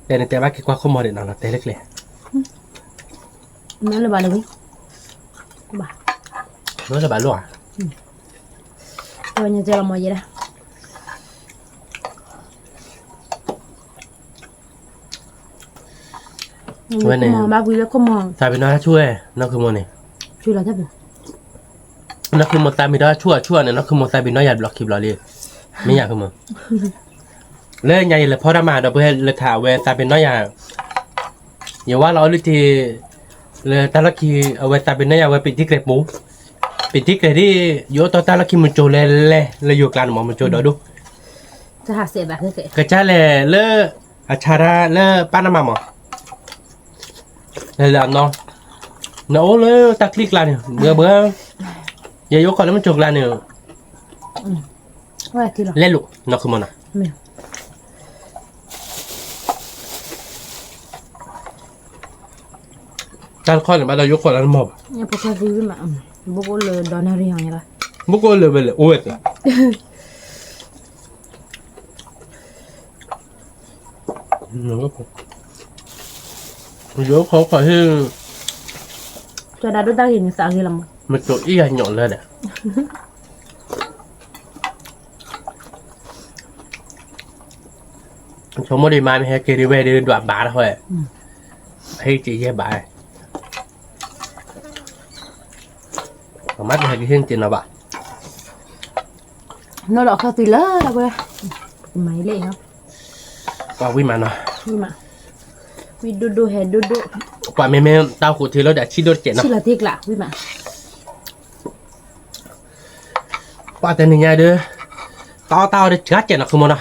တဲန့ၣ်တဲဘၣ်က့ၤကွၢ်ခိၣ်မီၤဒံးနီၤ တဲလၢကျဲ, မ့ၢ်လၢဘၣ်လၢဝံၤ, မ့ၢ်လၢဘၣ်လိၣ်ဧါ, ဝဲန့ၣ်, သးပ့ၤနီၣ်တၢ်ဆူၣ်ဝဲ, နီၢ်ခိမီၤန့ၣ်, နီၢ်ခိမီၤသးမံၤဒီးဆူၣ်အဆူၣ်န့ၣ် နီၢ်ခိမီၤသးပ့ၤနီၣ်ယၤတဘျီခံဘျီလံ, မ့ၢ်ယၤခိမီၤ, လၢညါယလဲၤဖီတၢ်မၤဒီးပှဲၤလၢထးဝဲ သးပ့ၤနီၣ်ယၤ ယဝါလီၤအီလုၢ်ထံ လၢတၢ်လီၢ်ခံ အဝဲသးပ့ၤနီၣ်ယၤဝဲပ့ၤတံၢ်ကြဲးပူၤ, ပ့ၤတံၢ်ကြဲးဒ် ယအိၣ်တီၢ်တၢ်လီၢ်ခံမုၢ်ကၠိလဲၣ်လဲၣ် လၢယိၤကျါန့ၣ်မး မုၢ်ကၠိဒီဒူၣ်, ကစၢ်လဲၤလၢ အဆါတၢ်လၢပၢ်နမးမး, လဲၤလၢအနီၢ်, နအိၣ်လၢတၢ်ချံကျါန့ၣ် ဘှဲဘှဲ, ယယအိၣ်ခိးလၢမုၢ်ကၠိကျါန့ၣ် လဲၤလိာ် နီၢ်ခိမီၤနီၤ တၢ်တခီန့ၣ် ဘၣ်ဒီးယိၣ်ခိးလၢနမီၢ်ဘၣ်, ဘိၣ်ကအိၣ်လၢဝဲလဲၣ် အိၣ်ဝဲသ့ၣ်, ယိၣ်ခိးခိးဟ့ၣ်, ကၠီဒါဒိၣ်တၢ်ဂ့ၤန့ၣ်သးဂ့ၤလီၤမး, မ့ၢ်ကၠီအံၤယညိးလၢဒီး ဆိကမိၣ်ဒံးမါမ့ၢ်ဟဲက့ၤဒံးဝဲဒံး ဒွးဘါတၢ်ဃီ, ဟဲက့ၤယဲၢ်ဘါ, အမါတဟဲက့ၤဟ့ၣ်က့ၤနီၤဘၣ်, နီၢ်ဒီးအခၢၣ်သွံလၢဝဲ, မၤအံၤလၢအံၤနီၤ, ပှၤဝံၣ်မးနီၤ, ဝံၣ်ဒိၣ်ဒိၣ်ဟဲဒိၣ်ဒိၣ်, ပှၤမ့မ့ၢ်တၢ်ဃိးထံလီၤဒီးဆံၣ်ဒိၣ်တကဲးနီၤ, ဆံၣ်လီၤတ့ကျးဝံၣ်မး ပှၤတနံၤညါဒီး တၢ်အီၣ်တၢ်အီဒီးစှၤကဲးနီၤ ဃုမီၤနီၤ,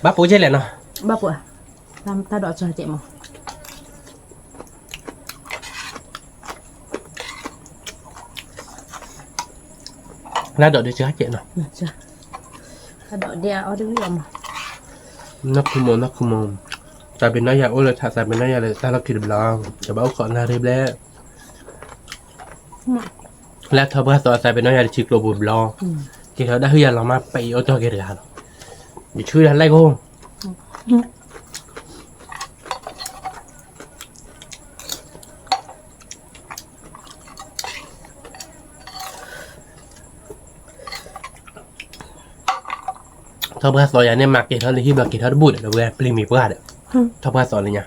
ဘၣ်ပိာ်ကဲလဲၣ်နီၤ, ဘၣ်ပိာ်, တၢ်ဒိးစှၤကဲးမး, တၢ်ဒိးဒီးစှၤကဲးနီၤ, တၢ်ဒိးဒ်အီၣ်တဝံၣ်အီၤမး, နီၢ်ဃုမီၤ နီၢ်ဃုမီၤ, သးပ့ၤနီၣ်ယၤအိၣ်လၢထး သးပ့ၤနီၣ်ယၤလၢတၢ်လီၢ်ခံတဘျီ, တဘၣ်အိၣ်ခိးနၣ်ရံၣ်ဘျဲၣ် လၢထီၣ်ပှၢ်သီသးပ့ၤနီၣ်ယၤတဆံကျိပူၤဘျီ, က့ၤထီၣ်ဒၣ်ဟုၣ်ယၤလီၤမး ပအံၤအိၣ်တီၢ်က့ၤတဂၤလီၤ, ယဆူဒၣ်လဲၣ်ကိၣ်, ထီၣ်ပှၢ်သီယၤန့ၣ် မၤက့ၤထီၣ်လၢဟံၣ်ဘျီက့ၤထီၣ်တဘူၣ်ဒီး ဒီပုၢ်ဝဲၢ် ပျံၤမံၤပှၢ်ဒီး ထီၣ်ပှၢ်သီလၢညါ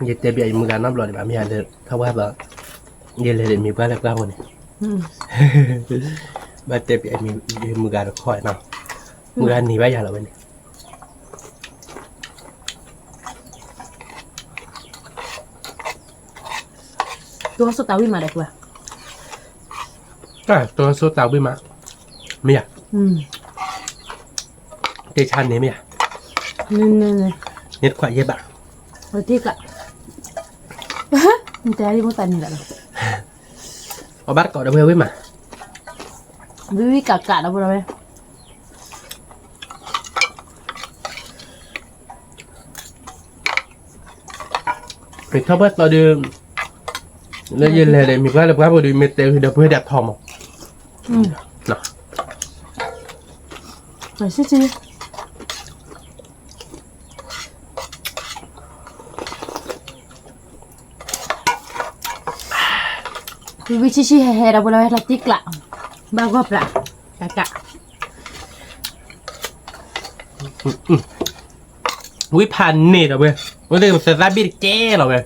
ယတဲပျးယမုၢ်ဂၤနီတဘျီဒံးဘၣ် မ့ၢ်ယၤလၢထီၣ်ပှၢ်သီ ယလဲၤဒီးမံၤပှၢ်လၢပှၢ်ဖိန့ၣ် ဘၣ်တဲပျးယမုၢ်ဂၤတခီနီၤ မုၢ်ဂၤန့ၢ်ဘၣ်ယၤလီၤဝဲန့ၣ် တိၤစိတၢ်ဝံၣ်မးဒီးကွၢ် တိၤစိတၢ်ဝံၣ်မး မ့ၢ်ယၤ တ့ဆါန့ၣ်မ့ၢ်ယၤ န့ၣ်တခွးယဲၢ်ဘး တ့ကး နတဲဒ်မိၢ်သးန့ၣ်လီၤ အဘၣ်တကိးဒီပုၢ်ဝဲၢ် ဝံၣ်မး ဝံၣ်ဝံၣ်ကးကးဒီပုၢ်ဝဲၢ် မ့ၢ်ထီၣ်ပှၢ်သီဒီး လၢယလဲၤဒီးမံၤပှၢ်လၢပှၢ်ဖိဒီး မ့ၢ်တဲဝံၤဒီးပှဲၤဒၣ်ထီမး ဝံၣ်ဝံၣ်ဆံၣ်ဆံၣ်ဟဲဟဲဒီး ပလီၤဝဲလီၤတံၢ်ကျး ဘၣ်ဂီၢ်ပြး ကးကး ဝံၣ်ဖးန့ၣ်ဒီးဝဲ ဝဲသ့ၣ်ကပသးဘ့ၣ်တကဲလီၤဝဲ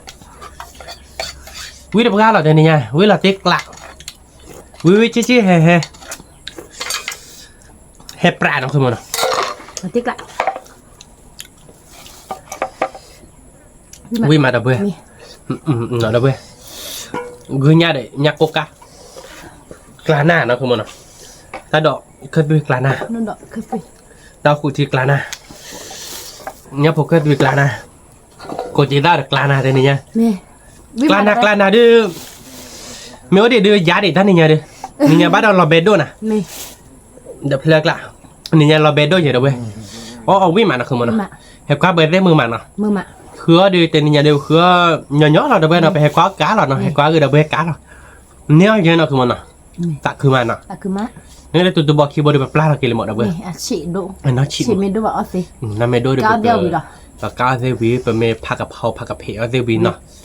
ဝံၣ်တပှၢ်လီၤတဲန့ၣ်ညါ ဝံၣ်လီၤတံၢ်ကျး ဝံၣ်ဝံၣ်ဆံၣ်ဆံၣ်ဟဲဟဲ ဟဲပြးနီၤ ဝံၣ်မးဒီးဝဲ ဒီးဝဲ ဂုၢ်ညၣ်ဒီး ညၣ်ကိးကါ ကျါနၢ်နီၤ တၢ်ဒီး ခၢၣ်သွံၣ်ကျါနၢ် တၢ်ဃုထံကျါနၢ် ညၣ်ဖိခၢၣ်သွံၣ်ကျါနၢ် ကိးက့ၤသၣ်ဒီးကျါနၢ် တဲန့ၣ်ညါ ကျါနၢ်ကျါနၢ်ဒီး မ့ၢ်အိၣ်ဒံးဒုးယါဒံးတၢ်နံၤညါဒီး နံၤညါဘၣ်ဒီးလီၤဘဲဒိၣ်နၤ ဒီးဖျၢၣ်ကျါ နံၤညါလီၤဘဲဒိၣ်ယဲဒီးဝဲ အီၣ်အီၣ်ဝံၣ်မးနီၤ ဃုမနီၤ ဟဲကွၢ်ပှဲၤသ့ၣ်မုာ်မးနီၤ ဃုအီၣ်ဒီးတဲနံၤညါဒီး ဃုအီၣ်ညီညီလီၤဒီးဝဲနီၤ ပဟဲကွၢ်အီၣ်ကါလီၤနီၤ ဟဲကွၢ်ဂ့ၤဒီးဝဲကါလီၤ န့ၢ်အီၣ်ယဲနီၤ ဃုမနီၤ သးခုမးနီၤ န့ၣ်လၢတူတူဘီခံဘိဒီးပပျၢ်လီၤက့ၤလံမးဒီးဝဲ အဆံးဒိၣ် နမ့ၢ်ဒိၣ်ဒီး ပကါအီၣ်သ့ၣ်ဝံၤ ပမ့ၢ်ဖးကဖီဖးကဖ့းအီၣ်သ့ၣ်ဝံၤနီၤ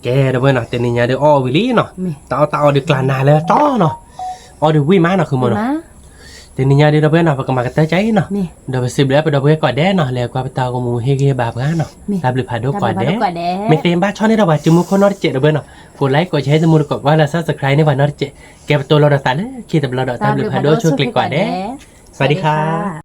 ကဲဒီးဝဲနီၤ တဲနံၤညါဒီးအီၣ်အီၣ်ဝံၤလံနီၤ တၢ်အီၣ်တၢ်အီဒီးကျါနၢ်လၢတီနီၤ အီၣ်ဒီးဝံၣ်မးနီၤ ဃုမနီၤ တဲနံၤညါဒီးဒီးဝဲနီၤ ပကမၤကတၢၢ်ကါအံၤနီၤ ဒီးပစံးဘျုးပဒီပုၢ်ဝဲၢ်ကိးဂၤဒဲးနီၤ လဲၤကွၢ်ပတၢ်ဂီၤမူဟ့ၣ်ဂံၢ်ဟ့ၣ်ဘါပှၤနီၤ တၢ်ဘျုးဖးဒိၣ်ကိးဂၤဒဲး မ့ၢ်သ့ဘၣ်ဆီန့ၢ်ဒီးပှၤစုမုၢ်ခိၣ်နီတစဲးဒီးဝဲနီၤ ကိးlikeကိးshareသ့ၣ်မူတကိး ပှၤလၢ subscribe န့ၢ်ပှၤနီတစဲး ကဲပတိၢ်လီၤဒီးသးလၢခံတဘျီဒီး တၢ်ဘျုးဖးဒိၣ်ဆိၣ်ဂ့ၤကိးဂၤဒဲး စဝၤဒံခါ